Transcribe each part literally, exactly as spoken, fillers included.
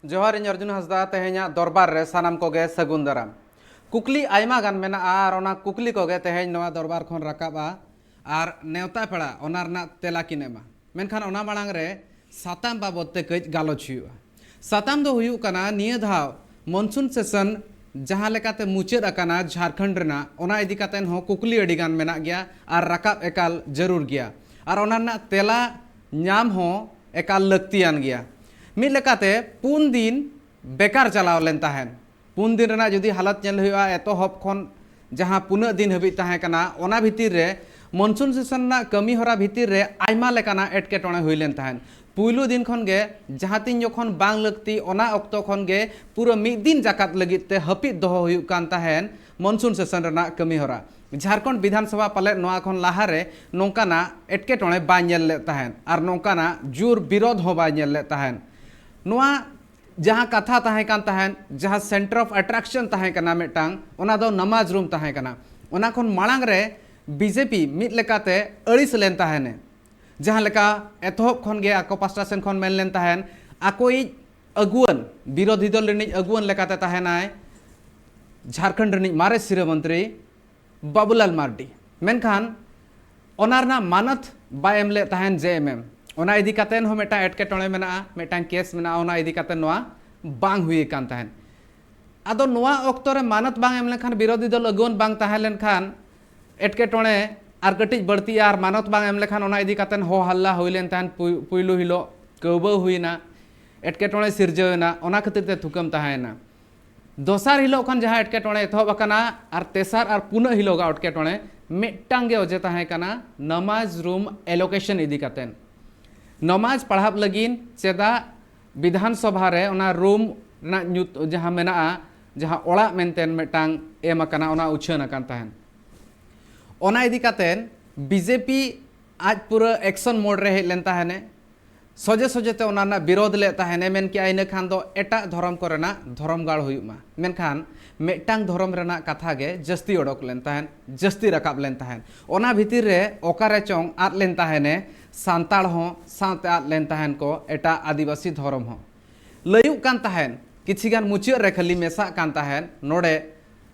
ᱡᱚᱦᱟᱨ, ᱤᱧ ᱚᱨᱡᱩᱱ ᱦᱟᱸᱥᱫᱟ᱾ ᱛᱮᱦᱮᱧᱟᱜ ᱫᱚᱨᱵᱟᱨ ᱨᱮ ᱥᱟᱱᱟᱢ ᱠᱚᱜᱮ ᱥᱟᱹᱜᱩᱱ ᱫᱟᱨᱟᱢ᱾ ᱠᱩᱠᱞᱤ ᱟᱭᱢᱟ ᱜᱟᱱ ᱢᱮᱱᱟᱜᱼᱟ ᱟᱨ ᱚᱱᱟ ᱠᱩᱠᱞᱤ ᱠᱚᱜᱮ ᱛᱮᱦᱮᱧ ᱱᱚᱣᱟ ᱫᱚᱨᱵᱟᱨ ᱠᱷᱚᱱ ᱨᱟᱠᱟᱵᱼᱟ ᱟᱨ ᱱᱮᱣᱛᱟ ᱯᱮᱲᱟ ᱚᱱᱟ ᱨᱮᱱᱟᱜ ᱛᱮᱞᱟ ᱠᱤᱱ ᱮᱢᱟ᱾ ᱢᱮᱱᱠᱷᱟᱱ ᱚᱱᱟ ᱢᱟᱲᱟᱝ ᱨᱮ ᱥᱟᱛᱟᱢ ᱵᱟᱵᱚᱫ ᱛᱮ ᱠᱟᱹᱡ ᱜᱟᱞᱚᱪ ᱦᱩᱭᱩᱜᱼᱟ᱾ ᱥᱟᱛᱟᱢ ᱫᱚ ᱦᱩᱭᱩᱜ ᱠᱟᱱᱟ ᱱᱤᱭᱟᱹ ᱫᱷᱟᱣ ᱢᱚᱱᱥᱩᱱ ᱥᱮᱥᱚᱱ ᱡᱟᱦᱟᱸ ᱞᱮᱠᱟᱛᱮ ᱢᱩᱪᱟᱹᱫ ᱟᱠᱟᱱᱟ ᱡᱷᱟᱨᱠᱷᱚᱸᱰ ᱨᱮᱱᱟᱜ, ᱚᱱᱟ ᱤᱫᱤ ᱠᱟᱛᱮ ᱦᱚᱸ ᱠᱩᱠᱞᱤ ᱟᱹᱰᱤ ᱜᱟᱱ ᱢᱮᱱᱟᱜ ᱜᱮᱭᱟ ᱟᱨ ᱨᱟᱠᱟᱵ ᱮᱠᱟᱞ ᱡᱟᱹᱨᱩᱲ ᱜᱮᱭᱟ ᱟᱨ ᱚᱱᱟ ᱨᱮᱱᱟᱜ ᱛᱮᱞᱟ ᱧᱟᱢ ᱦᱚᱸ ᱮᱠᱟᱞ ᱞᱟᱹᱠᱛᱤᱭᱟᱱ ᱜᱮᱭᱟ᱾ ᱢᱤᱫ ᱞᱮᱠᱟᱛᱮ ᱯᱩᱱ ᱫᱤᱱ ᱵᱮᱠᱟᱨ ᱪᱟᱞᱟᱣ ᱞᱮᱱ ᱛᱟᱦᱮᱸᱱ᱾ ᱯᱩᱱ ᱫᱤᱱ ᱨᱮᱱᱟᱜ ᱡᱩᱫᱤ ᱦᱟᱞᱚᱛ ᱧᱮᱞ ᱦᱩᱭᱩᱜᱼᱟ, ᱮᱛᱚᱦᱚᱵ ᱠᱷᱚᱱ ᱡᱟᱦᱟᱸ ᱯᱩᱱᱟᱹᱜ ᱫᱤᱱ ᱦᱟᱹᱵᱤᱡ ᱛᱟᱦᱮᱸ ᱠᱟᱱᱟ, ᱚᱱᱟ ᱵᱷᱤᱛᱤᱨ ᱨᱮ ᱢᱚᱱᱥᱩᱱ ᱥᱮᱥᱚᱱ ᱨᱮᱱᱟᱜ ᱠᱟᱹᱢᱤ ᱦᱚᱨᱟ ᱵᱷᱤᱛᱤᱨ ᱨᱮ ᱟᱭᱢᱟ ᱞᱮᱠᱟᱱᱟᱜ ᱮᱴᱠᱮᱴᱚᱬᱮ ᱦᱩᱭ ᱞᱮᱱ ᱛᱟᱦᱮᱸᱱ᱾ ᱯᱩᱭᱞᱩ ᱫᱤᱱ ᱠᱷᱚᱱ ᱜᱮ ᱡᱟᱦᱟᱸ ᱛᱤᱱ ᱡᱚᱠᱷᱚᱱ ᱵᱟᱝ ᱞᱟᱹᱠᱛᱤ, ᱚᱱᱟ ᱚᱠᱛᱚ ᱠᱷᱚᱱ ᱜᱮ ᱯᱩᱨᱟᱹ ᱢᱤᱫ ᱫᱤᱱ ᱡᱟᱠᱟᱛ ᱞᱟᱹᱜᱤᱫ ᱛᱮ ᱦᱟᱹᱯᱤᱫ ᱫᱚᱦᱚ ᱦᱩᱭᱩᱜ ᱠᱟᱱ ᱛᱟᱦᱮᱸᱱ ᱢᱚᱱᱥᱩᱱ ᱥᱮᱥᱚᱱ ᱨᱮᱱᱟᱜ ᱠᱟᱹᱢᱤ ᱦᱚᱨᱟ᱾ ᱡᱷᱟᱲᱠᱷᱚᱸᱰ ᱵᱤᱫᱷᱟᱱ ᱥᱚᱵᱷᱟ ᱯᱟᱞᱮᱫ ᱱᱚᱣᱟ ᱠᱷᱚᱱ ᱞᱟᱦᱟᱨᱮ ᱱᱚᱝᱠᱟᱱᱟᱜ ᱮᱴᱠᱮᱴᱚᱬᱮ ᱵᱟᱭ ᱧᱮᱞ ᱞᱮᱫ ᱛᱟᱦᱮᱸᱱ ᱟᱨ ᱱᱚᱝᱠᱟᱱᱟᱜ ᱡᱳᱨ ᱵᱤᱨᱳᱫᱷ ᱦᱚᱸ ᱵᱟᱭ ᱧᱮᱞ ᱞᱮᱫ ᱛᱟᱦᱮᱸᱱ᱾ ᱱᱚᱣᱟ ᱡᱟᱦᱟᱸ ᱠᱟᱛᱷᱟ ᱛᱟᱦᱮᱸ ᱠᱟᱱ ᱛᱟᱦᱮᱸᱱ, ᱡᱟᱦᱟᱸ center of attraction ᱛᱟᱦᱮᱸ ᱠᱟᱱᱟ ᱢᱤᱫᱴᱟᱝ, ᱚᱱᱟ ᱫᱚ ᱱᱟᱢᱟᱡᱽ ᱨᱩᱢ ᱛᱟᱦᱮᱸ ᱠᱟᱱᱟ᱾ ᱚᱱᱟ ᱠᱷᱚᱱ ᱢᱟᱲᱟᱝ ᱨᱮ ᱵᱤᱡᱮᱯᱤ ᱢᱤᱫ ᱞᱮᱠᱟᱛᱮ ᱟᱹᱲᱤᱥ ᱞᱮᱱ ᱛᱟᱦᱮᱸᱱᱮ᱾ ᱡᱟᱦᱟᱸ ᱞᱮᱠᱟ ᱮᱛᱚᱦᱚᱵ ᱠᱷᱚᱱ ᱜᱮ ᱟᱠᱚ ᱯᱟᱥᱴᱟ ᱥᱮᱱ ᱠᱷᱚᱱ ᱢᱮᱱ ᱞᱮᱱ ᱛᱟᱦᱮᱸᱱ, ᱟᱠᱚᱭᱤᱡ ᱟᱹᱜᱩᱣᱟᱹᱱ, ᱵᱤᱨᱳᱫᱷᱤ ᱫᱚᱞ ᱨᱤᱱᱤᱡ ᱟᱹᱜᱩᱣᱟᱹᱱ ᱞᱮᱠᱟᱛᱮ ᱛᱟᱦᱮᱸᱱᱟᱭ ᱡᱷᱟᱲᱠᱷᱚᱸᱰ ᱨᱤᱱᱤᱡ ᱢᱟᱨᱮ ᱥᱤᱨᱟᱹ ᱢᱚᱱᱛᱨᱤ ᱵᱟᱵᱩᱞᱟᱞ ᱢᱟᱨᱰᱤ᱾ ᱢᱮᱱᱠᱷᱟᱱ ᱚᱱᱟ ᱨᱮᱱᱟᱜ ᱢᱟᱱᱚᱛ ᱵᱟᱭ ᱮᱢ ᱞᱮᱫ ᱛᱟᱦᱮᱸᱱ ᱡᱮ ᱮᱢ ᱮᱢ᱾ ᱚᱱᱟ ᱤᱫᱤ ᱠᱟᱛᱮ ᱦᱚᱸ ᱢᱤᱫᱴᱟᱝ ᱮᱴᱠᱮᱴᱚᱬᱮ ᱢᱮᱱᱟᱜᱼᱟ, ᱢᱤᱫᱴᱟᱝ ᱠᱮᱥ ᱢᱮᱱᱟᱜᱼᱟ, ᱚᱱᱟ ᱤᱫᱤ ᱠᱟᱛᱮ ᱱᱚᱣᱟ ᱵᱟᱝ ᱦᱩᱭ ᱟᱠᱟᱱ ᱛᱟᱦᱮᱸᱱ᱾ ᱟᱫᱚ ᱱᱚᱣᱟ ᱚᱠᱛᱚ ᱨᱮ ᱢᱟᱱᱚᱛ ᱵᱟᱝ ᱮᱢ ᱞᱮᱱᱠᱷᱟᱱ, ᱵᱤᱨᱳᱫᱷᱤ ᱫᱚᱞ ᱟᱹᱜᱩᱣᱟᱹᱱ ᱵᱟᱝ ᱛᱟᱦᱮᱸ ᱞᱮᱱᱠᱷᱟᱱ ᱮᱴᱠᱮᱴᱚᱬᱮ ᱟᱨ ᱠᱟᱹᱴᱤᱡ ᱵᱟᱹᱲᱛᱤᱜᱼᱟ, ᱟᱨ ᱢᱟᱱᱚᱛ ᱵᱟᱝ ᱮᱢ ᱞᱮᱠᱷᱟᱱ ᱚᱱᱟ ᱤᱫᱤ ᱠᱟᱛᱮ ᱦᱚ ᱦᱟᱞᱞᱟ ᱦᱩᱭ ᱞᱮᱱ ᱛᱟᱦᱮᱸᱱ᱾ ᱯᱩᱭ-, ᱯᱩᱭᱞᱩ ᱦᱤᱞᱳᱜ ᱠᱟᱹᱣᱵᱟᱹᱣ ᱦᱩᱭᱱᱟ, ᱮᱴᱠᱮᱴᱚᱬᱮ ᱥᱤᱨᱡᱟᱹᱣ ᱮᱱᱟ, ᱚᱱᱟ ᱠᱷᱟᱹᱛᱤᱨ ᱛᱮ ᱛᱷᱩᱠᱟᱹᱢ ᱛᱟᱦᱮᱸᱭᱮᱱᱟ᱾ ᱫᱚᱥᱟᱨ ᱦᱤᱞᱳᱜ ᱠᱷᱚᱱ ᱡᱟᱦᱟᱸ ᱮᱴᱠᱮᱴᱚᱬᱮ ᱮᱛᱚᱦᱚᱵ ᱟᱠᱟᱱᱟ ᱟᱨ ᱛᱮᱥᱟᱨ ᱟᱨ ᱯᱩᱱᱟᱹᱜ ᱦᱤᱞᱳᱜᱟᱜ ᱮᱴᱠᱮᱴᱚᱬᱮ ᱢᱤᱫᱴᱟᱝ ᱜᱮ ᱚᱡᱮ ᱛᱟᱦᱮᱸ ᱠᱟᱱᱟ, ᱱᱟᱢᱟᱡᱽ ᱨᱩᱢ allocation ᱤᱫᱤ ᱠᱟᱛᱮ᱾ ᱱᱟᱢᱟᱡᱽ ᱯᱟᱲᱦᱟᱵ ᱞᱟᱹᱜᱤᱫ ᱪᱮᱫᱟᱜ ᱵᱤᱫᱷᱟᱱ ᱥᱚᱵᱷᱟ ᱨᱮ ᱚᱱᱟ ᱨᱩᱢ ᱨᱮᱱᱟᱜ ᱧᱩᱛ ᱡᱟᱦᱟᱸ ᱢᱮᱱᱟᱜᱼᱟ, ᱡᱟᱦᱟᱸ ᱚᱲᱟᱜ ᱢᱮᱱᱛᱮ ᱢᱤᱫᱴᱟᱝ ᱮᱢ ᱟᱠᱟᱱᱟ, ᱚᱱᱟ ᱩᱪᱷᱟᱹᱱ ᱟᱠᱟᱱ ᱛᱟᱦᱮᱸᱱ᱾ ᱚᱱᱟ ᱤᱫᱤ ᱠᱟᱛᱮ ᱵᱤᱡᱮᱯᱤ ᱟᱡ ᱯᱩᱨᱟᱹ action mode ᱨᱮ ᱦᱮᱡ ᱞᱮᱱ ᱛᱟᱦᱮᱸᱱᱮ᱾ ᱥᱚᱡᱷᱮ ᱥᱚᱡᱷᱮ ᱛᱮ ᱚᱱᱟ ᱨᱮᱱᱟᱜ ᱵᱤᱨᱳᱫᱷ ᱞᱮᱫ ᱛᱟᱦᱮᱸᱱᱮ, ᱢᱮᱱ ᱠᱮᱜᱼᱟ ᱤᱱᱟᱹ ᱠᱷᱟᱱ ᱫᱚ ᱮᱴᱟᱜ ᱫᱷᱚᱨᱚᱢ ᱠᱚᱨᱮᱱᱟᱜ ᱫᱷᱚᱨᱚᱢ ᱜᱟᱲ ᱦᱩᱭᱩᱜ ᱢᱟ᱾ ᱢᱮᱱᱠᱷᱟᱱ ᱢᱤᱫᱴᱟᱝ ᱫᱷᱚᱨᱚᱢ ᱨᱮᱱᱟᱜ ᱠᱟᱛᱷᱟ ᱜᱮ ᱡᱟᱹᱥᱛᱤ ᱚᱰᱚᱠ ᱞᱮᱱ ᱛᱟᱦᱮᱸᱱ, ᱡᱟᱹᱥᱛᱤ ᱨᱟᱠᱟᱵ ᱞᱮᱱ ᱛᱟᱦᱮᱸᱱ᱾ ᱚᱱᱟ ᱵᱷᱤᱛᱤᱨ ᱨᱮ ᱚᱠᱟᱨᱮ ᱪᱚᱝ ᱟᱫ ᱞᱮᱱ ᱛᱟᱦᱮᱸᱱᱮ, ᱥᱟᱱᱛᱟᱲ ᱦᱚᱸ ᱥᱟᱶᱛᱮ ᱟᱫ ᱞᱮᱱ ᱛᱟᱦᱮᱸᱱ ᱠᱚ ᱮᱴᱟᱜ ᱟᱹᱫᱤᱵᱟᱹᱥᱤ ᱫᱷᱚᱨᱚᱢ ᱦᱚᱸ᱾ ᱞᱟᱹᱭᱩᱜ ᱠᱟᱱ ᱛᱟᱦᱮᱱ, ᱠᱤᱪᱷᱤ ᱜᱟᱱ ᱢᱩᱪᱟᱹᱫ ᱨᱮ ᱠᱷᱟᱹᱞᱤ ᱢᱮᱥᱟᱜ ᱠᱟᱱ ᱛᱟᱦᱮᱱ, ᱱᱚᱰᱮ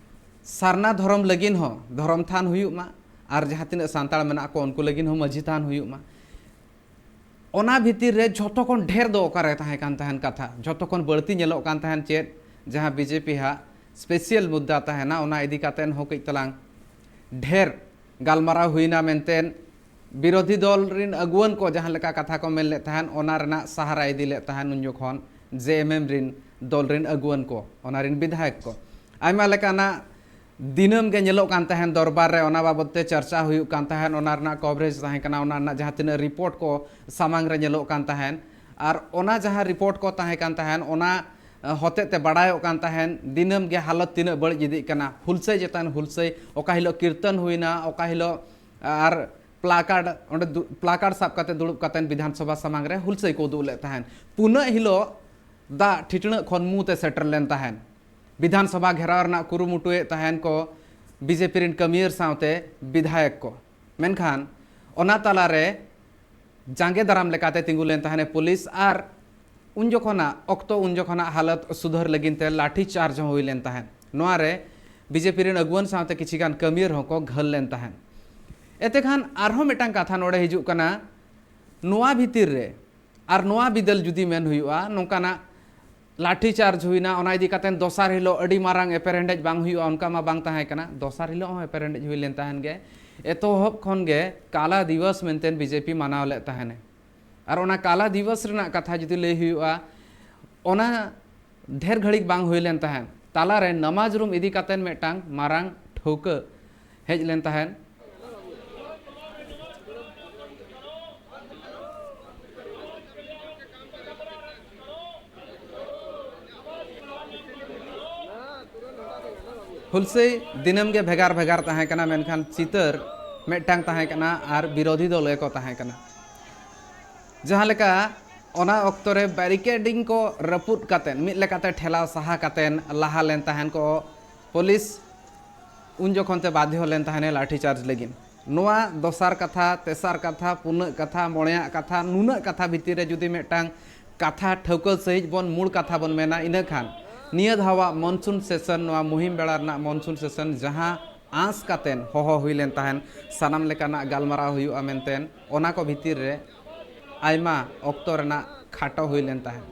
ᱥᱟᱨᱱᱟ ᱫᱷᱚᱨᱚᱢ ᱞᱟᱹᱜᱤᱫ ᱦᱚᱸ ᱫᱷᱚᱨᱚᱢ ᱛᱷᱟᱱ ᱦᱩᱭᱩᱜ ᱢᱟ, ᱟᱨ ᱡᱟᱦᱟᱸ ᱛᱤᱱᱟᱹᱜ ᱥᱟᱱᱛᱟᱲ ᱢᱮᱱᱟᱜ ᱠᱚ ᱩᱱᱠᱩ ᱞᱟᱹᱜᱤᱫ ᱦᱚᱸ ᱢᱟᱹᱡᱷᱤ ᱛᱷᱟᱱ ᱦᱩᱭᱩᱜ ᱢᱟ᱾ ᱚᱱᱟ ᱵᱷᱤᱛᱤᱨ ᱨᱮ ᱡᱷᱚᱛᱚ ᱠᱷᱚᱱ ᱰᱷᱮᱨ ᱫᱚ ᱚᱠᱟᱨᱮ ᱛᱟᱦᱮᱸ ᱠᱟᱱ ᱛᱟᱦᱮᱱ ᱠᱟᱛᱷᱟ? ᱡᱷᱚᱛᱚ ᱠᱷᱚᱱ ᱵᱟᱹᱲᱛᱤ ᱧᱮᱞᱚᱜ ᱠᱟᱱ ᱛᱟᱦᱮᱱ ᱪᱮᱫ? ᱡᱟᱦᱟᱸ ᱵᱤᱡᱮᱯᱤ ᱦᱟᱜ ᱥᱯᱮᱥᱤᱭᱟᱞ ᱢᱩᱫᱽᱫᱟ ᱛᱟᱦᱮᱱᱟ, ᱚᱱᱟ ᱤᱫᱤ ᱠᱟᱛᱮᱱ ᱦᱚᱸ ᱠᱟᱹᱡ ᱛᱟᱞᱟᱝ ᱰᱷᱮᱨ ᱜᱟᱞᱢᱟᱨᱟᱣ ᱦᱩᱭᱱᱟ ᱢᱮᱱᱛᱮ ᱵᱤᱨᱳᱫᱷᱤ ᱫᱚᱞ ᱨᱤᱱ ᱟᱹᱜᱩᱣᱟᱹᱱ ᱠᱚ ᱡᱟᱦᱟᱸ ᱞᱮᱠᱟ ᱠᱟᱛᱷᱟ ᱠᱚ ᱢᱮᱱ ᱞᱮᱫ ᱛᱟᱦᱮᱱ, ᱚᱱᱟ ᱨᱮᱱᱟᱜ ᱥᱟᱦᱟᱨᱟ ᱤᱫᱤ ᱞᱮᱫ ᱛᱟᱦᱮᱱ ᱩᱱ ᱡᱚᱠᱷᱚᱱ ᱡᱮ ᱮᱢ ᱮᱢ ᱨᱤᱱ ᱫᱚᱞ ᱨᱤᱱ ᱟᱹᱜᱩᱣᱟᱹᱱ ᱠᱚ, ᱚᱱᱟ ᱨᱤᱱ ᱵᱤᱫᱷᱟᱭᱚᱠ ᱠᱚ᱾ ᱟᱭᱢᱟ ᱞᱮᱠᱟᱱᱟᱜ ᱫᱤᱱᱟᱹᱢ ᱜᱮ ᱧᱮᱞᱚᱜ ᱠᱟᱱ ᱛᱟᱦᱮᱱ ᱫᱚᱨᱵᱟᱨ ᱨᱮ, ᱚᱱᱟ ᱵᱟᱵᱚᱛ ᱛᱮ ᱪᱟᱨᱪᱟ ᱦᱩᱭᱩᱜ ᱠᱟᱱ ᱛᱟᱦᱮᱱ, ᱚᱱᱟ ᱨᱮᱱᱟᱜ ᱠᱚᱵᱷᱨᱮᱡᱽ ᱛᱟᱦᱮᱸ ᱠᱟᱱᱟ, ᱚᱱᱟ ᱨᱮᱱᱟᱜ ᱡᱟᱦᱟᱸ ᱛᱤᱱᱟᱹᱜ ᱨᱤᱯᱳᱨᱴ ᱠᱚ ᱥᱟᱢᱟᱝ ᱨᱮ ᱧᱮᱞᱚᱜ ᱠᱟᱱ ᱛᱟᱦᱮᱱ, ᱟᱨ ᱚᱱᱟ ᱡᱟᱦᱟᱸ ᱨᱤᱯᱳᱨᱴ ᱠᱚ ᱛᱟᱦᱮᱸ ᱠᱟᱱ ᱛᱟᱦᱮᱱ, ᱚᱱᱟ ᱦᱚᱛᱮᱡ ᱛᱮ ᱵᱟᱲᱟᱭᱚᱜ ᱠᱟᱱ ᱛᱟᱦᱮᱱ ᱫᱤᱱᱟᱹᱢ ᱜᱮ ᱦᱟᱞᱚᱛ ᱛᱤᱱᱟᱹᱜ ᱵᱟᱹᱲᱤᱡ ᱤᱫᱤᱜ ᱠᱟᱱᱟ, ᱦᱩᱞᱥᱟᱹᱭ ᱪᱮᱛᱟᱱ ᱦᱩᱞᱥᱟᱹᱭ, ᱚᱠᱟ ᱦᱤᱞᱳᱜ ᱠᱤᱨᱛᱚᱱ ᱦᱩᱭᱱᱟ, ᱚᱠᱟ ᱦᱤᱞᱳᱜ ᱟᱨ ᱯᱞᱟᱠᱟᱨᱰ, ᱚᱸᱰᱮ ᱫᱩ-, ᱯᱞᱟᱠᱟᱨᱰ ᱥᱟᱵ ᱠᱟᱛᱮ ᱫᱩᱲᱩᱵ ᱠᱟᱛᱮ ᱵᱤᱫᱷᱟᱱ ᱥᱚᱵᱷᱟ ᱥᱟᱢᱟᱝ ᱨᱮ ᱦᱩᱞᱥᱟᱹᱭ ᱠᱚ ᱩᱫᱩᱜ ᱞᱮᱫ ᱛᱟᱦᱮᱱ᱾ ᱯᱩᱱᱟᱹᱜ ᱦᱤᱞᱳᱜ ᱫᱟᱜ ᱴᱷᱤᱴᱬᱟᱹᱜ ᱠᱷᱚᱱ ᱢᱩ ᱛᱮ ᱥᱮᱴᱮᱨ ᱞᱮᱱ ᱛᱟᱦᱮᱱ᱾ ᱵᱤᱫᱷᱟᱱ ᱥᱚᱵᱷᱟ ᱜᱷᱮᱨᱟᱣ ᱨᱮᱱᱟᱜ ᱠᱩᱨᱩᱢᱩᱴᱩᱭᱮᱫ ᱛᱟᱦᱮᱱ ᱠᱚ ᱵᱤᱡᱮᱯᱤ ᱨᱤᱱ ᱠᱟᱹᱢᱤᱭᱟᱹᱨ ᱥᱟᱶᱛᱮ ᱵᱤᱫᱷᱟᱭᱚᱠ ᱠᱚ᱾ ᱢᱮᱱᱠᱷᱟᱱ ᱚᱱᱟ ᱛᱟᱞᱟᱨᱮ ᱡᱟᱸᱜᱮ ᱫᱟᱨᱟᱢ ᱞᱮᱠᱟᱛᱮ ᱛᱤᱸᱜᱩ ᱞᱮᱱ ᱛᱟᱦᱮᱱ ᱯᱩᱞᱤᱥ, ᱟᱨ ᱩᱱ ᱡᱚᱠᱷᱚᱱᱟᱜ ᱚᱠᱛᱚ, ᱩᱱ ᱡᱚᱠᱷᱚᱱᱟᱜ ᱦᱟᱞᱚᱛ ᱥᱩᱫᱷᱟᱹᱨ ᱞᱟᱹᱜᱤᱫ ᱛᱮ ᱞᱟᱴᱷᱤ ᱪᱟᱨᱡᱽ ᱦᱚᱸ ᱦᱩᱭ ᱞᱮᱱ ᱛᱟᱦᱮᱸᱫ᱾ ᱱᱚᱣᱟ ᱨᱮ ᱵᱤᱡᱮᱯᱤ ᱨᱮᱱ ᱟᱹᱜᱩᱣᱟᱹᱱ ᱥᱟᱶᱛᱮ ᱠᱤᱪᱷᱤ ᱜᱟᱱ ᱠᱟᱹᱢᱤᱭᱟᱹᱨ ᱦᱚᱸᱠᱚ ᱜᱷᱟᱹᱞ ᱞᱮᱱ ᱛᱟᱦᱮᱸᱫ᱾ ᱮᱛᱮ ᱠᱷᱟᱱ ᱟᱨᱦᱚᱸ ᱢᱤᱫᱴᱟᱝ ᱠᱟᱛᱷᱟ ᱱᱚᱰᱮ ᱦᱤᱡᱩᱜ ᱠᱟᱱᱟ, ᱱᱚᱣᱟ ᱵᱷᱤᱛᱤᱨ ᱨᱮ ᱟᱨ ᱱᱚᱣᱟ ᱵᱤᱫᱟᱹᱞ ᱡᱩᱫᱤ ᱢᱮᱱ ᱦᱩᱭᱩᱜᱼᱟ, ᱱᱚᱝᱠᱟᱱᱟᱜ ᱞᱟᱴᱷᱤ ᱪᱟᱨᱡᱽ ᱦᱩᱭᱱᱟ, ᱚᱱᱟ ᱤᱫᱤ ᱠᱟᱛᱮ ᱫᱚᱥᱟᱨ ᱦᱤᱞᱳᱜ ᱟᱹᱰᱤ ᱢᱟᱨᱟᱝ ᱮᱯᱮᱨᱦᱮᱸᱰᱮᱡ ᱵᱟᱝ ᱦᱩᱭᱩᱜᱼᱟ, ᱚᱱᱠᱟ ᱢᱟ ᱵᱟᱝ ᱛᱟᱦᱮᱸ ᱠᱟᱱᱟ᱾ ᱫᱚᱥᱟᱨ ᱦᱤᱞᱳᱜ ᱦᱚᱸ ᱮᱯᱮᱨᱦᱮᱸᱰᱮᱡ ᱦᱩᱭ ᱞᱮᱱ ᱛᱟᱦᱮᱱ ᱜᱮ᱾ ᱮᱛᱚᱦᱚᱵ ᱠᱷᱚᱱ ᱜᱮ ᱠᱟᱞᱟ ᱫᱤᱵᱚᱥ ᱢᱮᱱᱛᱮ ᱵᱤᱡᱮᱯᱤ ᱢᱟᱱᱟᱣ ᱞᱮᱫ ᱛᱟᱦᱮᱱᱮ᱾ ᱟᱨ ᱚᱱᱟ ᱠᱟᱞᱟ ᱫᱤᱵᱚᱥ ᱨᱮᱱᱟᱜ ᱠᱟᱛᱷᱟ ᱡᱩᱫᱤ ᱞᱟᱹᱭ ᱦᱩᱭᱩᱜᱼᱟ, ᱚᱱᱟ ᱰᱷᱮᱨ ᱜᱷᱟᱹᱲᱤᱡ ᱵᱟᱝ ᱦᱩᱭ ᱞᱮᱱ ᱛᱟᱦᱮᱸᱫ, ᱛᱟᱞᱟᱨᱮ ᱱᱟᱢᱟᱡᱽ ᱨᱩᱢ ᱤᱫᱤ ᱠᱟᱛᱮ ᱢᱤᱫᱴᱟᱝ ᱢᱟᱨᱟᱝ ᱴᱷᱟᱹᱣᱠᱟᱹ ᱦᱮᱡ ᱞᱮᱱ ᱛᱟᱦᱮᱸᱫ᱾ ᱦᱩᱞᱥᱟᱹᱭ ᱫᱤᱱᱟᱹᱢ ᱜᱮ ᱵᱷᱮᱜᱟᱨ ᱵᱷᱮᱜᱟᱨ ᱛᱟᱦᱮᱸ ᱠᱟᱱᱟ, ᱢᱮᱱᱠᱷᱟᱱ ᱪᱤᱛᱟᱹᱨ ᱢᱤᱫᱴᱟᱝ ᱛᱟᱦᱮᱸ ᱠᱟᱱᱟ ᱟᱨ ᱵᱤᱨᱳᱫᱷᱤ ᱫᱚᱞ ᱜᱮᱠᱚ ᱛᱟᱦᱮᱸ ᱠᱟᱱᱟ᱾ ᱡᱟᱦᱟᱸ ᱞᱮᱠᱟ ᱚᱱᱟ ᱚᱠᱛᱚ ᱨᱮ ᱵᱮᱨᱤᱠᱮᱰᱤᱝ ᱠᱚ ᱨᱟᱹᱯᱩᱫ ᱠᱟᱛᱮ, ᱢᱤᱫ ᱞᱮᱠᱟᱛᱮ ᱴᱷᱮᱞᱟᱣ ᱥᱟᱦᱟ ᱠᱟᱛᱮ ᱞᱟᱦᱟ ᱞᱮᱱ ᱛᱟᱦᱮᱱ ᱠᱚ ᱯᱩᱞᱤᱥ, ᱩᱱ ᱡᱚᱠᱷᱚᱱ ᱛᱮ ᱵᱟᱫᱷᱭᱚ ᱞᱮᱱ ᱛᱟᱦᱮᱱᱮ ᱞᱟᱴᱷᱤ ᱪᱟᱨᱡᱽ ᱞᱟᱹᱜᱤᱫ᱾ ᱱᱚᱣᱟ ᱫᱚᱥᱟᱨ ᱠᱟᱛᱷᱟ, ᱛᱮᱥᱟᱨ ᱠᱟᱛᱷᱟ, ᱯᱩᱱᱟᱹᱜ ᱠᱟᱛᱷᱟ, ᱢᱚᱬᱮᱭᱟᱜ ᱠᱟᱛᱷᱟ, ᱱᱩᱱᱟᱹᱜ ᱠᱟᱛᱷᱟ ᱵᱷᱤᱛᱤᱨ ᱨᱮ ᱡᱩᱫᱤ ᱢᱤᱫᱴᱟᱝ ᱠᱟᱛᱷᱟ ᱴᱷᱟᱹᱣᱠᱟᱹ ᱥᱟᱺᱦᱤᱡ ᱵᱚᱱ, ᱢᱩᱲ ᱠᱟᱛᱷᱟ ᱵᱚᱱ ᱢᱮᱱᱟ, ᱤᱱᱟᱹ ᱠᱷᱟᱱ ᱱᱤᱭᱟᱹ ᱫᱷᱟᱣᱟᱜ ᱢᱚᱱᱥᱩᱱ ᱥᱮᱥᱚᱱ, ᱱᱚᱣᱟ ᱢᱩᱦᱤᱢ ᱵᱮᱲᱟ ᱨᱮᱱᱟᱜ ᱢᱚᱱᱥᱩᱱ ᱥᱮᱥᱚᱱ, ᱡᱟᱦᱟᱸ ᱟᱸᱥ ᱠᱟᱛᱮᱱ ᱦᱚᱦᱚ ᱦᱩᱭ ᱞᱮᱱ ᱛᱟᱦᱮᱸᱱ, ᱥᱟᱱᱟᱢ ᱞᱮᱠᱟᱱᱟᱜ ᱜᱟᱞᱢᱟᱨᱟᱣ ᱦᱩᱭᱩᱜᱼᱟ ᱢᱮᱱᱛᱮ, ᱚᱱᱟ ᱠᱚ ᱵᱷᱤᱛᱤᱨ ᱨᱮ ᱟᱭᱢᱟ ᱚᱠᱛᱚ ᱨᱮᱱᱟᱜ ᱠᱷᱟᱴᱚ ᱦᱩᱭ ᱞᱮᱱ ᱛᱟᱦᱮᱸᱱ,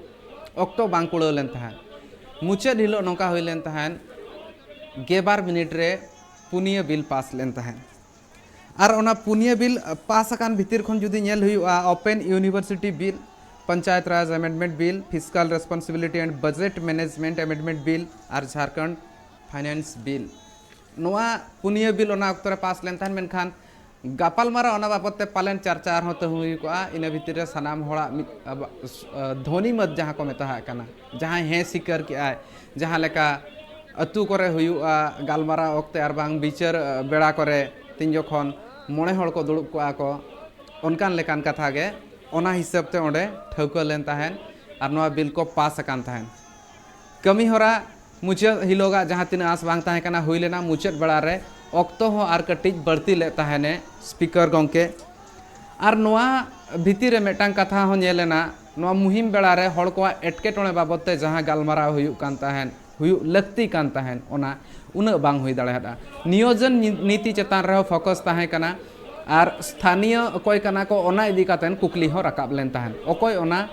ᱚᱠᱛᱚ ᱵᱟᱝ ᱠᱩᱲᱟᱹᱣ ᱞᱮᱱ ᱛᱟᱦᱮᱸᱱ᱾ ᱢᱩᱪᱟᱹᱫ ᱦᱤᱞᱳᱜ ᱱᱚᱝᱠᱟ ᱦᱩᱭ ᱞᱮᱱ ᱛᱟᱦᱮᱸᱱ, ᱜᱮᱞᱵᱟᱨ ᱢᱤᱱᱤᱴ ᱨᱮ ᱯᱩᱱᱭᱟᱹ ᱵᱤᱞ ᱯᱟᱥ ᱞᱮᱱ ᱛᱟᱦᱮᱸᱱ᱾ ᱟᱨ ᱚᱱᱟ ᱯᱩᱱᱭᱟᱹ ᱵᱤᱞ ᱯᱟᱥ ᱟᱠᱟᱱ ᱵᱷᱤᱛᱤᱨ ᱠᱷᱚᱱ ᱡᱩᱫᱤ ᱧᱮᱞ ᱦᱩᱭᱩᱜᱼᱟ, Open University Bill, Panchayat Raj Amendment Bill, Fiscal Responsibility and Budget Management Amendment Bill R Jharkhand Finance Bill, ᱱᱚᱣᱟ ᱯᱩᱱᱭᱟᱹ ᱵᱤᱞ ᱚᱱᱟ ᱚᱠᱛᱚ ᱨᱮ ᱯᱟᱥ ᱞᱮᱱ ᱛᱟᱦᱮᱸᱱ᱾ ᱢᱮᱱᱠᱷᱟᱱ ᱜᱟᱯᱟᱞᱢᱟᱨᱟᱣ ᱚᱱᱟ ᱵᱟᱵᱚᱛ ᱛᱮ ᱯᱟᱞᱮᱱ ᱪᱟᱨᱪᱟ ᱟᱨᱦᱚᱸ ᱛᱟᱹᱦᱩ ᱦᱩᱭ ᱠᱚᱜᱼᱟ᱾ ᱤᱱᱟᱹ ᱵᱷᱤᱛᱤᱨ ᱨᱮ ᱥᱟᱱᱟᱢ ᱦᱚᱲᱟᱜ ᱢᱤᱫ, ᱟᱵᱚ, ᱟᱹ, ᱫᱷᱚᱱᱤ ᱢᱟᱹᱛ ᱡᱟᱦᱟᱸ ᱠᱚ ᱢᱮᱛᱟᱜ ᱠᱟᱱᱟ, ᱡᱟᱦᱟᱸᱭ ᱦᱮᱸ ᱥᱤᱠᱟᱹᱨ ᱠᱮᱜᱼᱟᱭ, ᱡᱟᱦᱟᱸ ᱞᱮᱠᱟ ᱟᱹᱛᱩ ᱠᱚᱨᱮ ᱦᱩᱭᱩᱜᱼᱟ ᱜᱟᱞᱢᱟᱨᱟᱣ ᱚᱠᱛᱮ ᱟᱨ ᱵᱟᱝ ᱵᱤᱪᱟᱹᱨ, ᱟᱹ, ᱵᱮᱲᱟ ᱠᱚᱨᱮ, ᱛᱤᱱ ᱡᱚᱠᱷᱚᱱ ᱢᱚᱬᱮ ᱦᱚᱲ ᱠᱚ ᱫᱩᱲᱩᱵ ᱠᱚᱜᱼᱟ ᱠᱚ, ᱚᱱᱠᱟᱱ ᱞᱮᱠᱟᱱ ᱠᱟᱛᱷᱟ ᱜᱮ ᱚᱱᱟ ᱦᱤᱥᱟᱹᱵ ᱛᱮ ᱚᱸᱰᱮ ᱴᱷᱟᱹᱣᱠᱟᱹ ᱞᱮᱱ ᱛᱟᱦᱮᱸᱱ ᱟᱨ ᱱᱚᱣᱟ ᱵᱤᱞ ᱠᱚ ᱯᱟᱥ ᱟᱠᱟᱱ ᱛᱟᱦᱮᱸᱱ᱾ ᱠᱟᱹᱢᱤ ᱦᱚᱨᱟ ᱢᱩᱪᱟᱹᱫ ᱦᱤᱞᱳᱜᱟᱜ ᱡᱟᱦᱟᱸ ᱛᱤᱱᱟᱹᱜ ᱟᱸᱥ ᱵᱟᱝ ᱛᱟᱦᱮᱸ ᱠᱟᱱᱟ, ᱦᱩᱭ ᱞᱮᱱᱟ᱾ ᱢᱩᱪᱟᱹᱫ ᱵᱮᱲᱟ ᱨᱮ ᱚᱠᱛᱚ ᱦᱚᱸ ᱟᱨ ᱠᱟᱹᱴᱤᱡ ᱵᱟᱹᱲᱛᱤ ᱞᱮᱫ ᱛᱟᱦᱮᱱᱮ ᱥᱯᱤᱠᱟᱨ ᱜᱚᱢᱠᱮ᱾ ᱟᱨ ᱱᱚᱣᱟ ᱵᱷᱤᱛᱤᱨ ᱨᱮ ᱢᱤᱫᱴᱟᱝ ᱠᱟᱛᱷᱟ ᱦᱚᱸ ᱧᱮᱞ ᱮᱱᱟ, ᱱᱚᱣᱟ ᱢᱩᱦᱤᱢ ᱵᱮᱲᱟ ᱨᱮ ᱦᱚᱲ ᱠᱚᱣᱟᱜ ᱮᱴᱠᱮᱴᱚᱬᱮ ᱵᱟᱵᱚᱫ ᱛᱮ ᱡᱟᱦᱟᱸ ᱜᱟᱞᱢᱟᱨᱟᱣ ᱦᱩᱭᱩᱜ ᱠᱟᱱ ᱛᱟᱦᱮᱸᱫ, ᱦᱩᱭᱩᱜ ᱞᱟᱹᱠᱛᱤ ᱠᱟᱱ ᱛᱟᱦᱮᱸᱫ, ᱚᱱᱟ ᱩᱱᱟᱹᱜ ᱵᱟᱝ ᱦᱩᱭ ᱫᱟᱲᱮᱭᱟᱫᱼᱟ᱾ ᱱᱤᱭᱳᱡᱚᱱ ᱱᱤ-, ᱱᱤᱛᱤ ᱪᱮᱛᱟᱱ ᱨᱮᱦᱚᱸ ᱯᱷᱳᱠᱟᱥ ᱛᱟᱦᱮᱸ ᱠᱟᱱᱟ ᱟᱨ ᱥᱛᱷᱟᱱᱤᱭᱚ ᱚᱠᱚᱭ ᱠᱟᱱᱟ ᱠᱚ, ᱚᱱᱟ ᱤᱫᱤ ᱠᱟᱛᱮᱫ ᱠᱩᱠᱞᱤ ᱦᱚᱸ ᱨᱟᱠᱟᱵ ᱞᱮᱱ ᱛᱟᱦᱮᱸᱫ᱾ ᱚᱠᱚᱭ ᱚᱱᱟ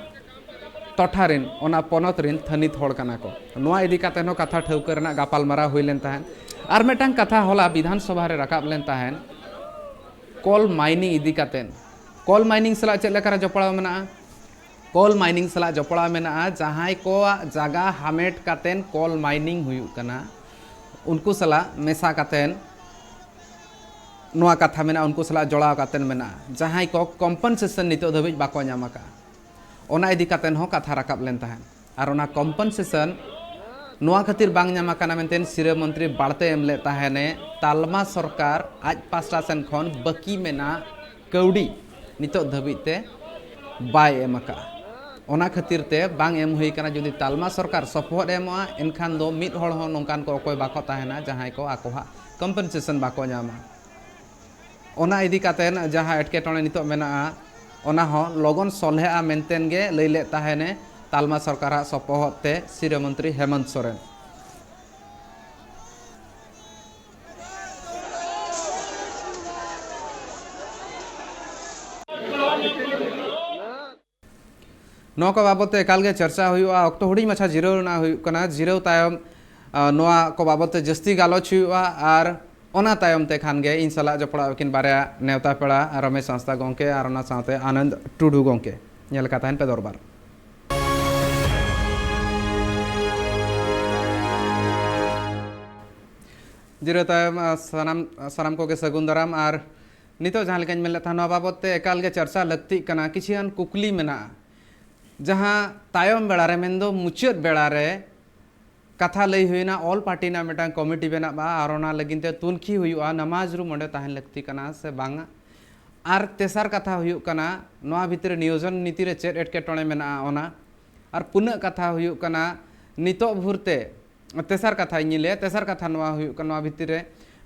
ᱴᱚᱴᱷᱟ ᱨᱮᱱ, ᱚᱱᱟ ᱯᱚᱱᱚᱛ ᱨᱮᱱ ᱛᱷᱟᱹᱱᱤᱛ ᱦᱚᱲ ᱠᱟᱱᱟ ᱠᱚ? ᱱᱚᱣᱟ ᱤᱫᱤ ᱠᱟᱛᱮᱫ ᱦᱚᱸ ᱠᱟᱛᱷᱟ ᱴᱷᱟᱹᱣᱠᱟᱹ ᱨᱮᱱᱟᱜ ᱜᱟᱯᱟᱞᱢᱟᱨᱟᱣ ᱦᱩᱭ ᱞᱮᱱ ᱛᱟᱦᱮᱸᱫ᱾ ᱟᱨ ᱢᱤᱫᱴᱟᱝ ᱠᱟᱛᱷᱟ ᱦᱚᱞᱟ ᱵᱤᱫᱷᱟᱱ ᱥᱚᱵᱷᱟ ᱨᱮ ᱨᱟᱠᱟᱵ ᱞᱮᱱ ᱛᱟᱦᱮᱸᱫ, ᱠᱳᱞ ᱢᱟᱭᱱᱤᱝ ᱤᱫᱤ ᱠᱟᱛᱮᱫ᱾ ᱠᱳᱞ ᱢᱟᱭᱱᱤᱝ ᱥᱟᱞᱟᱜ ᱪᱮᱫ ᱞᱮᱠᱟᱨᱮ ᱡᱚᱯᱲᱟᱣ ᱢᱮᱱᱟᱜᱼᱟ? ᱠᱳᱞ ᱢᱟᱭᱱᱤᱝ ᱥᱟᱞᱟᱜ ᱡᱚᱯᱲᱟᱣ ᱢᱮᱱᱟᱜᱼᱟ ᱡᱟᱦᱟᱸᱭ ᱠᱚᱣᱟᱜ ᱡᱟᱭᱜᱟ ᱦᱟᱢᱮᱴ ᱠᱟᱛᱮᱫ ᱠᱳᱞ ᱢᱟᱭᱱᱤᱝ ᱦᱩᱭᱩᱜ ᱠᱟᱱᱟ, ᱩᱱᱠᱩ ᱥᱟᱞᱟᱜ ᱢᱮᱥᱟ ᱠᱟᱛᱮᱫ ᱱᱚᱣᱟ ᱠᱟᱛᱷᱟ ᱢᱮᱱᱟᱜᱼᱟ, ᱩᱱᱠᱩ ᱥᱟᱞᱟᱜ ᱡᱚᱲᱟᱣ ᱠᱟᱛᱮᱫ ᱢᱮᱱᱟᱜᱼᱟ, ᱡᱟᱦᱟᱸᱭ ᱠᱚ ᱠᱚᱢᱯᱮᱱᱥᱮᱥᱚᱱ ᱱᱤᱛᱚᱜ ᱫᱷᱟᱹᱵᱤᱡ ᱵᱟᱠᱚ ᱧᱟᱢ ᱟᱠᱟᱫᱼᱟ᱾ ᱚᱱᱟ ᱤᱫᱤ ᱠᱟᱛᱮᱫ ᱦᱚᱸ ᱠᱟᱛᱷᱟ ᱨᱟᱠᱟᱵ ᱞᱮᱱ ᱛᱟᱦᱮᱸᱫ᱾ ᱟᱨ ᱚᱱᱟ ᱠᱚᱢᱯᱮᱱᱥᱮᱥᱚᱱ ᱱᱚᱣᱟ ᱠᱷᱟᱹᱛᱤᱨ ᱵᱟᱝ ᱧᱟᱢ ᱟᱠᱟᱱᱟ ᱢᱮᱱᱛᱮ ᱥᱤᱨᱟᱹ ᱢᱚᱱᱛᱨᱤ ᱵᱟᱲᱛᱮ ᱮᱢ ᱞᱮᱫ ᱛᱟᱦᱮᱱᱮ, ᱛᱟᱞᱢᱟ ᱥᱚᱨᱠᱟᱨ ᱟᱡ ᱯᱟᱥᱴᱟ ᱥᱮᱱ ᱠᱷᱚᱱ ᱵᱟᱹᱠᱤ ᱢᱮᱱᱟᱜ ᱠᱟᱹᱣᱰᱤ ᱱᱤᱛᱚᱜ ᱫᱷᱟᱹᱵᱤᱡ ᱛᱮ ᱵᱟᱭ ᱮᱢ ᱟᱠᱟᱫᱼᱟ᱾ ᱚᱱᱟ ᱠᱷᱟᱹᱛᱤᱨ ᱛᱮ ᱵᱟᱝ ᱮᱢ ᱦᱩᱭ ᱟᱠᱟᱱᱟ᱾ ᱡᱩᱫᱤ ᱛᱟᱞᱢᱟ ᱥᱚᱨᱠᱟᱨ ᱥᱚᱯᱚᱦᱚᱫ ᱮ ᱮᱢᱚᱜᱼᱟ, ᱮᱱᱠᱷᱟᱱ ᱫᱚ ᱢᱤᱫ ᱦᱚᱲ ᱦᱚᱸ ᱱᱚᱝᱠᱟᱱ ᱠᱚ ᱚᱠᱚᱭ ᱵᱟᱠᱚ ᱛᱟᱦᱮᱱᱟ ᱡᱟᱦᱟᱸᱭ ᱠᱚ ᱟᱠᱚᱣᱟᱜ ᱠᱚᱢᱯᱮᱱᱥᱮᱥᱚᱱ ᱵᱟᱠᱚ ᱧᱟᱢᱟ᱾ ᱚᱱᱟ ᱤᱫᱤ ᱠᱟᱛᱮᱫ ᱡᱟᱦᱟᱸ ᱮᱴᱠᱮᱴᱚᱬᱮ ᱱᱤᱛᱚᱜ ᱢᱮᱱᱟᱜᱼᱟ, ᱚᱱᱟ ᱦᱚᱸ ᱞᱚᱜᱚᱱ ᱥᱚᱞᱦᱮᱜᱼᱟ ᱢᱮᱱᱛᱮᱱ ᱜᱮ ᱞᱟᱹᱭ ᱞᱮᱫ ᱛᱟᱦᱮᱱᱮ ᱛᱟᱞᱢᱟ ᱥᱚᱨᱠᱟᱨᱟᱜ ᱥᱚᱯᱚᱦᱚᱫ ᱛᱮ ᱥᱤᱨᱟᱹ ᱢᱚᱱᱛᱨᱤ ᱦᱮᱢᱚᱱᱛ ᱥᱚᱨᱮᱱ᱾ ᱱᱚᱣᱟ ᱠᱚ ᱵᱟᱵᱚᱫ ᱛᱮ ᱮᱠᱟᱞ ᱜᱮ ᱪᱟᱨᱪᱟ ᱦᱩᱭᱩᱜᱼᱟ᱾ ᱚᱠᱛᱚ ᱦᱩᱰᱤᱧ ᱢᱟᱪᱷᱟ ᱡᱤᱨᱟᱹᱣ ᱨᱮᱱᱟᱜ ᱦᱩᱭᱩᱜ ᱠᱟᱱᱟ᱾ ᱡᱤᱨᱟᱹᱣ ᱛᱟᱭᱚᱢ, ᱟ, ᱱᱚᱣᱟ ᱠᱚ ᱵᱟᱵᱚᱫ ᱛᱮ ᱡᱟᱹᱥᱛᱤ ᱜᱟᱞᱚᱪ ᱦᱩᱭᱩᱜᱼᱟ᱾ ᱟᱨ ᱚᱱᱟ ᱛᱟᱭᱚᱢ ᱛᱮ ᱠᱷᱟᱱ ᱜᱮ ᱤᱧ ᱥᱟᱞᱟᱜ ᱡᱚᱯᱲᱟᱣ ᱟᱹᱠᱤᱱ ᱵᱟᱨᱭᱟ ᱱᱮᱣᱛᱟ ᱯᱮᱲᱟ, ᱨᱚᱢᱮᱥ ᱦᱟᱸᱥᱫᱟ ᱜᱚᱢᱠᱮ ᱟᱨ ᱚᱱᱟ ᱥᱟᱶᱛᱮ ᱟᱱᱚᱱᱫ ᱴᱩᱰᱩ ᱜᱚᱢᱠᱮ᱾ ᱧᱮᱞ ᱟᱠᱟᱫ ᱛᱟᱦᱮᱱ ᱯᱮ ᱫᱚᱨᱵᱟᱨ᱾ ᱡᱤᱨᱟᱹᱣ ᱛᱟᱭᱚᱢ, ᱟ, ᱥᱟᱱᱟᱢ, ᱥᱟᱱᱟᱢ ᱠᱚᱜᱮ ᱥᱟᱹᱜᱩᱱ ᱫᱟᱨᱟᱢ᱾ ᱟᱨ ᱱᱤᱛᱚᱜ ᱡᱟᱦᱟᱸ ᱞᱮᱠᱟᱧ ᱢᱮᱱ ᱞᱮᱫ ᱛᱟᱦᱮᱸ, ᱱᱚᱣᱟ ᱵᱟᱵᱚᱫ ᱛᱮ ᱮᱠᱟᱞ ᱜᱮ ᱪᱟᱨᱪᱟ ᱞᱟᱹᱠᱛᱤᱜ ᱠᱟᱱᱟ᱾ ᱠᱤᱪᱷᱩᱜᱟᱱ ᱠᱩᱠᱞᱤ ᱢᱮᱱᱟᱜᱼᱟ, ᱡᱟᱦᱟᱸ ᱛᱟᱭᱚᱢ ᱵᱮᱲᱟ ᱨᱮ, ᱢᱮᱱᱫᱚ ᱢᱩᱪᱟᱹᱫ ᱵᱮᱲᱟ ᱨᱮ ᱠᱟᱛᱷᱟ ᱞᱟᱹᱭ ᱦᱩᱭᱱᱟ, ᱚᱞ ᱯᱟᱨᱴᱤ ᱨᱮᱱᱟᱜ ᱢᱤᱫᱴᱟᱝ ᱠᱚᱢᱤᱴᱤ ᱵᱮᱱᱟᱜᱼᱟ ᱟᱨ ᱚᱱᱟ ᱞᱟᱹᱜᱤᱫ ᱛᱮ ᱛᱩᱱᱠᱷᱤ ᱦᱩᱭᱩᱜᱼᱟ, ᱱᱟᱢᱟᱡᱽ ᱨᱩᱢ ᱚᱸᱰᱮ ᱛᱟᱦᱮᱱ ᱞᱟᱹᱠᱛᱤ ᱠᱟᱱᱟ ᱥᱮ ᱵᱟᱝᱟ᱾ ᱟᱨ ᱛᱮᱥᱟᱨ ᱠᱟᱛᱷᱟ ᱦᱩᱭᱩᱜ ᱠᱟᱱᱟ, ᱱᱚᱣᱟ ᱵᱷᱤᱛᱨᱤ ᱨᱮ ᱱᱤᱭᱳᱡᱚᱱ ᱱᱤᱛᱤ ᱨᱮ ᱪᱮᱫ ᱮᱴᱠᱮᱴᱚᱬᱮ ᱢᱮᱱᱟᱜᱼᱟ ᱚᱱᱟ᱾ ᱟᱨ ᱯᱩᱱᱟᱹᱜ ᱠᱟᱛᱷᱟ ᱦᱩᱭᱩᱜ ᱠᱟᱱᱟ, ᱱᱤᱛᱚᱜ ᱵᱷᱳᱨ ᱛᱮ, ᱛᱮᱥᱟᱨ ᱠᱟᱛᱷᱟ ᱤᱧ ᱞᱟᱹᱭᱟ, ᱛᱮᱥᱟᱨ ᱠᱟᱛᱷᱟ ᱱᱚᱣᱟ ᱦᱩᱭᱩᱜ ᱠᱟᱱᱟ, ᱱᱚᱣᱟ ᱵᱷᱤᱛᱤᱨ ᱨᱮ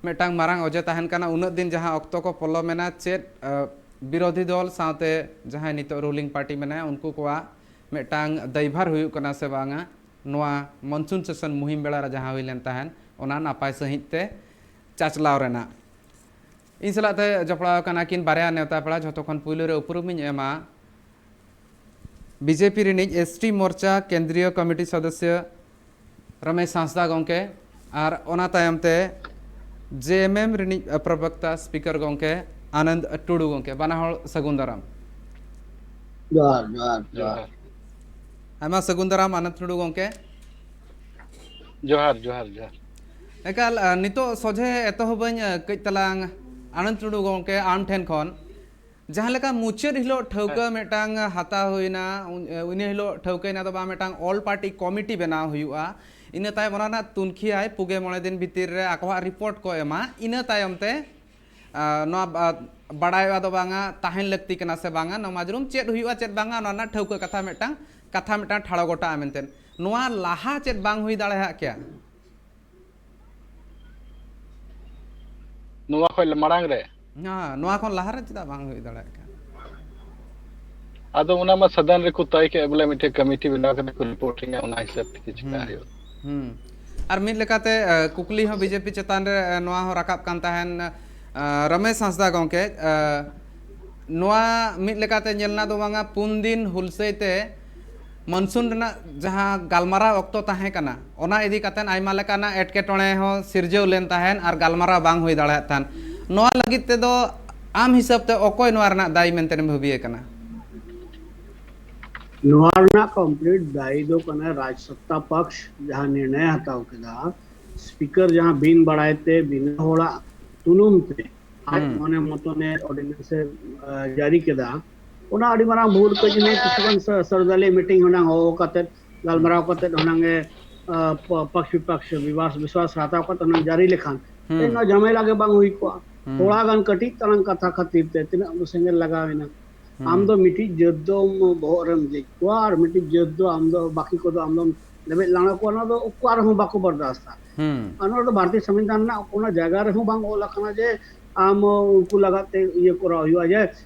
ᱢᱤᱫᱴᱟᱝ ᱢᱟᱨᱟᱝ ᱚᱡᱮ ᱛᱟᱦᱮᱱ ᱠᱟᱱᱟ, ᱩᱱᱟᱹᱜ ᱫᱤᱱ ᱡᱟᱦᱟᱸ ᱚᱠᱛᱚ ᱠᱚ ᱯᱚᱞᱚᱢ ᱮᱱᱟ, ᱪᱮᱫ, ᱟ, ᱵᱤᱨᱳᱫᱷᱤ ᱫᱚᱞ ᱥᱟᱶᱛᱮ ᱡᱟᱦᱟᱸᱭ ᱱᱤᱛᱚᱜ ᱨᱩᱞᱤᱝ ᱯᱟᱨᱴᱤ ᱢᱮᱱᱟᱭᱟ, ᱩᱱᱠᱩ ᱠᱚᱣᱟᱜ ᱢᱤᱫᱴᱟᱝ ᱫᱟᱭᱵᱷᱟᱨ ᱦᱩᱭᱩᱜ ᱠᱟᱱᱟ ᱥᱮ ᱵᱟᱝᱟ ᱱᱚᱣᱟ ᱢᱚᱱᱥᱩᱱ ᱥᱮᱥᱚᱱ ᱢᱩᱦᱤᱢ ᱵᱮᱲᱟ ᱨᱮ ᱡᱟᱦᱟᱸ ᱦᱩᱭ ᱞᱮᱱ ᱛᱟᱦᱮᱸᱫ, ᱚᱱᱟ ᱱᱟᱯᱟᱭ ᱥᱟᱺᱦᱤᱡ ᱛᱮ ᱪᱟᱪᱞᱟᱣ ᱨᱮᱱᱟᱜ? ᱤᱧ ᱥᱟᱞᱟᱜ ᱛᱮ ᱡᱚᱯᱲᱟᱣ ᱟᱠᱟᱱᱟ ᱠᱤᱱ ᱵᱟᱨᱭᱟ ᱱᱮᱣᱛᱟ ᱯᱮᱲᱟ᱾ ᱡᱷᱚᱛᱚ ᱠᱷᱚᱱ ᱯᱩᱭᱞᱩ ᱨᱮ ᱩᱯᱨᱩᱢᱤᱧ ᱮᱢᱟ ᱵᱤᱡᱮᱯᱤ ᱨᱤᱱᱤᱡ ᱮᱥᱴᱤ ᱢᱳᱨᱪᱟ ᱠᱮᱱᱫᱨᱤᱭᱚ ᱠᱚᱢᱤᱴᱤ ᱥᱚᱫᱚᱥᱭᱚ ᱨᱚᱢᱮᱥ ᱦᱟᱸᱥᱫᱟ ᱜᱚᱢᱠᱮ, ᱟᱨ ᱚᱱᱟ ᱛᱟᱭᱚᱢ ᱛᱮ ᱡᱮ ᱮᱢ ᱮᱢ ᱨᱤᱱᱤᱡ ᱯᱨᱚᱵᱚᱠᱛᱟ ᱥᱯᱤᱠᱟᱨ ᱜᱚᱢᱠᱮ ᱟᱱᱚᱱᱫ ᱴᱩᱰᱩ ᱜᱚᱢᱠᱮ, ᱵᱟᱱᱟ ᱦᱚᱲ ᱥᱟᱹᱜᱩᱱ ᱫᱟᱨᱟᱢ᱾ ᱡᱚᱦᱟᱨ, ᱡᱚᱦᱟᱨ, ᱡᱚᱦᱟᱨ᱾ ᱡᱚᱦᱟᱨ᱾ ᱟᱭᱢᱟ ᱥᱟᱹᱜᱩᱱ ᱫᱟᱨᱟᱢ ᱟᱱᱚᱱᱫ ᱴᱩᱰᱩ ᱜᱚᱢᱠᱮ᱾ ᱡᱚᱦᱟᱨ, ᱡᱚᱦᱟᱨ, ᱡᱚᱦᱟᱨ᱾ ᱮᱠᱟᱞ, ᱟ, ᱱᱤᱛᱚᱜ ᱥᱚᱡᱷᱮ ᱮᱛᱚᱦᱚᱵᱟᱹᱧ, ᱟ, ᱠᱟᱹᱡ ᱛᱟᱞᱟᱝ ᱟᱱᱚᱱᱫ ᱴᱩᱰᱩ ᱜᱚᱢᱠᱮ ᱟᱢ ᱴᱷᱮᱱ ᱠᱷᱚᱱ᱾ ᱡᱟᱦᱟᱸ ᱞᱮᱠᱟ ᱢᱩᱪᱟᱹᱫ ᱦᱤᱞᱳᱜ ᱴᱷᱟᱹᱣᱠᱟᱹ ᱦᱮᱸ᱾ ᱢᱤᱫᱴᱟᱝ ᱦᱟᱛᱟᱣ ᱦᱩᱭᱱᱟ, ᱩᱱ-, ᱤᱱᱟᱹ ᱦᱤᱞᱳᱜ ᱴᱷᱟᱹᱣᱠᱟᱹᱭᱮᱱᱟ ᱫᱚ ᱵᱟᱝ, ᱢᱤᱫᱴᱟᱝ ᱚᱞ ᱯᱟᱨᱴᱤ ᱠᱚᱢᱤᱴᱤ ᱵᱮᱱᱟᱣ ᱦᱩᱭᱩᱜᱼᱟ, ᱤᱱᱟᱹ ᱛᱟᱭᱚᱢ ᱚᱱᱟ ᱨᱮᱱᱟᱜ ᱛᱩᱱᱠᱷᱤᱭᱟᱭ, ᱯᱩᱜᱮ ᱢᱚᱬᱮ ᱫᱤᱱ ᱵᱷᱤᱛᱤᱨ ᱨᱮ ᱟᱠᱚᱣᱟᱜ ᱨᱤᱯᱳᱨᱴ ᱠᱚ ᱮᱢᱟ, ᱤᱱᱟᱹ ᱛᱟᱭᱚᱢ ᱛᱮ, ᱟ, ᱱᱚᱣᱟ ᱵᱟ-, ᱵᱟᱲᱟᱭᱚᱜᱼᱟ ᱫᱚ ᱵᱟᱝᱟ ᱛᱟᱦᱮᱱ ᱞᱟᱹᱠᱛᱤ ᱠᱟᱱᱟ ᱥᱮ ᱵᱟᱝᱟ, ᱱᱚᱣᱟ ᱢᱟᱡᱽᱨᱩᱢ ᱪᱮᱫ ᱦᱩᱭᱩᱜᱼᱟ ᱪᱮᱫ ᱵᱟᱝᱟ, ᱚᱱᱟ ᱨᱮᱱᱟᱜ ᱴᱷᱟᱹᱣᱠᱟᱹ ᱠᱟᱛᱷᱟ ᱢᱤᱫᱴᱟᱝ, ᱠᱟᱛᱷᱟ ᱢᱤᱫᱴᱟᱝ ᱴᱷᱟᱲᱚ ᱜᱚᱴᱟᱜᱼᱟ ᱢᱮᱱᱛᱮ᱾ ᱱᱚᱣᱟ ᱞᱟᱦᱟ ᱪᱮᱫ ᱵᱟᱝ ᱦᱩᱭ ᱫᱟᱲᱮᱭᱟᱜ ᱠᱮᱭᱟ? ᱱᱚᱣᱟ ᱠᱷᱚᱱ ᱢᱟᱲᱟᱝ ᱨᱮ? ᱦᱮᱸ, ᱱᱚᱣᱟ ᱠᱷᱚᱱ ᱞᱟᱦᱟ ᱨᱮ ᱪᱮᱫᱟᱜ ᱵᱟᱝ ᱦᱩᱭ ᱫᱟᱲᱮᱭᱟᱜ ᱠᱟᱱᱟ? ᱟᱫᱚ ᱚᱱᱟ ᱢᱟ ᱥᱟᱫᱚᱱ ᱨᱮᱠᱚ ᱛᱚᱭ ᱠᱮᱫ, ᱵᱚᱞᱮ ᱢᱤᱫᱴᱮᱡ ᱠᱚᱢᱤᱴᱤ ᱵᱮᱱᱟᱣ ᱠᱟᱛᱮ ᱠᱚ ᱨᱤᱯᱳᱨᱴᱤᱝᱟ, ᱚᱱᱟ ᱦᱤᱥᱟᱹᱵ ᱛᱮᱜᱮ ᱪᱤᱠᱟ ᱦᱩᱸ᱾ ᱦᱩᱭᱩᱜᱼᱟ᱾ ᱦᱩᱸ᱾ ᱟᱨ ᱢᱤᱫ ᱞᱮᱠᱟᱛᱮ ᱮ, ᱠᱩᱠᱞᱤ ᱦᱚᱸ ᱵᱤᱡᱮᱯᱤ ᱪᱮᱛᱟᱱ ᱨᱮ ᱮ, ᱱᱚᱣᱟ ᱦᱚᱸ ᱨᱟᱠᱟᱵ ᱠᱟᱱ ᱛᱟᱦᱮᱱ᱾ ᱮ, ᱨᱚᱢᱮᱥ ᱦᱟᱸᱥᱫᱟ ᱜᱚᱢᱠᱮ, ᱮ, ᱱᱚᱣᱟ ᱢᱤᱫ ᱞᱮᱠᱟᱛᱮ ᱧᱮᱞ ᱨᱮᱱᱟᱜ ᱫᱚ ᱵᱟᱝᱟ, ᱯᱩᱱ ᱫᱤᱱ ᱦᱩᱞᱥᱟᱹᱭ ᱛᱮ ᱢᱚᱱᱥᱩᱱ ᱨᱮᱱᱟᱜ ᱡᱟᱦᱟᱸ ᱜᱟᱞᱢᱟᱨᱟᱣ ᱚᱠᱛᱚ ᱛᱟᱦᱮᱸ ᱠᱟᱱᱟ, ᱚᱱᱟ ᱤᱫᱤ ᱠᱟᱛᱮ ᱟᱭᱢᱟ ᱞᱮᱠᱟᱱᱟᱜ ᱮᱴᱠᱮᱴᱚᱬᱮ ᱦᱚᱸ ᱥᱤᱨᱡᱟᱹᱣ ᱞᱮᱱ ᱛᱟᱦᱮᱸᱱ ᱟᱨ ᱜᱟᱞᱢᱟᱨᱟᱣ ᱵᱟᱝ ᱦᱩᱭ ᱫᱟᱲᱮᱭᱟᱜ ᱛᱟᱦᱮᱸᱱ᱾ ᱱᱚᱣᱟ ᱞᱟᱹᱜᱤᱫ ᱛᱮᱫᱚ ᱟᱢ ᱦᱤᱥᱟᱹᱵ ᱛᱮ ᱚᱠᱚᱭ ᱱᱚᱣᱟ ᱨᱮᱱᱟᱜ ᱫᱟᱭᱤ ᱢᱮᱱᱛᱮᱢ ᱵᱷᱟᱹᱵᱤᱭᱮ ᱠᱟᱱᱟ? ᱱᱚᱣᱟ ᱨᱮᱱᱟᱜ ᱠᱚᱢᱯᱞᱤᱴ ᱫᱟᱭᱤ ᱫᱚ ᱠᱟᱱᱟ ᱨᱟᱡᱽ ᱥᱚᱛᱛᱟ ᱯᱟᱠᱥ, ᱡᱟᱦᱟᱸ ᱱᱤᱨᱬᱚᱭ ᱦᱟᱛᱟᱣ ᱠᱮᱫᱟ, ᱥᱯᱤᱠᱟᱨ ᱡᱟᱦᱟᱸ ᱵᱤᱱ ᱵᱟᱲᱟᱭ ᱛᱮ ᱵᱤᱱᱟᱹ ᱦᱚᱲᱟᱜ ᱛᱩᱱᱩᱢ ᱛᱮ ᱟᱡ ᱦᱩᱸ᱾ ᱢᱚᱱᱮ ᱢᱚᱛᱚᱱᱮ ᱚᱨᱰᱤᱱᱮᱱᱥ ᱮ ᱟᱸ, ᱡᱟᱹᱨᱤ ᱠᱮᱫᱟ, ᱚᱱᱟ ᱟᱹᱰᱤ ᱢᱟᱨᱟᱝ ᱵᱷᱩᱞ ᱠᱟᱹᱡ ᱱᱤᱭᱟᱹ ᱠᱤᱪᱷᱩ ᱜᱟᱱ ᱥᱟᱨᱫᱟᱞᱤ ᱢᱤᱴᱤᱝ ᱦᱚᱸ ᱱᱟᱝ ᱦᱚᱦᱚ ᱠᱟᱛᱮ ᱜᱟᱞᱢᱟᱨᱟᱣ ᱠᱟᱛᱮ ᱦᱚᱸ ᱱᱟᱝ ᱮ ᱟᱸ, ᱯᱟᱠᱥ ᱵᱤᱯᱟᱠᱥ ᱵᱤᱵᱟᱥ ᱵᱤᱥᱣᱟᱥ ᱦᱟᱛᱟᱣ ᱠᱟᱛᱮ ᱚᱱᱟ ᱡᱟᱹᱨᱤ ᱞᱮᱠᱷᱟᱱ ᱦᱩᱸ᱾ ᱛᱮᱦᱮᱧ ᱱᱚᱣᱟ ᱡᱷᱟᱢᱮᱞᱟ ᱜᱮ ᱵᱟᱝ ᱦᱩᱭ ᱠᱚᱜᱼᱟ᱾ ᱦᱩᱸ᱾ ᱛᱷᱚᱲᱟ ᱜᱟᱱ ᱠᱟᱹᱴᱤᱡ ᱛᱟᱞᱟᱝ ᱠᱟᱛᱷᱟ ᱠᱷᱟᱹᱛᱤᱨ ᱛᱮ ᱛᱤᱱᱟᱹᱜ ᱥᱮᱸᱜᱮᱞ ᱞᱟᱜᱟᱣ ᱮᱱᱟ᱾ ᱦᱩᱸ᱾ ᱟᱢ ᱫᱚ ᱢᱤᱫᱴᱤᱡ ᱡᱟᱹᱛ ᱫᱚ ᱵᱚᱦᱚᱜ ᱨᱮᱢ ᱫᱮᱡ ᱠᱚᱣᱟ ᱟᱨ ᱢᱤᱫᱴᱤᱡ ᱡᱟᱹᱛ ᱫᱚ ᱟᱢ ᱫᱚ ᱵᱟᱹᱠᱤ ᱠᱚᱫᱚ ᱟᱢ ᱫᱚᱢ ᱞᱮᱵᱮᱫ ᱞᱟᱲᱟ ᱠᱚᱣᱟ, ᱚᱱᱟ ᱫᱚ ᱚᱠᱟ ᱨᱮᱦᱚᱸ ᱵᱟᱠᱚ ᱵᱚᱨᱫᱟᱥᱛᱟ᱾ ᱦᱩᱸ᱾ ᱟᱨ ᱱᱚᱣᱟ ᱫᱚ ᱵᱷᱟᱨᱚᱛᱤᱭᱚ ᱥᱚᱝᱵᱤᱫᱷᱟᱱ ᱨᱮᱱᱟᱜ ᱚᱱᱟ ᱡᱟᱭᱜᱟ ᱨᱮᱦᱚᱸ ᱵᱟᱝ ᱚᱞ ᱟᱠᱟᱱᱟ ᱡᱮ ᱟᱢ ᱩᱱᱠᱩ ᱞᱟᱜᱟᱫ ᱛᱮ ᱤᱭᱟᱹ ᱠᱚᱨᱟᱣ ᱦᱩᱭᱩᱜᱼᱟ, ᱡᱮ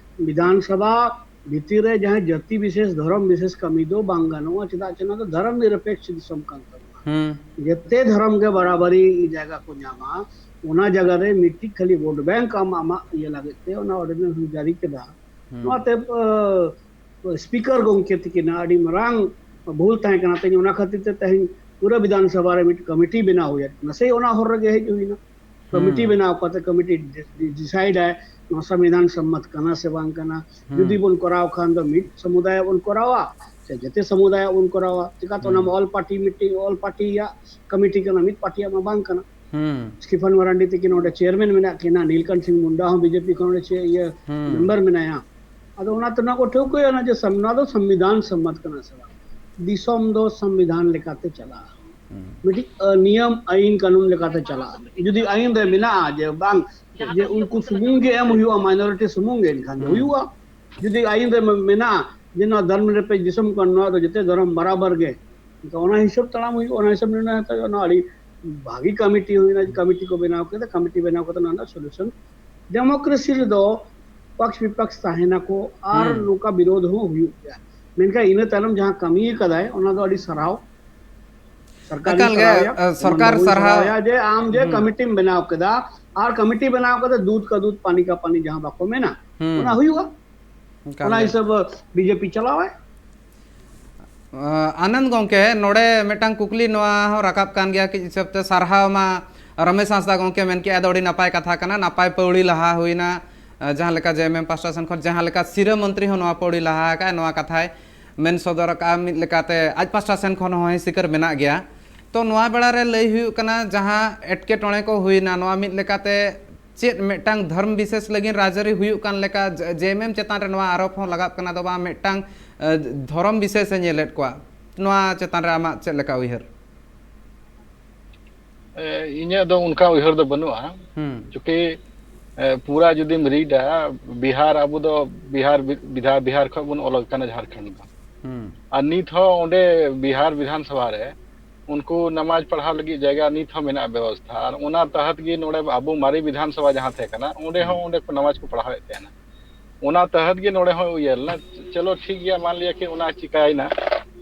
ᱵᱤᱫᱷᱟᱱ ᱥᱚᱵᱷᱟ ᱵᱷᱤᱛᱤᱨ ᱨᱮ ᱡᱟᱦᱟᱸᱭ ᱡᱟᱹᱛᱤ ᱵᱤᱥᱮᱥ ᱫᱷᱚᱨᱚᱢ ᱵᱤᱥᱮᱥ ᱠᱟᱹᱢᱤ ᱫᱚ ᱵᱟᱝ ᱜᱟᱱᱚᱜᱼᱟ, ᱪᱮᱫᱟᱜ ᱪᱮ ᱚᱱᱟ ᱫᱚ ᱫᱷᱚᱨᱚᱢ ᱱᱤᱨᱚᱯᱮᱠᱥ ᱫᱤᱥᱚᱢ ᱠᱟᱱ ᱛᱟᱵᱚᱱᱟ᱾ ᱦᱩᱸ᱾ ᱡᱮᱛᱮ ᱫᱷᱚᱨᱚᱢ ᱜᱮ ᱵᱟᱨᱟᱵᱟᱨᱤ ᱡᱟᱭᱜᱟ ᱠᱚ ᱧᱟᱢᱟ, ᱚᱱᱟ ᱡᱟᱭᱜᱟ ᱨᱮ ᱢᱤᱫᱴᱤᱡ ᱠᱷᱟᱹᱞᱤ ᱵᱷᱳᱴ ᱵᱮᱝᱠ ᱟᱢ ᱟᱢᱟᱜ ᱤᱭᱟᱹ ᱞᱟᱹᱜᱤᱫ ᱛᱮ ᱚᱱᱟ ᱚᱨᱰᱤᱱᱮᱱᱥ ᱡᱟᱹᱨᱤ ᱠᱮᱫᱟ᱾ ᱦᱩᱸ᱾ ᱱᱚᱣᱟᱛᱮ ᱥᱯᱤᱠᱟᱨ ᱜᱚᱢᱠᱮ ᱛᱤᱠᱤᱱᱟᱜ ᱟᱹᱰᱤ ᱢᱟᱨᱟᱝ ᱵᱷᱩᱞ ᱛᱟᱦᱮᱸ ᱠᱟᱱᱟ᱾ ᱛᱮᱦᱮᱧ ᱚᱱᱟ ᱠᱷᱟᱹᱛᱤᱨ ᱛᱮ ᱛᱮᱦᱮᱧ ᱯᱩᱨᱟᱹ ᱵᱤᱫᱷᱟᱱ ᱥᱚᱵᱷᱟ ᱨᱮ ᱢᱤᱫ ᱠᱚᱢᱤᱴᱤ ᱵᱮᱱᱟᱣ ᱦᱩᱭ ᱟᱠᱟᱱᱟ, ᱥᱮᱭ ᱚᱱᱟ ᱦᱚᱨ ᱨᱮᱜᱮ ᱦᱮᱡ ᱦᱩᱭᱱᱟ᱾ ᱠᱚᱢᱤᱴᱤ ᱦᱩᱸ᱾ ᱵᱮᱱᱟᱣ ᱠᱟᱛᱮ ᱠᱚᱢᱤᱴᱤ ᱰᱤᱥᱟᱭᱤᱰ ᱟᱭ ᱱᱚᱣᱟ ᱥᱚᱝᱵᱤᱫᱷᱟᱱ ᱥᱚᱢᱢᱚᱛ ᱠᱟᱱᱟ ᱥᱮ ᱵᱟᱝ ᱠᱟᱱᱟ᱾ ᱦᱩᱸ᱾ ᱡᱩᱫᱤ ᱵᱚᱱ ᱠᱚᱨᱟᱣ ᱠᱷᱟᱱ ᱫᱚ ᱢᱤᱫ ᱥᱚᱢᱩᱫᱟᱭ ᱵᱚᱱ ᱠᱚᱨᱟᱣᱟ ᱥᱮ ᱡᱮᱛᱮ ᱥᱚᱢᱩᱫᱟᱭ ᱵᱚᱱ ᱠᱚᱨᱟᱣᱟ, ᱪᱤᱠᱟᱛᱮ ᱚᱱᱟ ᱦᱩᱸ᱾ ᱢᱟ ᱚᱞ ᱯᱟᱨᱴᱤ ᱢᱤᱴᱤᱝ, ᱚᱞ ᱯᱟᱨᱴᱤᱭᱟᱜ ᱠᱚᱢᱤᱴᱤ ᱠᱟᱱᱟ, ᱢᱤᱫ ᱯᱟᱨᱴᱤᱭᱟᱜ ᱢᱟ ᱵᱟᱝ ᱠᱟᱱᱟ᱾ ᱦᱩᱸ᱾ ᱥᱴᱤᱯᱷᱟᱱ ᱢᱟᱨᱟᱱᱰᱤ ᱛᱤᱠᱤᱱ ᱚᱸᱰᱮ ᱪᱮᱭᱟᱨᱢᱮᱱ ᱢᱮᱱᱟᱜ ᱠᱤᱱᱟ, ᱱᱤᱞᱠᱟᱱᱛ ᱥᱤᱝ ᱢᱩᱱᱰᱟ ᱦᱚᱸ ᱵᱤᱡᱮᱯᱤ ᱠᱷᱚᱱ ᱚᱸᱰᱮ ᱪᱮ-, ᱤᱭᱟᱹ ᱦᱩᱸ᱾ ᱢᱮᱢᱵᱟᱨ ᱢᱮᱱᱟᱭᱟ᱾ ᱟᱫᱚ ᱚᱱᱟ ᱛᱮ ᱚᱱᱟ ᱠᱚ ᱴᱷᱟᱹᱣᱠᱟᱹᱭᱟ ᱚᱱᱟ ᱡᱮ ᱥᱚᱢ-, ᱱᱚᱣᱟ ᱫᱚ ᱥᱚᱝᱵᱤᱫᱷᱟᱱ ᱥᱚᱢᱢᱚᱛ ᱠᱟᱱᱟ ᱥᱮ ᱵᱟᱝ᱾ ᱫᱤᱥᱚᱢ ᱫᱚ ᱥᱚᱝᱵᱤᱫᱷᱟᱱ ᱞᱮᱠᱟᱛᱮ ᱪᱟᱞᱟᱜᱼᱟ, ᱦᱩᱸ᱾ ᱢᱤᱫᱴᱤᱡ, ᱟᱹ, ᱱᱤᱭᱚᱢ ᱟᱹᱭᱤᱱ ᱠᱟᱹᱱᱩᱱ ᱞᱮᱠᱟᱛᱮ ᱪᱟᱞᱟᱜᱼᱟ᱾ ᱡᱩᱫᱤ ᱟᱹᱭᱤᱱ ᱨᱮ ᱢᱮᱱᱟᱜᱼᱟ ᱡᱮ ᱵᱟᱝ, ᱡᱮ ᱩᱱᱠᱩ ᱥᱩᱢᱩᱝ ᱜᱮ ᱮᱢ ᱦᱩᱭᱩᱜᱼᱟ, ᱢᱟᱭᱱᱚᱨᱤᱴᱤ ᱥᱩᱢᱩᱝ ᱜᱮ, ᱮᱱᱠᱷᱟᱱ ᱫᱚ ᱦᱩᱸ᱾ ᱦᱩᱭᱩᱜᱼᱟ᱾ ᱡᱩᱫᱤ ᱟᱹᱭᱤᱱ ᱨᱮ ᱢᱮ-, ᱢᱮᱱᱟᱜᱼᱟ ᱡᱮ ᱱᱚᱣᱟ ᱫᱷᱚᱨᱢ ᱱᱤᱨᱚᱯᱮᱠᱷ ᱫᱤᱥᱚᱢ ᱠᱟᱱᱟ, ᱱᱚᱣᱟ ᱫᱚ ᱡᱚᱛᱚ ᱫᱷᱚᱨᱚᱢ ᱵᱟᱨᱟᱵᱟᱨ ᱜᱮ, ᱮᱱᱠᱷᱟᱱ ᱚᱱᱟ ᱦᱤᱥᱟᱹᱵ ᱛᱟᱲᱟᱢ ᱦᱩᱭᱩᱜᱼᱟ, ᱚᱱᱟ ᱦᱤᱥᱟᱹᱵ ᱱᱤᱨᱬᱚᱭ ᱦᱟᱛᱟᱣ ᱦᱩᱭᱩᱜᱼᱟ᱾ ᱱᱚᱣᱟ ᱟᱹᱰᱤ ᱵᱷᱟᱹᱜᱤ ᱠᱚᱢᱤᱴᱤ ᱦᱩᱭᱱᱟ, ᱠᱚᱢᱤᱴᱤ ᱠᱚ ᱵᱮᱱᱟᱣ ᱠᱮᱫᱟ, ᱠᱚᱢᱤᱴᱤ ᱵᱮᱱᱟᱣ ᱠᱟᱛᱮ ᱱᱚᱣᱟ ᱨᱮᱱᱟᱜ ᱥᱚᱞᱩᱥᱚᱱ᱾ ᱰᱮᱢᱳᱠᱨᱮᱥᱤ ᱨᱮᱫᱚ ᱯᱚᱠᱥ ᱵᱤᱯᱚᱠᱥ ᱛᱟᱦᱮᱱᱟᱠᱚ ᱟᱨ ᱦᱩᱸ᱾ ᱱᱚᱝᱠᱟ ᱵᱤᱨᱳᱫᱷ ᱦᱚᱸ ᱦᱩᱭᱩᱜ ᱜᱮᱭᱟ᱾ ᱢᱮᱱᱠᱷᱟᱱ ᱤᱱᱟᱹ ᱛᱟᱭᱱᱚᱢ ᱡᱟᱦᱟᱸ ᱠᱟᱹᱢᱤ ᱟᱠᱟᱫᱟᱭ, ᱚᱱᱟ ᱫᱚ ᱟᱹᱰᱤ ᱥᱟᱨᱦᱟᱣ᱾ ᱥᱚᱨᱠᱟᱨ ᱮᱠᱟᱞ ᱜᱮ, ᱥᱟᱨᱦᱟᱣᱮᱭᱟ, ᱟᱨ ᱮᱢᱚᱱ ᱥᱚᱨᱠᱟᱨ ᱵᱟᱵᱚᱱ ᱥᱟᱨᱦᱟᱣ᱾ ᱥᱟᱨᱦᱟᱣᱮᱭᱟ ᱡᱮ ᱟᱢ ᱡᱮ ᱦᱩᱸ᱾ ᱠᱚᱢᱤᱴᱤᱢ ᱵᱮᱱᱟᱣ ᱠᱮᱫᱟ, ᱟᱨ ᱠᱚᱢᱤᱴᱤ ᱵᱮᱱᱟᱣ ᱠᱟᱛᱮ ᱫᱩᱫᱷ ᱠᱟ ᱫᱩᱫᱷ, ᱯᱟᱱᱤ ᱠᱟ ᱯᱟᱱᱤ ᱡᱟᱦᱟᱸ ᱵᱟᱠᱚ ᱢᱮᱱᱟ, ᱦᱩᱸ᱾ ᱚᱱᱟ ᱦᱩᱭᱩᱜᱼᱟ᱾ ᱮᱠᱟᱞ ᱚᱱᱟ ᱜᱮ᱾ ᱦᱤᱥᱟᱹᱵ ᱵᱤᱡᱮᱯᱤ ᱪᱟᱞᱟᱣᱟᱭ᱾ ᱟᱸ, ᱟᱱᱚᱱᱫ ᱜᱚᱢᱠᱮ, ᱱᱚᱰᱮ ᱢᱤᱫᱴᱟᱝ ᱠᱩᱠᱞᱤ ᱱᱚᱣᱟ ᱦᱚᱸ ᱨᱟᱠᱟᱵ ᱠᱟᱱ ᱜᱮᱭᱟ, ᱠᱤ ᱦᱤᱥᱟᱹᱵ ᱛᱮ ᱥᱟᱨᱦᱟᱣ ᱢᱟ ᱨᱚᱢᱮᱥ ᱦᱟᱸᱥᱫᱟ ᱜᱚᱢᱠᱮ ᱢᱮᱱ ᱠᱮᱜᱼᱟ, ᱟᱫᱚ ᱟᱹᱰᱤ ᱱᱟᱯᱟᱭ ᱠᱟᱛᱷᱟ ᱠᱟᱱᱟ, ᱱᱟᱯᱟᱭ ᱯᱟᱹᱣᱲᱤ ᱞᱟᱦᱟ ᱦᱩᱭᱱᱟ᱾ ᱟᱸ, ᱡᱟᱦᱟᱸ ᱞᱮᱠᱟ ᱡᱮ ᱮᱢ ᱮᱢ ᱯᱟᱥᱴᱟ ᱥᱮᱱ ᱠᱷᱚᱱ, ᱡᱟᱦᱟᱸ ᱞᱮᱠᱟ ᱥᱤᱨᱟᱹ ᱢᱚᱱᱛᱨᱤ ᱦᱚᱸ ᱱᱚᱣᱟ ᱯᱟᱹᱣᱲᱤ ᱞᱟᱦᱟ ᱟᱠᱟᱫᱼᱟᱭ, ᱱᱚᱣᱟ ᱠᱟᱛᱷᱟᱭ ᱢᱮᱱ ᱥᱚᱫᱚᱨ ᱟᱠᱟᱫᱼᱟ᱾ ᱢᱤᱫ ᱞᱮᱠᱟᱛᱮ ᱟᱡ ᱯᱟᱥᱴᱟ ᱥᱮᱱ ᱠᱷᱚᱱ ᱦᱚᱸ ᱦᱚᱭ ᱥᱤᱠᱟᱹᱨ ᱢᱮᱱᱟᱜ ᱜᱮᱭᱟ᱾ ᱛᱚ ᱱᱚᱣᱟ ᱵᱮᱲᱟ ᱨᱮ ᱞᱟᱹᱭ ᱦᱩᱭᱩᱜ ᱠᱟᱱᱟ, ᱡᱟᱦᱟᱸ ᱮᱴᱠᱮᱴᱚᱬᱮ ᱠᱚ ᱦᱩᱭᱱᱟ, ᱱᱚᱣᱟ ᱢᱤᱫ ᱞᱮᱠᱟᱛᱮ ᱪᱮᱫ ᱢᱤᱫᱴᱟᱝ ᱫᱷᱚᱨᱢ ᱵᱤᱥᱮᱥ ᱞᱟᱹᱜᱤᱫ ᱨᱟᱡᱽᱟᱹᱨᱤ ᱦᱩᱭᱩᱜ ᱠᱟᱱ ᱞᱮᱠᱟ, ᱡᱮ ᱮᱢ ᱮᱢ ᱪᱮᱛᱟᱱ ᱨᱮ ᱱᱚᱣᱟ ᱟᱨᱳᱯ ᱦᱚᱸ ᱞᱟᱜᱟᱜ ᱠᱟᱱᱟ, ᱫᱚ ᱵᱟᱝ ᱢᱤᱫᱴᱟᱝ, ᱟᱸ, ᱫᱷᱚᱨᱚᱢ ᱵᱤᱥᱮᱥ ᱮ ᱧᱮᱞᱮᱫ ᱠᱚᱣᱟ᱾ ᱱᱚᱣᱟ ᱪᱮᱛᱟᱱ ᱨᱮ ᱟᱢᱟᱜ ᱪᱮᱫ ᱞᱮᱠᱟ ᱩᱭᱦᱟᱹᱨ? ᱮ, ᱤᱧᱟᱹᱜ ᱫᱚ ᱚᱱᱠᱟ ᱩᱭᱦᱟᱹᱨ ᱫᱚ ᱵᱟᱹᱱᱩᱜᱼᱟ᱾ ᱦᱩᱸ᱾ ᱪᱩᱸᱠᱤ, ᱮ, ᱯᱩᱨᱟ ᱡᱩᱫᱤᱢ ᱨᱤᱰᱟ, ᱵᱤᱦᱟᱨ, ᱟᱵᱚ ᱫᱚ ᱵᱤᱦᱟᱨ ᱵᱤ-, ᱵᱤᱫᱷᱟ-, ᱵᱤᱦᱟᱨ ᱠᱷᱚᱱ ᱵᱚᱱ ᱚᱞᱚᱜ ᱠᱟᱱᱟ ᱡᱷᱟᱲᱠᱷᱚᱸᱰ ᱫᱚ᱾ ᱦᱩᱸ᱾ ᱟᱨ ᱱᱤᱛ ᱦᱚᱸ ᱚᱸᱰᱮ ᱵᱤᱦᱟᱨ ᱵᱤᱫᱷᱟᱱ ᱥᱚᱵᱷᱟ ᱨᱮ ᱩᱱᱠᱩ ᱱᱟᱢᱟᱡᱽ ᱯᱟᱲᱦᱟᱣ ᱞᱟᱹᱜᱤᱫ ᱡᱟᱭᱜᱟ ᱱᱤᱛ ᱦᱚᱸ ᱢᱮᱱᱟᱜᱼᱟ ᱵᱮᱵᱚᱥᱛᱷᱟ᱾ ᱟᱨ ᱚᱱᱟ ᱛᱟᱦᱟᱛ ᱜᱮ ᱱᱚᱰᱮ ᱟᱵᱚ ᱢᱟᱨᱮ ᱵᱤᱫᱷᱟᱱ ᱥᱚᱵᱷᱟ ᱡᱟᱦᱟᱸ ᱛᱟᱦᱮᱸ ᱠᱟᱱᱟ, ᱚᱸᱰᱮ ᱦᱚᱸ ᱚᱸᱰᱮ ᱠᱚ ᱱᱟᱢᱟᱡᱽ ᱠᱚ ᱯᱟᱲᱦᱟᱣᱮᱫ ᱛᱟᱦᱮᱱᱟ᱾ ᱚᱱᱟ ᱛᱟᱦᱟᱛ ᱜᱮ ᱱᱚᱰᱮ ᱦᱚᱸ ᱩᱭᱦᱟᱹᱨ ᱞᱮᱱᱟ, ᱪᱚᱞᱚ ᱴᱷᱤᱠ ᱜᱮᱭᱟ, ᱢᱟᱱ ᱞᱤᱭᱟ ᱠᱤ ᱚᱱᱟ ᱪᱤᱠᱟᱭᱮᱱᱟ᱾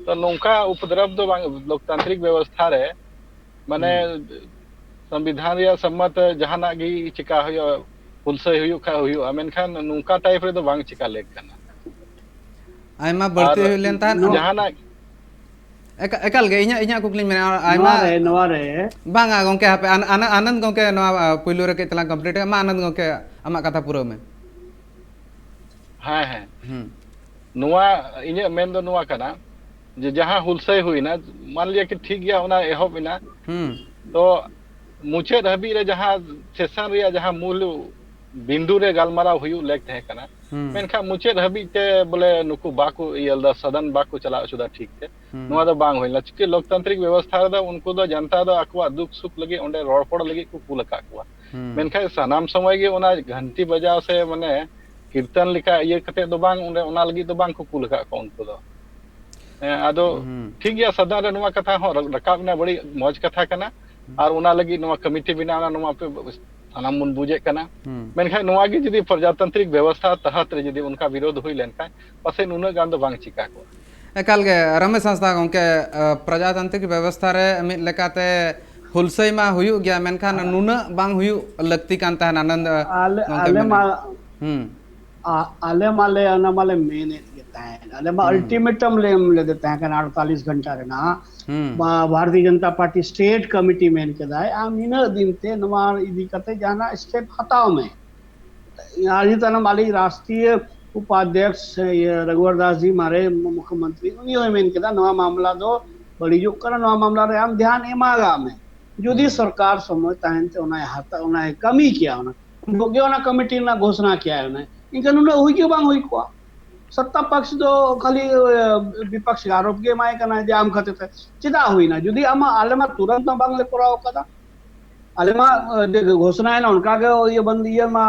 ᱛᱚ ᱱᱚᱝᱠᱟ ᱩᱯᱚᱫᱨᱚᱵ ᱫᱚ ᱵᱟᱝ, ᱞᱳᱠᱛᱟᱱᱛᱨᱤᱠ ᱵᱮᱵᱚᱥᱛᱷᱟ ᱨᱮ, ᱢᱟᱱᱮ, ᱦᱩᱸ᱾ ᱥᱚᱝᱵᱤᱫᱷᱟᱱ ᱨᱮᱭᱟᱜ ᱥᱚᱢᱢᱚᱛ ᱡᱟᱦᱟᱱᱟᱜ ᱜᱮ ᱪᱤᱠᱟ ᱦᱩᱭᱩᱜᱼᱟ, ᱦᱩᱞᱥᱟᱹᱭ ᱦᱩᱭᱩᱜ ᱠᱷᱟᱡ ᱦᱩᱭᱩᱜᱼᱟ, ᱢᱮᱱᱠᱷᱟᱱ ᱱᱚᱝᱠᱟ ᱴᱟᱭᱤᱯ ᱨᱮᱫᱚ ᱵᱟᱝ ᱪᱤᱠᱟ ᱞᱮᱠ ᱠᱟᱱᱟ᱾ ᱟᱭᱢᱟ ᱵᱟᱹᱲᱛᱤ ᱟᱨ ᱦᱩᱭ ᱞᱮᱱ ᱛᱟᱦᱮᱸᱫ᱾ ᱡᱟᱦᱟᱱᱟᱜ ᱮᱠᱟ-, ᱮᱠᱟᱞ ᱜᱮ, ᱤᱧᱟᱹᱜ, ᱤᱧᱟᱹᱜ ᱠᱩᱠᱞᱤᱧ ᱢᱮᱱᱟ, ᱟᱭᱢᱟ ᱱᱚᱣᱟ ᱨᱮ, ᱱᱚᱣᱟ ᱨᱮ ᱵᱟᱝᱟ ᱜᱚᱝᱠᱮ, ᱦᱟᱯᱮ, ᱟᱱ-, ᱟᱱ-, ᱟᱱᱚᱱᱫ ᱜᱚᱝᱠᱮ ᱱᱚᱣᱟ, ᱟ, ᱯᱩᱭᱞᱩ ᱨᱮ ᱠᱟᱹᱡ ᱛᱟᱞᱟᱝ ᱠᱚᱢᱯᱞᱤᱴ ᱢᱟ᱾ ᱟᱱᱚᱱᱫ ᱜᱚᱝᱠᱮ, ᱟᱢᱟᱜ ᱠᱟᱛᱷᱟ ᱯᱩᱨᱟᱹᱣ ᱢᱮ᱾ ᱦᱮᱸ, ᱦᱮᱸ᱾ ᱦᱩᱸ᱾ ᱱᱚᱣᱟ ᱤᱧᱟᱹᱜ ᱢᱮᱱ ᱫᱚ ᱱᱚᱣᱟ ᱠᱟᱱᱟ ᱡᱮ ᱡᱟᱦᱟᱸ ᱦᱩᱞᱥᱟᱹᱭ ᱦᱩᱭᱱᱟ, ᱢᱟᱱ ᱞᱤᱭᱟ ᱠᱤ ᱴᱷᱤᱠ ᱜᱮᱭᱟ, ᱚᱱᱟ ᱮᱦᱚᱵ ᱮᱱᱟ, ᱦᱩᱸ᱾ ᱛᱚ ᱢᱩᱪᱟᱹᱫ ᱦᱟᱹᱵᱤᱡ ᱨᱮ ᱡᱟᱦᱟᱸ ᱥᱮᱥᱚᱱ ᱨᱮᱭᱟᱜ ᱡᱟᱦᱟᱸ ᱢᱩᱞ ᱵᱤᱱᱫᱩ ᱨᱮ ᱜᱟᱞᱢᱟᱨᱟᱣ ᱦᱩᱭᱩᱜ ᱞᱮᱠ ᱛᱟᱦᱮᱸ ᱠᱟᱱᱟ, ᱦᱩᱸ᱾ ᱢᱮᱱᱠᱷᱟᱱ ᱢᱩᱪᱟᱹᱫ ᱦᱟᱹᱵᱤᱡ ᱛᱮ ᱵᱚᱞᱮ ᱱᱩᱠᱩ ᱵᱟᱠᱚ ᱤᱭᱟᱹ ᱞᱮᱫᱟ, ᱥᱚᱫᱚᱱ ᱵᱟᱠᱚ ᱪᱟᱞᱟᱣ ᱦᱚᱪᱚ ᱞᱮᱫᱟ ᱴᱷᱤᱠ ᱛᱮ᱾ ᱦᱩᱸ᱾ ᱱᱚᱣᱟ ᱫᱚ ᱵᱟᱝ ᱦᱩᱭ ᱞᱮᱱᱟ, ᱪᱩᱸᱠᱤ ᱞᱳᱠᱛᱟᱱᱛᱨᱤᱠ ᱵᱮᱵᱚᱥᱛᱷᱟ ᱨᱮᱫᱚ ᱩᱱᱠᱩ ᱫᱚ ᱡᱟᱱᱛᱟ ᱫᱚ ᱟᱠᱚᱣᱟᱜ ᱫᱩᱠ ᱥᱩᱠ ᱞᱟᱹᱜᱤᱫ ᱚᱸᱰᱮ ᱨᱚᱲ ᱯᱚᱲ ᱞᱟᱹᱜᱤᱫ ᱠᱚ ᱠᱩᱞ ᱟᱠᱟᱫ ᱠᱚᱣᱟ᱾ ᱦᱩᱸ᱾ ᱢᱮᱱᱠᱷᱟᱱ ᱥᱟᱱᱟᱢ ᱥᱚᱢᱚᱭ ᱜᱮ ᱚᱱᱟ ᱜᱷᱟᱱᱴᱤ ᱵᱟᱡᱟᱣ ᱥᱮ ᱢᱟᱱᱮ ᱠᱤᱨᱛᱚᱱ ᱞᱮᱠᱟ ᱤᱭᱟᱹ ᱠᱟᱛᱮ ᱫᱚ ᱵᱟᱝ, ᱚᱸᱰᱮ ᱚᱱᱟ ᱞᱟᱹᱜᱤᱫ ᱫᱚ ᱵᱟᱝ ᱠᱚ ᱠᱩᱞ ᱟᱠᱟᱫ ᱠᱚᱣᱟ ᱩᱱᱠᱩ ᱫᱚ᱾ ᱦᱮᱸ, ᱟᱫᱚ ᱦᱩᱸ᱾ ᱴᱷᱤᱠ ᱜᱮᱭᱟ, ᱥᱟᱫᱚᱱ ᱨᱮ ᱱᱚᱣᱟ ᱠᱟᱛᱷᱟ ᱦᱚᱸ ᱨᱟ-, ᱨᱟᱠᱟᱵ ᱮᱱᱟ, ᱵᱟᱹᱲᱤᱡ ᱢᱚᱡᱽ ᱠᱟᱛᱷᱟ ᱠᱟᱱᱟ᱾ ᱟᱨ ᱚᱱᱟ ᱞᱟᱹᱜᱤᱫ ᱱᱚᱣᱟ ᱠᱚᱢᱤᱴᱤ ᱵᱮᱱᱟᱣ ᱮᱱᱟ, ᱱᱚᱣᱟ ᱯᱮ ᱥᱟᱱᱟᱢ ᱵᱚᱱ ᱵᱩᱡᱮᱫ ᱠᱟᱱᱟ᱾ ᱦᱩᱸ᱾ ᱢᱮᱱᱠᱷᱟᱱ ᱱᱚᱣᱟ ᱜᱮ ᱡᱩᱫᱤ ᱯᱨᱚᱡᱟᱛᱟᱱᱛᱨᱤᱠ ᱵᱮᱵᱚᱥᱛᱷᱟ ᱛᱟᱦᱟᱛ ᱨᱮ ᱡᱩᱫᱤ ᱚᱱᱠᱟ ᱵᱤᱨᱳᱫᱷ ᱦᱩᱭ ᱞᱮᱱᱠᱷᱟᱱ ᱯᱟᱥᱮᱡ ᱱᱩᱱᱟᱹᱜ ᱜᱟᱱ ᱫᱚ ᱵᱟᱝ ᱪᱤᱠᱟ ᱠᱚᱜᱼᱟ᱾ ᱮᱠᱟᱞ ᱜᱮ ᱨᱚᱢᱮᱥ ᱦᱟᱸᱥᱫᱟ ᱜᱚᱢᱠᱮ, ᱟ, ᱯᱨᱚᱡᱟᱛᱟᱱᱛᱨᱤᱠ ᱵᱮᱵᱚᱥᱛᱷᱟ ᱨᱮ ᱢᱤᱫ ᱞᱮᱠᱟᱛᱮ ᱦᱩᱞᱥᱟᱹᱭ ᱢᱟ ᱦᱩᱭᱩᱜ ᱜᱮᱭᱟ, ᱢᱮᱱᱠᱷᱟᱱ ᱱᱩᱱᱟᱹᱜ ᱵᱟᱝ ᱦᱩᱭᱩᱜ ᱞᱟᱹᱠᱛᱤ ᱠᱟᱱ ᱛᱟᱦᱮᱱᱟ, ᱟᱱᱚᱱᱫ, ᱟ, ᱟᱞᱮ ᱜᱚᱢᱠᱮ ᱟᱞᱮ ᱢᱮᱱᱟ᱾ ᱢᱟ ᱦᱩᱸ᱾ ᱟ- ᱟᱞᱮ ᱢᱟᱞᱮ ᱚᱱᱟ ᱢᱟᱞᱮ ᱢᱮᱱᱮᱫ ᱜᱮ ᱛᱟᱦᱮᱸᱫ, ᱟᱞᱮ ᱢᱟ ᱦᱩᱸ᱾ ᱟᱞᱴᱤᱢᱮᱴᱟᱢ ᱞᱮ ᱮᱢ ᱞᱮᱫᱮ ᱛᱟᱦᱮᱸ ᱠᱟᱱᱟ ᱟᱴᱛᱟᱞᱤᱥ ᱜᱷᱚᱱᱴᱟ ᱨᱮᱱᱟᱜ᱾ ᱦᱩᱸ᱾ ᱵᱟ- Bharatiya Janata party state committee ᱢᱮᱱ ᱠᱮᱫᱟᱭ, ᱟᱢ ᱱᱤᱱᱟᱹᱜ ᱫᱤᱱ ᱛᱮ ᱱᱚᱣᱟ ᱤᱫᱤ ᱠᱟᱛᱮ ᱡᱟᱦᱟᱱᱟᱜ ᱥᱴᱮᱯ ᱦᱟᱛᱟᱣ ᱢᱮ᱾ ᱟᱨ ᱤᱱᱟᱹ ᱛᱟᱭᱱᱚᱢ ᱟᱞᱮ ᱨᱟᱥᱴᱨᱤᱭᱚ ᱩᱯᱟᱫᱷᱭᱚᱠᱥ, ᱤᱭᱟᱹ, ᱨᱚᱜᱷᱩᱵᱚᱨ ᱫᱟᱥ ᱡᱤ, ᱢᱟᱨᱮ ᱢᱩᱠᱷᱭᱚᱢᱚᱱᱛᱨᱤ, ᱩᱱᱤ ᱦᱚᱸᱭ ᱢᱮᱱ ᱠᱮᱫᱟ, ᱱᱚᱣᱟ ᱢᱟᱢᱞᱟ ᱫᱚ ᱵᱟᱹᱲᱤᱡᱚᱜ ᱠᱟᱱᱟ, ᱱᱚᱣᱟ ᱢᱟᱢᱞᱟ ᱨᱮ ᱟᱢ ᱫᱷᱮᱭᱟᱱ ᱮᱢᱟᱜᱟᱜ ᱢᱮ᱾ ᱡᱩᱫᱤ ᱦᱩᱸ᱾ ᱥᱚᱨᱠᱟᱨ ᱥᱚᱢᱚᱭ ᱛᱟᱦᱮᱱ ᱛᱮ ᱚᱱᱟᱭ ᱦᱟᱛᱟᱣ, ᱚᱱᱟᱭ ᱠᱟᱹᱢᱤ ᱠᱮᱭᱟ, ᱚᱱᱟ ᱜᱮ ᱚᱱᱟ ᱠᱚᱢᱤᱴᱤ ᱨᱮᱱᱟᱜ ᱜᱷᱳᱥᱱᱟ ᱠᱮᱭᱟ, ᱚᱱᱟ ᱤᱱᱠᱷᱟᱱ ᱱᱩᱱᱟᱹᱜ ᱦᱩᱭ ᱜᱮ ᱵᱟᱝ ᱦᱩᱭ ᱠᱚᱜᱼᱟ᱾ ᱥᱚᱛᱛᱟ ᱯᱟᱠᱥ ᱫᱚ ᱠᱷᱟᱹᱞᱤ, ᱮ, ᱵᱤᱯᱟᱠᱥ ᱜᱮ ᱟᱨᱳᱯ ᱜᱮ ᱮᱢᱟᱭ ᱠᱟᱱᱟ ᱡᱮ ᱟᱢ ᱠᱷᱟᱹᱛᱤᱨ ᱛᱮ᱾ ᱪᱮᱫᱟᱜ ᱦᱩᱭᱱᱟ? ᱡᱩᱫᱤ ᱟᱢᱟᱜ, ᱟᱞᱮ ᱢᱟ ᱛᱩᱨᱟᱱᱛ ᱢᱟ ᱵᱟᱝᱞᱮ ᱠᱚᱨᱟᱣ ᱠᱟᱫᱟ, ᱟᱞᱮ ᱢᱟ, ᱮ, ᱡᱮ ᱜᱷᱳᱥᱱᱟᱭᱮᱱᱟ ᱚᱱᱠᱟ ᱜᱮ ᱤᱭᱟᱹ ᱵᱚᱱᱫ, ᱤᱭᱟᱹ ᱢᱟ,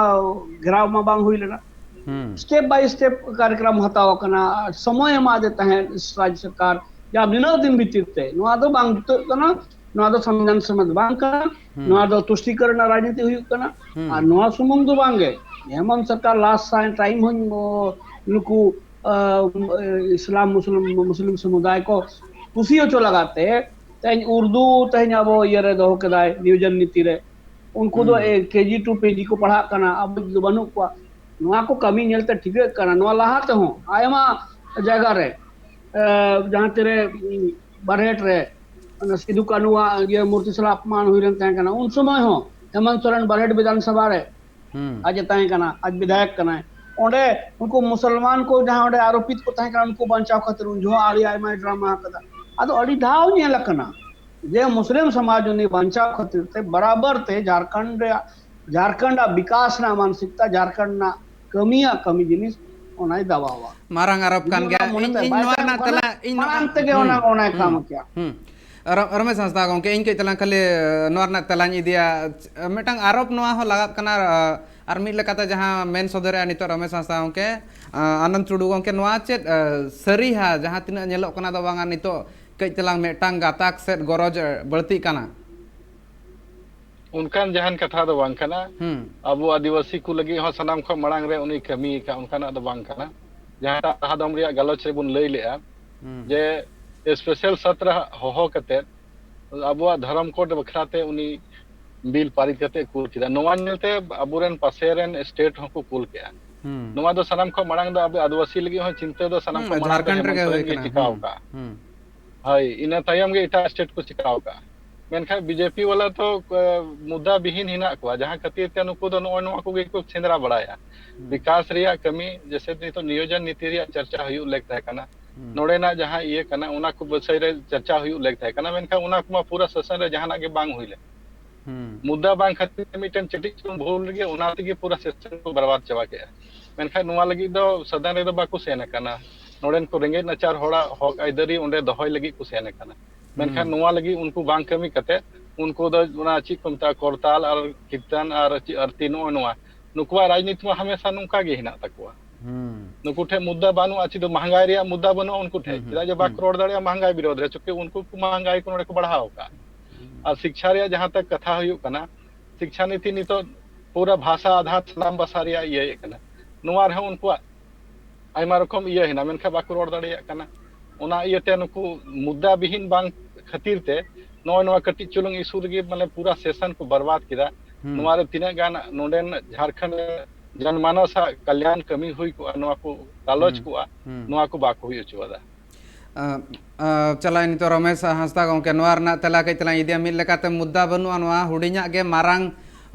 ᱜᱷᱮᱨᱟᱣ ᱢᱟ ᱵᱟᱝ ᱦᱩᱭ ᱞᱮᱱᱟ᱾ ᱦᱩᱸ᱾ ᱥᱴᱮᱯ ᱵᱟᱭ ᱥᱴᱮᱯ ᱠᱟᱨᱭᱚᱠᱨᱚᱢ ᱦᱟᱛᱟᱣ ᱟᱠᱟᱱᱟ, ᱟᱨ ᱥᱚᱢᱚᱭ ᱮᱢᱟᱫᱮ ᱛᱟᱦᱮᱸᱫ ᱨᱟᱡᱽ ᱥᱚᱨᱠᱟᱨ, ᱡᱮ ᱟᱢ ᱱᱤᱱᱟᱹᱜ ᱫᱤᱱ ᱵᱷᱤᱛᱤᱨ ᱛᱮ᱾ ᱱᱚᱣᱟ ᱫᱚ ᱵᱟᱝ ᱡᱩᱛᱟᱹᱜ ᱠᱟᱱᱟ, ᱱᱚᱣᱟ ᱫᱚ ᱥᱚᱝᱵᱤᱫᱷᱟᱱ ᱥᱚᱢᱢᱚᱛ ᱵᱟᱝ ᱠᱟᱱᱟ, ᱦᱩᱸ᱾ ᱱᱚᱣᱟ ᱫᱚ ᱛᱩᱥᱴᱤᱠᱚᱨᱚᱱ ᱨᱮᱱᱟᱜ ᱨᱟᱡᱽᱱᱤᱛᱤ ᱦᱩᱭᱩᱜ ᱠᱟᱱᱟ᱾ ᱦᱩᱸ᱾ ᱟᱨ ᱱᱚᱣᱟ ᱥᱩᱢᱩᱝ ᱫᱚ ᱵᱟᱝ ᱜᱮ, ᱦᱮᱢᱚᱱᱛ ᱥᱚᱨᱠᱟᱨ ᱞᱟᱥᱴ ᱴᱟᱭᱤᱢ ᱦᱚᱸ, ᱚ, ᱱᱩᱠᱩ, ᱟ, ᱤᱥᱞᱟᱢ ᱢᱩᱥᱞᱤᱢ, ᱢᱩᱥᱞᱤᱢ ᱥᱚᱢᱩᱫᱟᱭ ᱠᱚ ᱠᱩᱥᱤ ᱦᱚᱪᱚ ᱞᱟᱜᱟᱫ ᱛᱮ ᱛᱮᱦᱮᱧ ᱩᱨᱫᱩ ᱛᱮᱦᱮᱧ ᱟᱵᱚ ᱤᱭᱟᱹ ᱨᱮ ᱫᱚᱦᱚ ᱠᱮᱫᱟᱭ ᱱᱤᱭᱳᱡᱚᱱ ᱱᱤᱛᱤ ᱨᱮ᱾ ᱩᱱᱠᱩ ᱫᱚ ᱦᱩᱸ᱾ ᱮ, ᱠᱮᱡᱤ ᱴᱩ ᱯᱮᱡᱤ ᱠᱚ ᱯᱟᱲᱦᱟᱜ ᱠᱟᱱᱟ, ᱟᱵᱚ ᱫᱚ ᱵᱟᱹᱱᱩᱜ ᱠᱚᱣᱟ᱾ ᱱᱚᱣᱟ ᱠᱚ ᱠᱟᱹᱢᱤ ᱧᱮᱞᱛᱮ ᱴᱷᱤᱠᱟᱹᱜ ᱠᱟᱱᱟ, ᱱᱚᱣᱟ ᱞᱟᱦᱟ ᱛᱮᱦᱚᱸ ᱟᱭᱢᱟ ᱡᱟᱭᱜᱟ ᱨᱮ, ᱮ, ᱡᱟᱦᱟᱸ ᱛᱤᱨᱮ, ᱩᱸ, ᱵᱟᱨᱦᱮᱴ ᱨᱮ ᱚᱱᱟ ᱥᱤᱫᱩ ᱠᱟᱹᱱᱩᱣᱟᱜ ᱤᱭᱟᱹ ᱢᱩᱨᱛᱤ ᱥᱟᱞᱟᱜ ᱟᱯᱢᱟᱱ ᱦᱩᱭ ᱞᱮᱱ ᱛᱟᱦᱮᱸ ᱠᱟᱱᱟ, ᱩᱱ ᱥᱚᱢᱚᱭ ᱦᱚᱸ ᱦᱮᱢᱚᱱᱛ ᱥᱚᱨᱮᱱ ᱵᱟᱨᱦᱮᱴ ᱵᱤᱫᱷᱟᱱ ᱥᱚᱵᱷᱟ ᱨᱮ ᱦᱩᱸ᱾ ᱟᱡ ᱮ ᱛᱟᱦᱮᱸ ᱠᱟᱱᱟ, ᱟᱡ ᱵᱤᱫᱷᱟᱭᱚᱠ ᱠᱟᱱᱟᱭ᱾ ᱚᱸᱰᱮ ᱩᱱᱠᱩ ᱢᱩᱥᱚᱞᱢᱟᱱ ᱠᱚ ᱡᱟᱦᱟᱸ ᱚᱸᱰᱮ ᱟᱨᱳᱯᱤᱛ ᱠᱚ ᱛᱟᱦᱮᱸ ᱠᱟᱱᱟ, ᱩᱱᱠᱩ ᱵᱟᱧᱪᱟᱣ ᱠᱷᱟᱹᱛᱤᱨ ᱩᱱ ᱡᱚᱦᱚᱜ ᱟᱹᱰᱤ ᱟᱭᱢᱟᱭ ᱰᱨᱟᱢᱟ ᱟᱠᱟᱫᱟ᱾ ᱟᱫᱚ ᱟᱹᱰᱤ ᱫᱷᱟᱣ ᱧᱮᱞ ᱟᱠᱟᱱᱟ ᱡᱮ ᱢᱩᱥᱞᱤᱢ ᱥᱚᱢᱟᱡᱽ ᱩᱱᱤ ᱵᱟᱧᱪᱟᱣ ᱠᱷᱟᱹᱛᱤᱨ ᱛᱮ ᱵᱟᱨᱟᱵᱟᱨ ᱛᱮ ᱡᱷᱟᱲᱠᱷᱚᱸᱰ ᱨᱮᱭᱟᱜ, ᱡᱷᱟᱲᱠᱷᱚᱸᱰ ᱟᱜ ᱵᱤᱠᱟᱥ ᱨᱮᱱᱟᱜ ᱢᱟᱱᱥᱤᱠᱛᱟ, ᱡᱷᱟᱲᱠᱷᱚᱸᱰ ᱨᱮᱱᱟᱜ ᱠᱟᱹᱢᱤᱭᱟᱜ ᱠᱟᱹᱢᱤ ᱡᱤᱱᱤᱥ ᱚᱱᱟᱭ ᱫᱟᱵᱟᱣᱟ᱾ ᱢᱟᱨᱟᱝ ᱟᱨᱳᱯ ᱡᱩᱫᱤ ᱠᱟᱱ ᱚᱱᱟ ᱜᱮᱭᱟ᱾ ᱢᱚᱱᱮ ᱤᱧ, ᱛᱮ ᱤᱧ ᱵᱟᱭ ᱱᱚᱣᱟ ᱛᱟᱦᱮᱱ ᱨᱮᱱᱟᱜ ᱠᱷᱟᱱ ᱛᱮᱞᱟ, ᱤᱧ ᱱᱚᱣᱟ, ᱢᱟᱲᱟᱝ ᱛᱮᱜᱮ ᱦᱩᱸ, ᱚᱱᱟ, ᱚᱱᱟᱭ ᱦᱩᱸ, ᱠᱟᱢ ᱠᱮᱭᱟ᱾ ᱦᱩᱸ᱾ ᱨᱚ-, ᱨᱚᱢᱮᱥ ᱦᱟᱸᱥᱫᱟ ᱜᱚᱢᱠᱮ, ᱤᱧ ᱠᱟᱹᱡ ᱛᱟᱞᱟᱝ ᱠᱷᱟᱹᱞᱤ, ᱮ, ᱱᱚᱣᱟ ᱨᱮᱱᱟᱜ ᱛᱮᱞᱟᱧ ᱤᱫᱤᱭᱟ᱾ ᱮ, ᱢᱤᱫᱴᱟᱝ ᱟᱨᱳᱯ ᱱᱚᱣᱟ ᱦᱚᱸ ᱞᱟᱜᱟᱜ ᱠᱟᱱᱟ, ᱮ, ᱟᱨ ᱢᱤᱫ ᱞᱮᱠᱟᱛᱮ ᱡᱟᱦᱟᱸ ᱢᱮᱱ ᱥᱚᱫᱚᱨᱮᱜᱼᱟ ᱱᱤᱛᱚᱜ ᱨᱚᱢᱮᱥ ᱦᱟᱸᱥᱫᱟ ᱜᱚᱢᱠᱮ, ᱮ, ᱟᱱᱚᱱᱫ ᱴᱩᱰᱩ ᱜᱚᱢᱠᱮ, ᱱᱚᱣᱟ ᱪᱮᱫ, ᱮ, ᱥᱟᱹᱨᱤᱦᱟ ᱡᱟᱦᱟᱸ ᱛᱤᱱᱟᱹᱜ ᱧᱮᱞᱚᱜ ᱠᱟᱱᱟ ᱫᱚ ᱵᱟᱝᱟ ᱱᱤᱛᱚᱜ ᱠᱟᱹᱡ ᱛᱟᱞᱟᱝ ᱢᱤᱫᱴᱟᱝ ᱜᱟᱛᱟᱠ ᱥᱮᱫ ᱜᱚᱨᱚᱡᱽ, ᱮ, ᱵᱟᱹᱲᱛᱤᱜ ᱠᱟᱱᱟ? ᱚᱱᱠᱟᱱ ᱡᱟᱦᱟᱱ ᱠᱟᱛᱷᱟ ᱫᱚ ᱵᱟᱝ ᱠᱟᱱᱟ᱾ ᱦᱩᱸ ᱟᱵᱚ ᱟᱹᱫᱤᱵᱟᱹᱥᱤ ᱠᱚ ᱞᱟᱹᱜᱤᱫ ᱦᱚᱸ ᱥᱟᱱᱟᱢ ᱠᱷᱚᱱ ᱢᱟᱲᱟᱝ ᱨᱮ ᱩᱱᱤ ᱠᱟᱹᱢᱤ ᱟᱠᱟᱫ, ᱚᱱᱠᱟᱱᱟᱜ ᱫᱚ ᱵᱟᱝ ᱠᱟᱱᱟ᱾ ᱡᱟᱦᱟᱸᱴᱟᱜ ᱞᱟᱦᱟ ᱫᱚᱢ ᱨᱮᱭᱟᱜ ᱜᱟᱞᱚᱪ ᱨᱮᱵᱚᱱ ᱞᱟᱹᱭ ᱞᱮᱜᱼᱟ ᱦᱩᱸ ᱡᱮ ᱥᱯᱮᱥᱟᱞ ᱥᱟᱛᱨᱟ ᱦᱚᱦᱚ ᱠᱟᱛᱮ ᱟᱵᱚᱣᱟᱜ ᱫᱷᱚᱨᱚᱢ ᱠᱳᱰ ᱵᱟᱠᱷᱨᱟ ᱛᱮ ᱩᱱᱤ ᱵᱤᱞ ᱯᱟᱨᱤᱛ ᱠᱟᱛᱮ ᱠᱩᱞ ᱠᱮᱫᱟ᱾ ᱱᱚᱣᱟ ᱧᱮᱞᱛᱮ ᱟᱵᱚᱨᱮᱱ ᱯᱟᱥᱮ ᱨᱮᱱ ᱥᱴᱮᱴ ᱦᱚᱸᱠᱚ ᱠᱩᱞ ᱠᱮᱜᱼᱟ᱾ ᱦᱩᱸ ᱱᱚᱣᱟ ᱫᱚ ᱥᱟᱱᱟᱢ ᱠᱷᱚᱱ ᱢᱟᱲᱟᱝ ᱫᱚ ᱟᱵᱚ ᱟᱹᱫᱤᱵᱟᱹᱥᱤ ᱞᱟᱹᱜᱤᱫ ᱦᱚᱸ ᱪᱤᱱᱛᱟᱹ ᱫᱚ ᱥᱟᱱᱟᱢ ᱦᱩᱸ, ᱠᱷᱚᱱ ᱢᱟᱲᱟᱝ ᱫᱚ ᱡᱷᱟᱲᱠᱷᱚᱸᱰ ᱨᱮᱜᱮ ᱦᱮᱢᱚᱱᱛ ᱦᱩᱭ ᱥᱚᱨᱮᱱ ᱜᱮ ᱠᱟᱱᱟ᱾ ᱪᱤᱠᱟᱹᱣ ᱦᱩᱸ ᱟᱠᱟᱫᱼᱟ᱾ ᱦᱩᱸ ᱦᱳᱭ, ᱤᱱᱟᱹ ᱛᱟᱭᱚᱢ ᱜᱮ ᱮᱴᱟᱜ ᱥᱴᱮᱴ ᱠᱚ ᱪᱤᱠᱟᱹᱣ ᱟᱠᱟᱫᱼᱟ᱾ ᱢᱮᱱᱠᱷᱟᱱ ᱵᱤᱡᱮᱯᱤ ᱣᱟᱞᱟ ᱛᱚ ᱢᱩᱫᱽᱫᱟ ᱵᱤᱦᱤᱱ ᱦᱮᱱᱟᱜ ᱠᱚᱣᱟ, ᱡᱟᱦᱟᱸ ᱠᱷᱟᱹᱛᱤᱨ ᱛᱮ ᱱᱩᱠᱩ ᱫᱚ ᱱᱚᱜᱼᱚᱭ ᱱᱚᱣᱟ ᱠᱚᱜᱮ ᱠᱚ ᱥᱮᱸᱫᱽᱨᱟ ᱵᱟᱲᱟᱭᱟ᱾ ᱵᱤᱠᱟᱥ ᱨᱮᱭᱟᱜ ᱠᱟᱹᱢᱤ, ᱡᱮᱥᱮ ᱱᱤᱛᱚᱜ ᱱᱤᱭᱳᱡᱚᱱ ᱱᱤᱛᱤ ᱨᱮᱭᱟᱜ ᱪᱟᱨᱪᱟ ᱦᱩᱭᱩᱜ ᱞᱮᱠ ᱛᱟᱦᱮᱸ ᱠᱟᱱᱟ, ᱱᱚᱰᱮᱱᱟᱜ ᱡᱟᱦᱟᱸ ᱤᱭᱟᱹ ᱠᱟᱱᱟ, ᱚᱱᱟ ᱠᱚ ᱵᱤᱥᱚᱭ ᱨᱮ ᱪᱟᱨᱪᱟ ᱦᱩᱭᱩᱜ ᱞᱮᱠ ᱛᱟᱦᱮᱸ ᱠᱟᱱᱟ, ᱢᱮᱱᱠᱷᱟᱱ ᱚᱱᱟ ᱠᱚᱢᱟ ᱯᱩᱨᱟᱹ ᱥᱮᱥᱚᱱ ᱨᱮ ᱡᱟᱦᱟᱱᱟᱜ ᱜᱮ ᱵᱟᱝ ᱦᱩᱭ ᱞᱮᱱ᱾ ᱦᱩᱸ ᱢᱩᱫᱽᱫᱟ ᱵᱟᱝ ᱠᱷᱟᱹᱛᱤᱨ ᱛᱮ ᱢᱤᱫᱴᱮᱱ ᱪᱮᱴᱤᱡ ᱪᱩᱞᱩᱝ ᱵᱷᱩᱞ ᱨᱮᱜᱮ ᱚᱱᱟ ᱛᱮᱜᱮ ᱯᱩᱨᱟᱹ ᱥᱮᱥᱚᱱ ᱠᱚ ᱵᱟᱨᱵᱟᱫ ᱪᱟᱵᱟ ᱠᱮᱜᱼᱟ᱾ ᱢᱮᱱᱠᱷᱟᱱ ᱱᱚᱣᱟ ᱞᱟᱹᱜᱤᱫ ᱫᱚ ᱥᱟᱫᱚᱱ ᱨᱮᱫᱚ ᱵᱟᱠᱚ ᱥᱮᱱ ᱟᱠᱟᱱᱟ᱾ ᱱᱚᱰᱮᱱ ᱠᱚ ᱨᱮᱸᱜᱮᱡ ᱱᱟᱪᱟᱨ ᱦᱚᱲᱟᱜ ᱦᱚᱠ ᱟᱹᱭᱫᱟᱹᱨᱤ ᱚᱸᱰᱮ ᱫᱚᱦᱚᱭ ᱞᱟᱹᱜᱤᱫ ᱠᱚ ᱥᱮᱱ ᱟᱠᱟᱱᱟ᱾ ᱢᱮᱱᱠᱷᱟᱱ ᱦᱩᱸ ᱱᱚᱣᱟ ᱞᱟᱹᱜᱤᱫ ᱩᱱᱠᱩ ᱵᱟᱝ ᱠᱟᱹᱢᱤ ᱠᱟᱛᱮ ᱩᱱᱠᱩ ᱫᱚ ᱚᱱᱟ ᱪᱮᱫ ᱠᱚ ᱢᱮᱛᱟᱜᱼᱟ, ᱠᱚᱨᱛᱟᱞ ᱟᱨ ᱠᱤᱨᱛᱟᱱ ᱟᱨ ᱪᱮᱫ ᱟᱨᱛᱤ, ᱱᱚᱜᱼᱚᱭ ᱱᱚᱣᱟ, ᱱᱩᱠᱩᱣᱟᱜ ᱨᱟᱡᱽᱱᱤᱛᱤ ᱢᱟ ᱦᱟᱢᱮᱥᱟ ᱱᱚᱝᱠᱟ ᱜᱮ ᱦᱮᱱᱟᱜ ᱛᱟᱠᱚᱣᱟ᱾ ᱦᱩᱸ ᱱᱩᱠᱩ ᱴᱷᱮᱱ ᱢᱩᱫᱽᱫᱟ ᱵᱟᱹᱱᱩᱜᱼᱟ, ᱪᱮᱫ ᱢᱟᱦᱟᱝᱜᱟᱭ ᱨᱮᱭᱟᱜ ᱢᱩᱫᱽᱫᱟ ᱵᱟᱹᱱᱩᱜᱼᱟ ᱩᱱᱠᱩ ᱴᱷᱮᱱ, ᱦᱩᱸ, ᱪᱮᱫᱟᱜ ᱡᱮ ᱦᱩᱸ᱾ ᱵᱟᱠᱚ ᱨᱚᱲ ᱫᱟᱲᱮᱭᱟᱜᱼᱟ ᱢᱟᱦᱟᱝᱜᱟᱭ ᱵᱤᱨᱳᱫᱷ ᱨᱮ, ᱪᱩᱸᱠᱤ ᱩᱱᱠᱩ ᱠᱚ ᱢᱟᱦᱟᱝᱜᱟᱭ ᱠᱚ ᱱᱚᱰᱮ ᱠᱚ ᱵᱟᱲᱦᱟᱣ ᱟᱠᱟᱫᱼᱟ᱾ ᱟᱨ ᱥᱤᱠᱪᱷᱟ ᱨᱮᱭᱟᱜ ᱡᱟᱦᱟᱸ ᱛᱟᱠ ᱠᱟᱛᱷᱟ ᱦᱩᱭᱩᱜ ᱠᱟᱱᱟ, ᱥᱤᱠᱪᱷᱟ ᱱᱤᱛᱤ ᱱᱤᱛᱚᱜ ᱯᱩᱨᱟᱹ ᱵᱷᱟᱥᱟ ᱟᱫᱷᱟᱨ ᱥᱟᱱᱟᱢ ᱵᱷᱟᱥᱟ ᱨᱮᱭᱟᱜ ᱤᱭᱟᱹᱭᱮᱫ ᱠᱟᱱᱟ᱾ ᱱᱚᱣᱟ ᱨᱮᱦᱚᱸ ᱩᱱᱠᱩᱣᱟᱜ ᱟᱭᱢᱟ ᱨᱚᱠᱚᱢ ᱤᱭᱟᱹ ᱦᱮᱱᱟᱜᱼᱟ, ᱢᱮᱱᱠᱷᱟᱱ ᱵᱟᱠᱚ ᱨᱚᱲ ᱫᱟᱲᱮᱭᱟᱜ ᱠᱟᱱᱟ᱾ ᱚᱱᱟ ᱤᱭᱟᱹᱛᱮ ᱱᱩᱠᱩ ᱢᱩᱫᱽᱫᱟ ᱵᱤᱦᱤᱱ ᱵᱟᱝ ᱠᱷᱟᱹᱛᱤᱨ ᱛᱮ ᱱᱚᱜᱼᱚᱭ ᱱᱚᱣᱟ ᱠᱟᱹᱴᱤᱡ ᱪᱩᱞᱩᱝ ᱤᱥᱩ ᱨᱮᱜᱮ ᱢᱟᱱᱮ ᱯᱩᱨᱟᱹ ᱥᱮᱥᱚᱱ ᱠᱚ ᱵᱟᱨᱵᱟᱫ ᱠᱮᱫᱟ᱾ ᱦᱩᱸ᱾ ᱱᱚᱣᱟ ᱨᱮ ᱛᱤᱱᱟᱹᱜ ᱜᱟᱱ ᱱᱚᱰᱮᱱ ᱡᱷᱟᱨᱠᱷᱚᱸᱰ ᱡᱚᱱᱢᱟᱱᱚᱥ ᱟᱜ ᱠᱟᱞᱭᱟᱱ ᱠᱟᱹᱢᱤ ᱦᱩᱭ ᱠᱚᱜᱼᱟ, ᱱᱚᱣᱟ ᱠᱚ ᱜᱟᱞᱚᱪ ᱦᱩᱸ, ᱠᱚᱜᱼᱟ, ᱦᱩᱸ᱾ ᱱᱚᱣᱟ ᱠᱚ ᱵᱟᱠᱚ ᱦᱩᱭ ᱦᱚᱪᱚᱣᱟᱫᱟ᱾ ᱟ, ᱟ, ᱪᱟᱞᱟᱣ ᱱᱤᱛᱚᱜ ᱨᱚᱢᱮᱥ ᱦᱟᱸᱥᱫᱟ ᱜᱚᱢᱠᱮ, ᱱᱚᱣᱟ ᱨᱮᱱᱟᱜ ᱛᱮᱞᱟ ᱠᱟᱹᱡ ᱛᱮᱞᱟᱝ ᱤᱫᱤᱭᱟ᱾ ᱢᱤᱫ ᱞᱮᱠᱟᱛᱮ ᱢᱩᱫᱽᱫᱟ ᱵᱟᱹᱱᱩᱜᱼᱟ, ᱱᱚᱣᱟ ᱦᱩᱰᱤᱧᱟᱜ ᱜᱮ ᱢᱟᱨᱟᱝ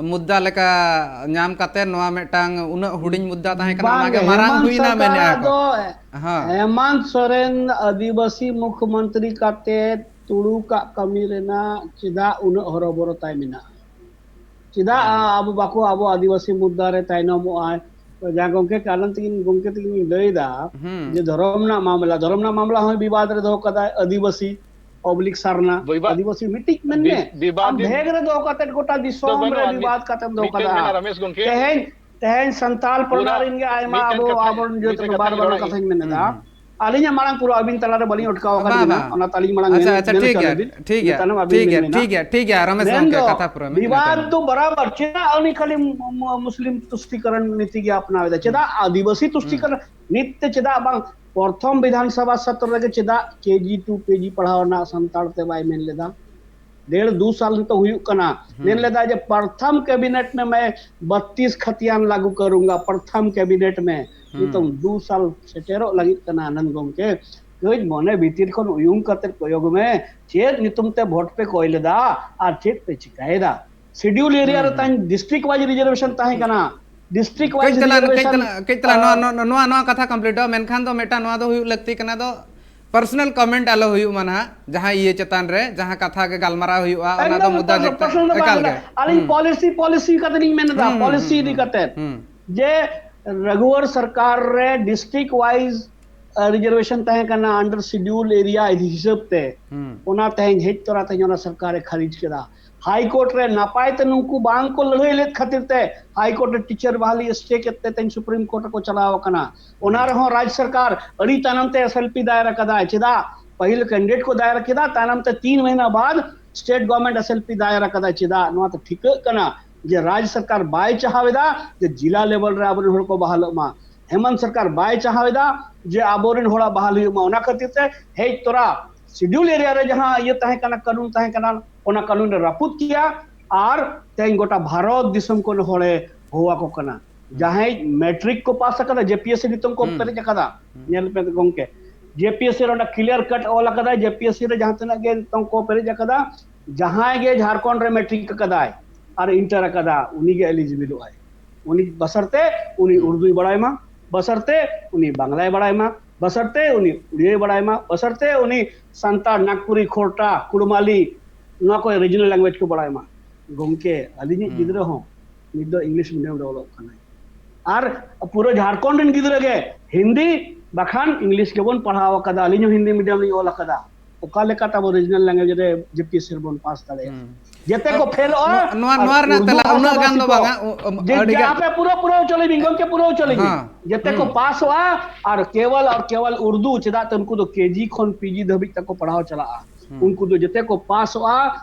ᱢᱩᱫᱽᱫᱟ ᱞᱮᱠᱟ ᱧᱟᱢ ᱠᱟᱛᱮ ᱱᱚᱣᱟ ᱢᱤᱫᱴᱟᱝ ᱩᱱᱟᱹᱜ ᱦᱩᱰᱤᱧ ᱢᱩᱫᱽᱫᱟ ᱛᱟᱦᱮᱸ ᱠᱟᱱᱟ, ᱵᱟᱝ ᱚᱱᱟᱜᱮ ᱜᱮ, ᱢᱟᱨᱟᱝ ᱦᱮᱢᱟᱱᱛ ᱦᱩᱭᱱᱟ ᱥᱚᱨᱠᱟᱨᱟᱜ ᱢᱮᱱᱮᱜᱼᱟ ᱠᱚ᱾ ᱫᱚ, ᱦᱮᱸ᱾ ᱦᱮᱢᱟᱱᱛ ᱥᱚᱨᱮᱱ ᱟᱹᱫᱤᱵᱟᱹᱥᱤ ᱢᱩᱠᱷᱭᱚᱢᱚᱱᱛᱨᱤ ᱠᱟᱛᱮ ᱛᱩᱲᱩᱠᱟᱜ ᱠᱟᱹᱢᱤ ᱨᱮᱱᱟᱜ ᱪᱮᱫᱟᱜ ᱩᱱᱟᱹᱜ ᱦᱚᱨᱚᱵᱚᱨᱚ ᱛᱟᱭ ᱢᱮᱱᱟᱜᱼᱟ? ᱪᱮᱫᱟᱜ ᱟᱵᱚ ᱵᱟᱠᱚ, ᱟᱵᱚ ᱟᱹᱫᱤᱵᱟᱹᱥᱤ ᱢᱩᱫᱽᱫᱟ ᱨᱮ ᱛᱟᱭᱱᱚᱢᱚᱜ ᱟᱭ? ᱡᱟᱦᱟᱸ ᱜᱚᱢᱠᱮ ᱠᱟᱨᱚᱱ ᱛᱮᱜᱮ, ᱜᱚᱢᱠᱮ ᱛᱮᱜᱮ ᱞᱤᱧ ᱞᱟᱹᱭ ᱮᱫᱟ ᱦᱩᱸ᱾ ᱡᱮ ᱫᱷᱚᱨᱚᱢ ᱨᱮᱱᱟᱜ ᱢᱟᱢᱞᱟ, ᱫᱷᱚᱨᱚᱢ ᱨᱮᱱᱟᱜ ᱢᱟᱢᱞᱟ ᱦᱚᱸᱭ ᱵᱤᱵᱟᱫ ᱨᱮ ᱫᱚᱦᱚ ᱠᱟᱫᱟᱭ, ᱟᱹᱫᱤᱵᱟᱹᱥᱤ ᱚᱵᱞᱤᱠ ᱥᱟᱨᱱᱟ, ᱵᱤᱵᱟ-, ᱟᱹᱫᱤᱵᱟᱹᱥᱤ ᱢᱤᱫᱴᱤᱡ ᱢᱮᱱᱢᱮ, ᱵᱤ-, ᱵᱤᱵᱟᱫ ᱟᱢ ᱫᱤᱱ ᱵᱷᱮᱜ ᱨᱮ ᱫᱚᱦᱚ ᱠᱟᱛᱮ ᱜᱚᱴᱟ ᱫᱚ ᱫᱤᱥᱚᱢ ᱨᱮ ᱵᱟᱹᱱᱩᱜᱼᱟ᱾ ᱢᱤᱫ-, ᱵᱤᱵᱟᱫ ᱠᱟᱛᱮᱢ ᱫᱚᱦᱚ ᱢᱤᱫᱴᱮᱱ ᱠᱟᱫᱟ᱾ ᱢᱮᱱᱟ ᱨᱚᱢᱮᱥ ᱜᱚᱢᱠᱮ, ᱛᱮᱦᱮᱧ, ᱛᱮᱦᱮᱧ ᱥᱟᱱᱛᱟᱞ ᱯᱟᱨᱜᱟᱱᱟ ᱯᱩᱨᱟ ᱨᱮᱱ ᱜᱮ ᱟᱭᱢᱟ ᱢᱤᱫ-, ᱟᱵᱚ, ᱢᱤᱫᱴᱮᱱ ᱠᱟᱛᱷᱟ, ᱟᱵᱚᱨᱮᱱ ᱡᱟᱹᱛ ᱢᱤᱫᱴᱮᱱ ᱵᱟᱵᱟ ᱠᱟᱛᱷᱟᱧ ᱨᱮᱱ ᱨᱚᱲᱟ ᱠᱟᱛᱷᱟᱧ ᱤᱧ᱾ ᱢᱮᱱ ᱮᱫᱟ᱾ ᱦᱩᱸ, ᱦᱩᱸ᱾ ᱟᱹᱞᱤᱧᱟᱜ ᱢᱟᱲᱟᱝ ᱯᱩᱨᱟᱹ ᱟᱹᱵᱤᱱ ᱛᱟᱞᱟᱨᱮ ᱵᱟᱹᱞᱤᱧ ᱚᱴᱠᱟᱣ ᱟᱠᱟᱫ ᱵᱟᱝ, ᱵᱤᱱᱟ, ᱵᱟᱝ᱾ ᱚᱱᱟᱛᱮ ᱟᱹᱞᱤᱧ ᱢᱟᱲᱟᱝ ᱟᱪᱪᱷᱟ, ᱢᱮᱱ- ᱟᱪᱪᱷᱟ, ᱢᱮᱱ ᱴᱷᱤᱠ ᱦᱚᱪᱚ ᱜᱮᱭᱟ, ᱞᱮᱵᱤᱱ᱾ ᱴᱷᱤᱠ ᱜᱮᱭᱟ, ᱤᱱᱟᱹ ᱛᱟᱭᱱᱚᱢ ᱟᱹᱵᱤᱱ ᱴᱷᱤᱠ ᱵᱤᱱ ᱜᱮᱭᱟ, ᱢᱮᱱᱟ᱾ ᱴᱷᱤᱠ ᱜᱮᱭᱟ, ᱴᱷᱤᱠ ᱜᱮᱭᱟ, ᱟᱨᱚ ᱢᱮᱥ ᱜᱚᱢᱠᱮ ᱢᱮᱱᱫᱚ ᱠᱟᱛᱷᱟ ᱯᱩᱨᱟᱹᱣ ᱢᱮ, ᱤᱱᱟᱹ ᱵᱤᱵᱟᱫ ᱛᱟᱭᱱᱚᱢ᱾ ᱫᱚ ᱵᱟᱨᱟᱵᱟᱨ, ᱪᱮᱫᱟᱜ ᱟᱹᱞᱤᱧ ᱠᱷᱟᱹᱞᱤ ᱢᱩ- ᱢᱩ- ᱢᱩᱥᱞᱤᱢ ᱛᱩᱥᱛᱤᱠᱚᱨᱚᱱ ᱱᱤᱛᱤ ᱜᱮ ᱟᱯᱱᱟᱣ ᱮᱫᱟ? ᱪᱮᱫᱟᱜ ᱟᱹᱫᱤᱵᱟᱹᱥᱤ ᱛᱩᱥᱛᱤᱠᱚᱨᱚᱱ ᱱᱤᱛ ᱛᱮ ᱪᱮᱫᱟᱜ ᱵᱟᱝ ᱯᱨᱚᱛᱷᱚᱢ ᱵᱤᱫᱷᱟᱱ ᱥᱚᱵᱷᱟ ᱥᱚᱛᱨᱚ ᱨᱮᱜᱮ ᱪᱮᱫᱟᱜ ᱠᱮᱡᱤ ᱴᱩ ᱯᱮᱡᱤ ᱯᱟᱲᱦᱟᱣ ᱨᱮᱱᱟᱜ ᱥᱟᱱᱛᱟᱲ ᱛᱮ ᱵᱟᱭ ᱢᱮᱱ ᱞᱮᱫᱟ? ᱰᱮᱲ ᱫᱩ ᱥᱟᱞ ᱱᱤᱛᱚᱜ ᱦᱩᱭᱩᱜ ᱠᱟᱱᱟ᱾ ᱢᱮᱱ ᱞᱮᱫᱟ ᱡᱮ ᱯᱨᱚᱛᱷᱚᱢ ᱠᱮᱵᱤᱱᱮᱴ ᱢᱮ ᱢᱮ ᱵᱟᱛᱤᱥ ᱠᱷᱟᱛᱤᱭᱟᱱ ᱞᱟᱜᱩ ᱠᱟᱨᱩᱸᱜᱟ, ᱯᱨᱚᱛᱷᱚᱢ ᱠᱮᱵᱤᱱᱮᱴ ᱢᱮ᱾ ᱱᱤᱛᱚᱝ ᱫᱩ ᱥᱟᱞ ᱥᱮᱴᱮᱨᱚᱜ ᱞᱟᱹᱜᱤᱫ ᱠᱟᱱᱟ᱾ ᱟᱱᱚᱱᱫ ᱜᱚᱢᱠᱮ, ᱠᱟᱹᱡ ᱢᱚᱱᱮ ᱵᱷᱤᱛᱤᱨ ᱠᱷᱚᱱ ᱩᱭᱩᱝ ᱠᱟᱛᱮ ᱠᱚᱭᱚᱜ ᱢᱮ, ᱪᱮᱫ ᱧᱩᱛᱩᱢ ᱛᱮ ᱵᱷᱳᱴ ᱯᱮ ᱠᱚᱭ ᱞᱮᱫᱟ ᱟᱨ ᱪᱮᱫ ᱯᱮ ᱪᱤᱠᱟᱭᱮᱫᱟ? ᱥᱤᱰᱤᱭᱩᱞ ᱮᱨᱤᱭᱟ ᱨᱮ ᱛᱟᱦᱮᱸ ᱰᱤᱥᱴᱨᱤᱠᱴ ᱣᱟᱭᱤᱡ ᱨᱤᱡᱟᱨᱵᱷᱮᱥᱚᱱ ᱛᱟᱦᱮᱸ ᱠᱟᱱᱟ᱾ ᱰᱤᱥᱴᱨᱤᱠᱴ ᱠᱟᱹᱡ ᱣᱟᱭᱤᱡ ᱛᱟᱞᱟᱝ, ᱠᱟᱹᱡ ᱨᱤᱡᱟᱨᱵᱷᱮᱥᱚᱱ ᱛᱟᱞᱟᱝ, ᱠᱟᱹᱡ ᱛᱟᱞᱟᱝ ᱱᱚᱣᱟ, ᱱᱚᱣᱟ, ᱱᱚᱣᱟ, ᱱᱚᱣᱟ ᱠᱟᱛᱷᱟ ᱠᱚᱢᱯᱞᱤᱴᱚᱜᱼᱟ, ᱢᱮᱱᱠᱷᱟᱱ ᱫᱚ ᱢᱤᱫᱴᱟᱝ ᱱᱚᱣᱟ ᱫᱚ ᱦᱩᱭᱩᱜ ᱞᱟᱹᱠᱛᱤ ᱠᱟᱱᱟ, ᱫᱚ ᱯᱟᱨᱥᱚᱱᱟᱞ ᱠᱚᱢᱮᱱᱴ ᱟᱞᱚ ᱦᱩᱭᱩᱜ ᱢᱟ ᱱᱟᱦᱟᱜ, ᱡᱟᱦᱟᱸ ᱤᱭᱟᱹ ᱪᱮᱛᱟᱱ ᱨᱮ, ᱡᱟᱦᱟᱸ ᱠᱟᱛᱷᱟ ᱜᱮ ᱜᱟᱞᱢᱟᱨᱟᱣ ᱦᱩᱭᱩᱜᱼᱟ, ᱚᱱᱟ ᱫᱚ ᱮᱠᱫᱚᱢ, ᱢᱩᱫᱫᱟ ᱯᱟᱨᱥᱚᱱᱟᱞ, ᱯᱟᱨᱥᱚᱱᱟᱞ ᱫᱚ ᱵᱟᱝ ᱮᱠᱟᱞ ᱠᱟᱱᱟ᱾ ᱜᱮ᱾ ᱟᱹᱞᱤᱧ ᱦᱩᱸ᱾ ᱯᱚᱞᱤᱥᱤ, ᱯᱚᱞᱤᱥᱤ ᱠᱟᱛᱮ ᱞᱤᱧ ᱢᱮᱱ ᱮᱫᱟ, ᱦᱩᱸ, ᱦᱩᱸ, ᱯᱚᱞᱤᱥᱤ ᱦᱩᱸ, ᱤᱫᱤ ᱦᱩᱸ, ᱠᱟᱛᱮ᱾ ᱦᱩᱸ᱾ ᱡᱮ ᱨᱟᱜᱷᱩᱣᱟᱨ ᱥᱚᱨᱠᱟᱨ ᱨᱮ ᱰᱤᱥᱴᱨᱤᱠᱴ ᱣᱟᱭᱤᱡ ᱨᱤᱡᱟᱨᱵᱷᱮᱥᱚᱱ ᱛᱟᱦᱮᱸ ᱠᱟᱱᱟ under schedule area ᱦᱤᱥᱟᱹᱵ ᱛᱮ, ᱦᱩᱸ᱾ ᱚᱱᱟ ᱛᱮᱦᱮᱧ ᱦᱮᱡ ᱛᱚᱨᱟ ᱛᱮᱦᱮᱧ ᱚᱱᱟ ᱥᱚᱨᱠᱟᱨᱮ ᱠᱷᱟᱨᱤᱡ ᱠᱮᱫᱟ᱾ ᱦᱟᱭ ᱠᱳᱨᱴ ᱨᱮ ᱱᱟᱯᱟᱭ ᱛᱮ ᱱᱩᱠᱩ ᱵᱟᱝ ᱠᱚ ᱞᱟᱹᱲᱦᱟᱹᱭ ᱞᱮᱫ ᱠᱷᱟᱹᱛᱤᱨ ᱛᱮ ᱦᱟᱭ ᱠᱳᱨᱴ ᱨᱮ ᱴᱤᱪᱟᱨ ᱵᱟᱦᱟᱞᱤ ᱥᱴᱮ ᱠᱮᱫ ᱛᱮ ᱛᱮᱦᱮᱧ ᱥᱩᱯᱨᱤᱢ ᱠᱳᱨᱴ ᱨᱮᱠᱚ ᱪᱟᱞᱟᱣ ᱟᱠᱟᱱᱟ᱾ ᱚᱱᱟ ᱨᱮᱦᱚᱸ ᱨᱟᱡᱽ ᱥᱚᱨᱠᱟᱨ ᱟᱹᱰᱤ ᱛᱟᱭᱱᱚᱢ ᱛᱮ ᱮᱥ ᱮᱞ ᱯᱤ ᱫᱟᱭᱮᱨ ᱟᱠᱟᱫᱟᱭ᱾ ᱪᱮᱫᱟᱜ? ᱯᱟᱹᱦᱤᱞ ᱠᱮᱱᱰᱤᱰᱮᱴ ᱠᱚ ᱫᱟᱭᱮᱨ ᱠᱮᱫᱟ, ᱛᱟᱭᱱᱚᱢ ᱛᱮ ᱛᱤᱱ ᱢᱟᱹᱦᱱᱟᱹ ᱵᱟᱫ state government S L P ᱫᱟᱭᱮᱨ ᱟᱠᱟᱫᱟᱭ᱾ ᱪᱮᱫᱟᱜ? ᱱᱚᱣᱟ ᱛᱮ ᱴᱷᱤᱠᱟᱹᱜ ᱠᱟᱱᱟ ᱡᱮ ᱨᱟᱡᱽ ᱥᱚᱨᱠᱟᱨ ᱵᱟᱭ ᱪᱟᱦᱟᱣ ᱮᱫᱟ ᱡᱮ ᱡᱤᱞᱟ ᱞᱮᱵᱮᱞ ᱨᱮ ᱟᱵᱚᱨᱮᱱ ᱦᱚᱲ ᱠᱚ ᱵᱟᱦᱟᱞᱚᱜ ᱢᱟ᱾ ᱦᱮᱢᱚᱱᱛ ᱥᱚᱨᱠᱟᱨ ᱵᱟᱭ ᱪᱟᱦᱟᱣ ᱮᱫᱟ ᱡᱮ ᱟᱵᱚᱨᱮᱱ ᱦᱚᱲᱟᱜ ᱵᱟᱦᱟᱞ ᱦᱩᱭᱩᱜ ᱢᱟ᱾ ᱚᱱᱟ ᱠᱷᱟᱹᱛᱤᱨ ᱛᱮ ᱦᱮᱡ ᱛᱚᱨᱟ ᱥᱤᱰᱤᱭᱩᱞ ᱮᱨᱤᱭᱟ ᱨᱮ ᱡᱟᱦᱟᱸ ᱤᱭᱟᱹ ᱛᱟᱦᱮᱸ ᱠᱟᱱᱟ, ᱠᱟᱹᱱᱩᱱ ᱛᱟᱦᱮᱸ ᱠᱟᱱᱟ, ᱚᱱᱟ ᱠᱟᱹᱱᱩᱱ ᱮ ᱨᱟᱹᱯᱩᱫ ᱠᱮᱭᱟ᱾ ᱟᱨ ᱛᱮᱦᱮᱧ ᱜᱚᱴᱟ ᱵᱷᱟᱨᱚᱛ ᱫᱤᱥᱚᱢ ᱠᱷᱚᱱ ᱦᱚᱲᱮ ᱦᱚᱦᱚ ᱟᱠᱚ ᱠᱟᱱᱟ᱾ ᱡᱟᱦᱟᱸᱭ ᱢᱮᱴᱨᱤᱠ ᱠᱚ ᱯᱟᱥ ᱟᱠᱟᱫᱟ, ᱡᱮ ᱯᱤ ᱮᱥ ᱥᱤ ᱱᱤᱛᱚᱝ ᱠᱚ ᱯᱮᱨᱮᱡ ᱟᱠᱟᱫᱟ, ᱧᱮᱞ ᱯᱮ ᱜᱚᱝᱠᱮ, ᱡᱮ ᱯᱤ ᱮᱥ ᱥᱤ ᱨᱮ ᱚᱸᱰᱮ ᱠᱞᱤᱭᱟᱨ ᱠᱟᱴ ᱚᱞ ᱟᱠᱟᱫᱟᱭ, ᱡᱮ ᱯᱤ ᱮᱥ ᱥᱤ ᱨᱮ ᱡᱟᱦᱟᱸ ᱛᱤᱱᱟᱹᱜ ᱜᱮ ᱱᱤᱛᱚᱝ ᱠᱚ ᱯᱮᱨᱮᱡ ᱟᱠᱟᱫᱟ, ᱡᱟᱦᱟᱸᱭ ᱜᱮ ᱡᱷᱟᱲᱠᱷᱚᱸᱰ ᱨᱮ ᱢᱮᱴᱨᱤᱠ ᱟᱠᱟᱫᱟᱭ ᱟᱨ ᱤᱱᱴᱟᱨ ᱟᱠᱟᱫᱟ, ᱩᱱᱤ ᱜᱮ ᱮᱞᱤᱡᱤᱵᱤᱞᱚᱜ ᱟᱭ᱾ ᱩᱱᱤ ᱵᱟᱥᱟᱨᱛᱮ ᱩᱱᱤ ᱩᱨᱫᱩᱭ ᱵᱟᱲᱟᱭ ᱢᱟ, ᱵᱟᱥᱟᱨᱛᱮ ᱩᱱᱤ ᱵᱟᱝᱞᱟᱭ ᱵᱟᱲᱟᱭ ᱢᱟ, ᱵᱟᱥᱟᱨᱛᱮ ᱩᱱᱤ ᱩᱲᱤᱭᱟᱹᱭ ᱵᱟᱲᱟᱭ ᱢᱟ, ᱵᱟᱥᱟᱨᱛᱮ ᱩᱱᱤ ᱥᱟᱱᱛᱟᱲ, ᱱᱟᱜᱽᱯᱩᱨᱤ, ᱠᱷᱚᱨᱴᱟ, ᱠᱩᱲᱢᱟᱞᱤ, ᱱᱚᱣᱟ ᱠᱚ ᱨᱤᱡᱤᱱᱟᱞ ᱞᱮᱝᱜᱩᱭᱮᱡᱽ ᱠᱚ ᱵᱟᱲᱟᱭ ᱢᱟ᱾ ᱜᱚᱢᱠᱮ, ᱟᱹᱞᱤᱧᱤᱡ ᱜᱤᱫᱽᱨᱟᱹ ᱦᱚᱸ ᱱᱤᱛ ᱫᱚ ᱤᱝᱞᱤᱥ ᱢᱤᱰᱤᱭᱟᱢ ᱨᱮ ᱚᱞᱚᱜ ᱠᱟᱱᱟᱭ᱾ ᱟᱨ ᱯᱩᱨᱟᱹ ᱡᱷᱟᱲᱠᱷᱚᱸᱰ ᱨᱮᱱ ᱜᱤᱫᱽᱨᱟᱹ ᱜᱮ ᱦᱤᱱᱫᱤ ᱵᱟᱠᱷᱟᱱ ᱤᱝᱞᱤᱥ ᱜᱮᱵᱚᱱ ᱯᱟᱲᱦᱟᱣ ᱟᱠᱟᱫᱟ᱾ ᱟᱹᱞᱤᱧ ᱦᱚᱸ ᱦᱤᱱᱫᱤ ᱢᱤᱰᱤᱭᱟᱢ ᱞᱤᱧ ᱚᱞ ᱟᱠᱟᱫᱟ᱾ ᱚᱠᱟ ᱞᱮᱠᱟᱛᱮ ᱟᱵᱚ regional language ᱨᱮ ᱡᱮᱯᱤᱮᱥᱥᱤ ᱨᱮᱵᱚᱱ ᱯᱟᱥ ᱫᱟᱲᱮᱭᱟᱜᱼᱟ? ᱦᱩᱸ᱾ ᱡᱮᱛᱮ ᱠᱚ ᱯᱷᱮᱞᱚᱜᱼᱟ᱾ ᱱᱚᱣᱟ- ᱱᱚᱣᱟ- ᱟᱨ ᱱᱚᱣᱟ ᱨᱮᱱᱟᱜ ᱩᱨᱫᱩ ᱛᱮᱞᱟ ᱵᱷᱟᱥᱟ ᱩᱱᱟᱹᱜ ᱜᱟᱱ ᱵᱷᱟᱥᱤ ᱫᱚ ᱠᱚ- ᱵᱟᱝᱟ, ᱩ- ᱩ- ᱡᱮ- ᱟᱹᱰᱤ ᱡᱮ- ᱜᱟᱱ᱾ ᱟᱯᱮ ᱯᱩᱨᱟᱹ ᱯᱩᱨᱟᱹ ᱦᱚᱪᱚ ᱞᱤᱧ ᱵᱤᱱ ᱜᱚᱢᱠᱮ, ᱯᱩᱨᱟᱹ ᱦᱚᱪᱚ ᱞᱤᱧ ᱵᱤᱱ᱾ ᱦᱮᱸ᱾ ᱡᱮᱛᱮ ᱠᱚ ᱦᱩᱸ᱾ ᱯᱟᱥᱚᱜᱼᱟ ᱟᱨ ᱠᱮᱣᱚᱞ ᱟᱨ ᱠᱮᱣᱚᱞ ᱩᱨᱫᱩ, ᱪᱮᱫᱟᱜ ᱛᱮ ᱩᱱᱠᱩ ᱫᱚ ᱠᱮᱡᱤ ᱠᱷᱚᱱ ᱯᱤᱡᱤ ᱫᱷᱟᱹᱵᱤᱡ ᱛᱟᱠᱚ ᱯᱟᱲᱦᱟᱣ ᱪᱟᱞᱟᱜᱼᱟ᱾ ᱦᱩᱸ᱾ ᱩᱱᱠᱩ ᱫᱚ ᱡᱮᱛᱮ ᱠᱚ ᱯᱟᱥᱚᱜᱼᱟ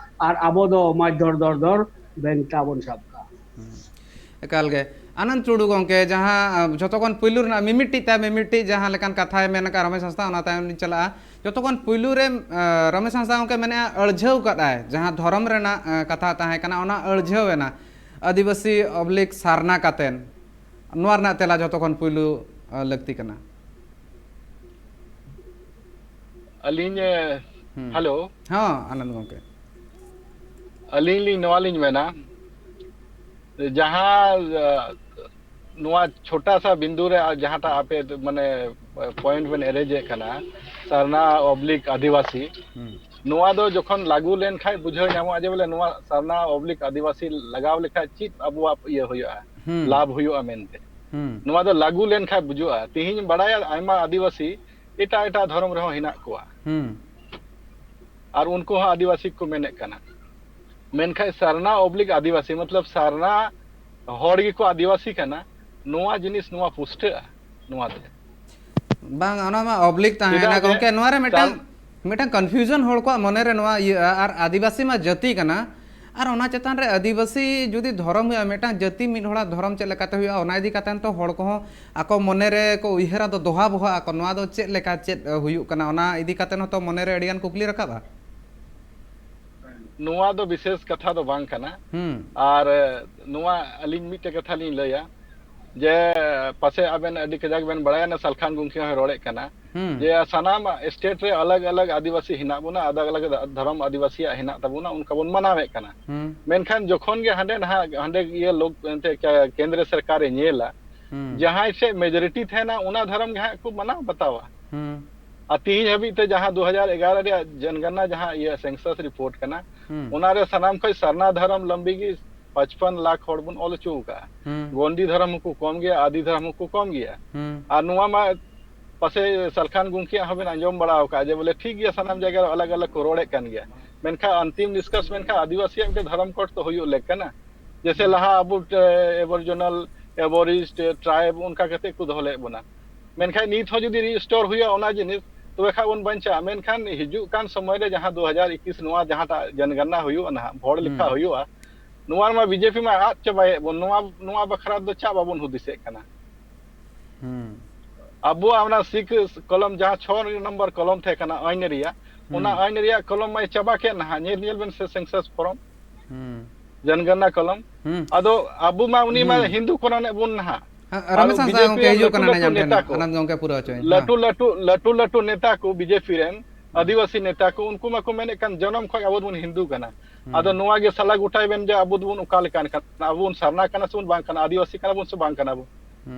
ᱟᱨ ᱟᱵᱚ ᱫᱚ ᱢᱟᱡᱽ ᱫᱷᱚᱨ ᱫᱷᱚᱨ ᱫᱷᱚᱨ ᱵᱮᱝᱠᱟ ᱵᱚᱱ ᱥᱟᱵ ᱠᱟᱜᱼᱟ᱾ ᱮᱠᱟᱞ ᱜᱮ᱾ ᱟᱱᱚᱱᱫ ᱴᱩᱰᱩ ᱜᱚᱢᱠᱮ, ᱡᱟᱦᱟᱸ, ᱟ, ᱡᱷᱚᱛᱚ ᱠᱷᱚᱱ ᱯᱩᱭᱞᱩ ᱨᱮᱱᱟᱜ ᱢᱤᱢᱤᱫᱴᱤᱡ ᱛᱟᱭ ᱢᱤᱢᱤᱫᱴᱤᱡ ᱡᱟᱦᱟᱸ ᱞᱮᱠᱟᱱ ᱠᱟᱛᱷᱟᱭ ᱢᱮᱱ ᱟᱠᱟᱫ ᱨᱚᱢᱮᱥ ᱦᱟᱸᱥᱫᱟ, ᱚᱱᱟ ᱛᱟᱭᱚᱢ ᱞᱤᱧ ᱪᱟᱞᱟᱜᱼᱟ᱾ ᱡᱷᱚᱛᱚ ᱠᱷᱚᱱ ᱯᱩᱭᱞᱩ ᱨᱮ, ᱟ, ᱨᱚᱢᱮᱥ ᱦᱟᱸᱥᱫᱟ ᱜᱚᱢᱠᱮ ᱢᱮᱱᱮᱫᱼᱟ, ᱟᱹᱲᱡᱷᱟᱹᱣ ᱠᱟᱫ ᱟᱭ, ᱡᱟᱦᱟᱸ ᱫᱷᱚᱨᱚᱢ ᱨᱮᱱᱟᱜ, ᱟ, ᱠᱟᱛᱷᱟ ᱛᱟᱦᱮᱸ ᱠᱟᱱᱟ, ᱚᱱᱟ ᱟᱹᱲᱡᱷᱟᱹᱣ ᱮᱱᱟ, ᱟᱹᱫᱤᱵᱟᱹᱥᱤ ᱚᱵᱞᱤᱠ ᱥᱟᱨᱱᱟ ᱠᱟᱛᱮᱱ᱾ ᱱᱚᱣᱟ ᱨᱮᱱᱟᱜ ᱛᱮᱞᱟ ᱡᱷᱚᱛᱚ ᱠᱷᱚᱱ ᱯᱩᱭᱞᱩ, ᱟ, ᱞᱟᱹᱠᱛᱤ ᱠᱟᱱᱟ᱾ ᱟᱹᱞᱤᱧ, ᱮ, ᱦᱩᱸ᱾ ᱦᱮᱞᱳ᱾ ᱦᱚᱸ, ᱟᱱᱚᱱᱫ ᱜᱚᱢᱠᱮ᱾ ᱟᱹᱞᱤᱧ ᱞᱤᱧ ᱱᱚᱣᱟ ᱞᱤᱧ ᱢᱮᱱᱟ, ᱡᱟᱦᱟᱸ, ᱮ, ᱱᱚᱣᱟ ᱪᱷᱳᱴᱟ ᱥᱟ ᱵᱤᱱᱫᱩ ᱨᱮ ᱟᱨ ᱡᱟᱦᱟᱸᱴᱟᱜ ᱟᱯᱮ ᱢᱟᱱᱮ ᱯᱚᱭᱮᱱᱴ ᱵᱮᱱ ᱮᱨᱮᱡᱮᱫ ᱠᱟᱱᱟ, ᱥᱟᱨᱱᱟ ᱚᱵᱞᱤᱠ ᱟᱹᱫᱤᱵᱟᱹᱥᱤ, ᱦᱩᱸ᱾ ᱱᱚᱣᱟ ᱫᱚ ᱡᱚᱠᱷᱚᱱ ᱞᱟᱹᱜᱩ ᱞᱮᱱᱠᱷᱟᱡ ᱵᱩᱡᱷᱟᱹᱣ ᱧᱟᱢᱚᱜᱼᱟ ᱡᱮ ᱵᱚᱞᱮ ᱱᱚᱣᱟ ᱥᱟᱨᱱᱟ ᱚᱵᱞᱤᱠ ᱟᱹᱫᱤᱵᱟᱹᱥᱤ ᱞᱟᱜᱟᱣ ᱞᱮᱠᱷᱟᱡ ᱪᱮᱫ ᱟᱵᱚᱣᱟᱜ ᱤᱭᱟᱹ ᱦᱩᱭᱩᱜᱼᱟ, ᱦᱩᱸ᱾ ᱞᱟᱵᱷ ᱦᱩᱭᱩᱜᱼᱟ ᱢᱮᱱᱛᱮ᱾ ᱦᱩᱸ᱾ ᱱᱚᱣᱟ ᱫᱚ ᱞᱟᱹᱜᱩ ᱞᱮᱱᱠᱷᱟᱡ ᱵᱩᱡᱩᱜᱼᱟ᱾ ᱛᱤᱦᱤᱧ ᱵᱟᱲᱟᱭᱟ ᱟᱭᱢᱟ ᱟᱹᱫᱤᱵᱟᱹᱥᱤ ᱮᱴᱟᱜ ᱮᱴᱟᱜ ᱫᱷᱚᱨᱚᱢ ᱨᱮᱦᱚᱸ ᱦᱮᱱᱟᱜ ᱠᱚᱣᱟ᱾ ᱦᱩᱸ᱾ ᱟᱨ ᱩᱱᱠᱩ ᱦᱚᱸ ᱟᱹᱫᱤᱵᱟᱹᱥᱤ ᱠᱚ ᱢᱮᱱᱮᱫ ᱠᱟᱱᱟ᱾ ᱢᱮᱱᱠᱷᱟᱱ ᱥᱟᱨᱱᱟ ᱚᱵᱞᱤᱠ ᱟᱹᱫᱤᱵᱟᱹᱥᱤ, ᱢᱚᱛᱞᱚᱵ ᱥᱟᱨᱱᱟ ᱦᱚᱲ ᱜᱮᱠᱚ ᱟᱹᱫᱤᱵᱟᱹᱥᱤ ᱠᱟᱱᱟ, ᱱᱚᱣᱟ ᱡᱤᱱᱤᱥ, ᱱᱚᱣᱟ ᱯᱩᱥᱴᱟᱹᱜᱼᱟ ᱱᱚᱣᱟᱛᱮ᱾ ᱵᱟᱝ, ᱚᱱᱟ ᱢᱟ ᱚᱵᱞᱤᱠ ᱛᱟᱦᱮᱸᱭᱮᱱᱟ ᱪᱮᱫᱟᱜ ᱡᱮ ᱜᱚᱢᱠᱮ᱾ ᱱᱚᱣᱟ ᱨᱮ ᱢᱤᱫᱴᱟᱝ, ᱥᱟᱨ- ᱢᱤᱫᱴᱟᱝ ᱠᱚᱱᱯᱷᱤᱭᱩᱡᱚᱱ ᱦᱚᱲ ᱠᱚᱣᱟᱜ ᱢᱚᱱᱮ ᱨᱮ ᱱᱚᱣᱟ ᱤᱭᱟᱹᱜᱼᱟ, ᱟᱨ ᱟᱹᱫᱤᱵᱟᱹᱥᱤ ᱢᱟ ᱡᱟᱹᱛᱤ ᱠᱟᱱᱟ, ᱟᱨ ᱚᱱᱟ ᱪᱮᱛᱟᱱ ᱨᱮ ᱟᱹᱫᱤᱵᱟᱹᱥᱤ ᱡᱩᱫᱤ ᱫᱷᱚᱨᱚᱢ ᱦᱩᱭᱩᱜᱼᱟ, ᱢᱤᱫᱴᱟᱝ ᱡᱟᱹᱛᱤ ᱢᱤᱫ ᱦᱚᱲᱟᱜ ᱫᱷᱚᱨᱚᱢ ᱪᱮᱫ ᱞᱮᱠᱟᱛᱮ ᱦᱩᱭᱩᱜᱼᱟ, ᱚᱱᱟ ᱤᱫᱤ ᱠᱟᱛᱮ ᱛᱚ ᱦᱚᱲ ᱠᱚᱦᱚᱸ ᱟᱠᱚ ᱢᱚᱱᱮ ᱨᱮ ᱠᱚ ᱩᱭᱦᱟᱹᱨᱟ, ᱫᱚ ᱫᱚᱦᱟ ᱵᱚᱦᱟ ᱟᱠᱚ, ᱱᱚᱣᱟ ᱫᱚ ᱪᱮᱫ ᱞᱮᱠᱟ ᱪᱮᱫ ᱦᱩᱭᱩᱜ ᱠᱟᱱᱟ, ᱚᱱᱟ ᱤᱫᱤ ᱠᱟᱛᱮ ᱦᱚᱸᱛᱚ ᱢᱚᱱᱮ ᱨᱮ ᱟᱹᱰᱤᱜᱟᱱ ᱠᱩᱠᱞᱤ ᱨᱟᱠᱟᱵᱼᱟ᱾ ᱱᱚᱣᱟ ᱫᱚ ᱵᱤᱥᱮᱥ ᱠᱟᱛᱷᱟ ᱫᱚ ᱵᱟᱝ ᱠᱟᱱᱟ᱾ ᱦᱩᱸ᱾ ᱟᱨ ᱱᱚᱣᱟ ᱟᱹᱞᱤᱧ ᱢᱤᱫᱴᱮᱡ ᱠᱟᱛᱷᱟ ᱞᱤᱧ ᱞᱟᱹᱭᱟ, ᱡᱮ ᱯᱟᱥᱮᱡ ᱟᱵᱮᱱ ᱟᱹᱰᱤ ᱠᱟᱡᱟᱠ ᱵᱮᱱ ᱵᱟᱲᱟᱭᱟ, ᱥᱟᱞᱠᱷᱟᱱ ᱜᱚᱢᱠᱮ ᱦᱚᱸᱭ ᱨᱚᱲᱮᱫ ᱠᱟᱱᱟ, ᱦᱩᱸ᱾ ᱡᱮ ᱥᱟᱱᱟᱢ ᱥᱴᱮᱴ ᱨᱮ ᱟᱞᱟᱜᱽ ᱟᱞᱟᱜᱽ ᱟᱹᱫᱤᱵᱟᱹᱥᱤ ᱦᱮᱱᱟᱜ ᱵᱚᱱᱟ, ᱟᱞᱟᱜᱽ ᱟᱞᱟᱜᱽ ᱫᱷᱚᱨᱚᱢ ᱟᱹᱫᱤᱵᱟᱹᱥᱤᱭᱟᱜ ᱦᱮᱱᱟᱜ ᱛᱟᱵᱚᱱᱟ, ᱚᱱᱠᱟ ᱵᱚᱱ ᱢᱟᱱᱟᱣᱮᱫ ᱠᱟᱱᱟ᱾ ᱦᱩᱸ᱾ ᱢᱮᱱᱠᱷᱟᱱ ᱡᱚᱠᱷᱚᱱ ᱜᱮ ᱦᱟᱸᱰᱮ ᱱᱟᱦᱟᱜ ᱦᱟᱸᱰᱮ ᱤᱭᱟᱹ ᱞᱳᱠ ᱮᱱᱛᱮ ᱠᱮ-, ᱠᱮᱱᱫᱨᱚ ᱥᱚᱨᱠᱟᱨᱮ ᱧᱮᱞᱟ, ᱦᱩᱸ᱾ ᱡᱟᱦᱟᱸᱭ ᱥᱮᱫ ᱢᱮᱡᱚᱨᱤᱴᱤ ᱛᱟᱦᱮᱱᱟ, ᱚᱱᱟ ᱫᱷᱚᱨᱚᱢ ᱜᱮ ᱦᱟᱸᱜ ᱠᱚ ᱢᱟᱱᱟᱣ ᱵᱟᱛᱟᱣᱟ᱾ ᱦᱩᱸ᱾ ᱟᱨ ᱛᱤᱦᱤᱧ ᱦᱟᱹᱵᱤᱡ ᱛᱮ ᱡᱟᱦᱟᱸ ᱫᱩ ᱦᱟᱡᱟᱨ ᱮᱜᱟᱨᱚ ᱨᱮᱭᱟᱜ ᱡᱚᱱᱜᱚᱱᱱᱟ ᱡᱟᱦᱟᱸ ᱤᱭᱟᱹ census report ᱠᱟᱱᱟ, ᱦᱩᱸ᱾ ᱚᱱᱟᱨᱮ ᱥᱟᱱᱟᱢ ᱠᱷᱚᱱ ᱥᱟᱨᱱᱟ ᱫᱷᱚᱨᱚᱢ ᱞᱚᱢᱵᱤ ᱜᱮ ᱯᱟᱸᱪᱯᱟᱱ ᱞᱟᱠᱷ ᱦᱚᱲ ᱵᱚᱱ ᱚᱞ ᱦᱚᱪᱚ ᱟᱠᱟᱫᱼᱟ᱾ ᱦᱩᱸ᱾ ᱜᱚᱱᱰᱤ ᱫᱷᱚᱨᱚᱢ ᱦᱚᱸᱠᱚ ᱠᱚᱢ ᱜᱮᱭᱟ, ᱟᱫᱤ ᱫᱷᱚᱨᱚᱢ ᱦᱚᱸᱠᱚ ᱠᱚᱢ ᱜᱮᱭᱟ᱾ ᱦᱩᱸ᱾ ᱟᱨ ᱱᱚᱣᱟ ᱢᱟ ᱯᱟᱥᱮᱡ ᱥᱟᱞᱠᱷᱟᱱ ᱜᱚᱢᱠᱮᱭᱟᱜ ᱦᱚᱸᱵᱮᱱ ᱟᱸᱡᱚᱢ ᱵᱟᱲᱟ ᱟᱠᱟᱫᱼᱟ ᱡᱮ ᱵᱚᱞᱮ ᱴᱷᱤᱠ ᱜᱮᱭᱟ, ᱥᱟᱱᱟᱢ ᱡᱟᱭᱜᱟ ᱨᱮ ᱟᱞᱟᱜᱽ ᱟᱞᱟᱜᱽ ᱠᱚ ᱨᱚᱲᱮᱫ ᱠᱟᱱ ᱜᱮᱭᱟ, ᱢᱮᱱᱠᱷᱟᱱ ᱟᱱᱛᱤᱢ ᱱᱤᱥᱠᱚᱨᱥ ᱢᱮᱱᱠᱷᱟᱱ ᱟᱹᱫᱤᱵᱟᱹᱥᱤᱭᱟᱜ ᱢᱤᱫᱴᱮᱱ ᱫᱷᱚᱨᱚᱢ ᱠᱳᱰ ᱛᱚ ᱦᱩᱭᱩᱜ ᱞᱮᱠ ᱠᱟᱱᱟ᱾ ᱡᱮᱭᱥᱮ ᱞᱟᱦᱟ ᱟᱵᱚ ᱮᱵᱚᱨᱡᱚᱱᱟᱞ, ᱮᱵᱚᱨᱤᱡᱽ, ᱴᱨᱟᱭᱤᱵ ᱚᱱᱠᱟ ᱠᱟᱛᱮ ᱠᱚ ᱫᱚᱦᱚ ᱞᱮᱫ ᱵᱚᱱᱟ, ᱢᱮᱱᱠᱷᱟᱱ ᱱᱤᱛ ᱦᱚᱸ ᱡᱩᱫᱤ ᱨᱤᱥᱴᱳᱨ ᱦᱩᱭᱩᱜᱼᱟ ᱚᱱᱟ ᱡᱤᱱᱤᱥ, ᱛᱚᱵᱮ ᱠᱷᱟᱱ ᱵᱚᱱ ᱵᱟᱧᱪᱟᱜᱼᱟ᱾ ᱢᱮᱱᱠᱷᱟᱱ ᱦᱤᱡᱩᱜ ᱠᱟᱱ ᱥᱚᱢᱚᱭ ᱨᱮ ᱡᱟᱦᱟᱸ ᱫᱩ ᱦᱟᱡᱟᱨ ᱤᱠᱤᱥ ᱱᱚᱣᱟ ᱡᱟᱦᱟᱸᱴᱟᱜ ᱡᱚᱱᱜᱚᱱᱱᱟ ᱦᱩᱭᱩᱜᱼᱟ ᱱᱟᱦᱟᱜ, ᱦᱚᱲ ᱞᱮᱠᱷᱟ ᱦᱩᱭᱩᱜᱼᱟ, ᱱᱚᱣᱟ ᱨᱮᱢᱟ ᱵᱤᱡᱮᱯᱤ ᱢᱟ ᱟᱫ ᱪᱟᱵᱟᱭᱮᱫ ᱵᱚᱱ᱾ ᱱᱚᱣᱟ, ᱱᱚᱣᱟ ᱵᱟᱠᱷᱨᱟ ᱫᱚ ᱪᱮᱫ ᱵᱟᱵᱚᱱ ᱦᱩᱫᱤᱥᱮᱫ ᱠᱟᱱᱟ? ᱟᱵᱚᱣᱟᱜ ᱚᱱᱟ ᱥᱤᱠᱷ ᱠᱚᱞᱚᱢ, ᱡᱟᱦᱟᱸ ᱪᱷᱚ ᱱᱚᱢᱵᱚᱨ ᱠᱚᱞᱚᱢ ᱛᱟᱦᱮᱸ ᱠᱟᱱᱟ ᱟᱹᱭᱤᱱ ᱨᱮᱭᱟᱜ, ᱚᱱᱟ ᱟᱹᱭᱤᱱ ᱨᱮᱭᱟᱜ ᱠᱚᱞᱚᱢ ᱢᱟᱭ ᱪᱟᱵᱟ ᱠᱮᱫ ᱱᱟᱦᱟᱜ᱾ ᱧᱮᱞ, ᱧᱮᱞ ᱵᱮᱱ ᱥᱮ ᱥᱮᱱᱥᱟᱥ ᱯᱷᱚᱨᱚᱢ, ᱡᱚᱱᱜᱚᱱᱱᱟ ᱠᱚᱞᱚᱢ᱾ ᱟᱫᱚ ᱟᱵᱚ ᱢᱟ ᱩᱱᱤ ᱢᱟ ᱦᱤᱱᱫᱩ ᱠᱚᱨᱚᱱᱮᱫ ᱵᱚᱱ ᱱᱟᱦᱟᱜ᱾ ᱦᱮᱸ, ᱟᱨ ᱨᱚᱢᱮᱥ ᱦᱟᱸᱥᱫᱟ ᱵᱤᱡᱮᱯᱤ ᱜᱚᱢᱠᱮ ᱨᱮᱱ ᱦᱤᱡᱩᱜ ᱞᱟᱹᱴᱩ ᱠᱟᱱᱟ ᱞᱟᱹᱴᱩ ᱱᱟᱦᱟᱜ ᱧᱟᱢ ᱴᱷᱮᱱ᱾ ᱱᱮᱛᱟ ᱠᱚ, ᱟᱱᱟᱱᱫ ᱜᱚᱢᱠᱮ ᱯᱩᱨᱟᱹ ᱦᱚᱪᱚᱭ᱾ ᱞᱟᱹᱴᱩ ᱦᱮᱸ᱾ ᱞᱟᱹᱴᱩ, ᱞᱟᱹᱴᱩ ᱞᱟᱹᱴᱩ ᱱᱮᱛᱟ ᱠᱚ ᱵᱤᱡᱮᱯᱤ ᱨᱮᱱ ᱟᱹᱫᱤᱵᱟᱹᱥᱤ ᱱᱮᱛᱟ ᱠᱚ, ᱩᱱᱠᱩ ᱢᱟᱠᱚ ᱢᱮᱱᱮᱫ ᱠᱟᱱ ᱡᱚᱱᱚᱢ ᱠᱷᱚᱱ ᱟᱵᱚ ᱫᱚᱵᱚᱱ ᱦᱤᱱᱫᱩ ᱠᱟᱱᱟ᱾ ᱟᱫᱚ ᱱᱚᱣᱟ ᱜᱮ ᱥᱟᱞᱟ ᱜᱚᱴᱟᱭ ᱵᱮᱱ ᱡᱮ ᱟᱵᱚ ᱫᱚᱵᱚᱱ ᱚᱠᱟ ᱞᱮᱠᱟᱱ ᱠᱟᱱᱟ, ᱟᱵᱚ ᱵᱚᱱ ᱥᱟᱨᱱᱟ ᱠᱟᱱᱟ ᱥᱮᱵᱚᱱ ᱵᱟᱝ ᱠᱟᱱᱟ, ᱟᱹᱫᱤᱵᱟᱹᱥᱤ ᱠᱟᱱᱟ ᱵᱚᱱ ᱥᱮ ᱵᱟᱝ ᱠᱟᱱᱟ ᱵᱚᱱ?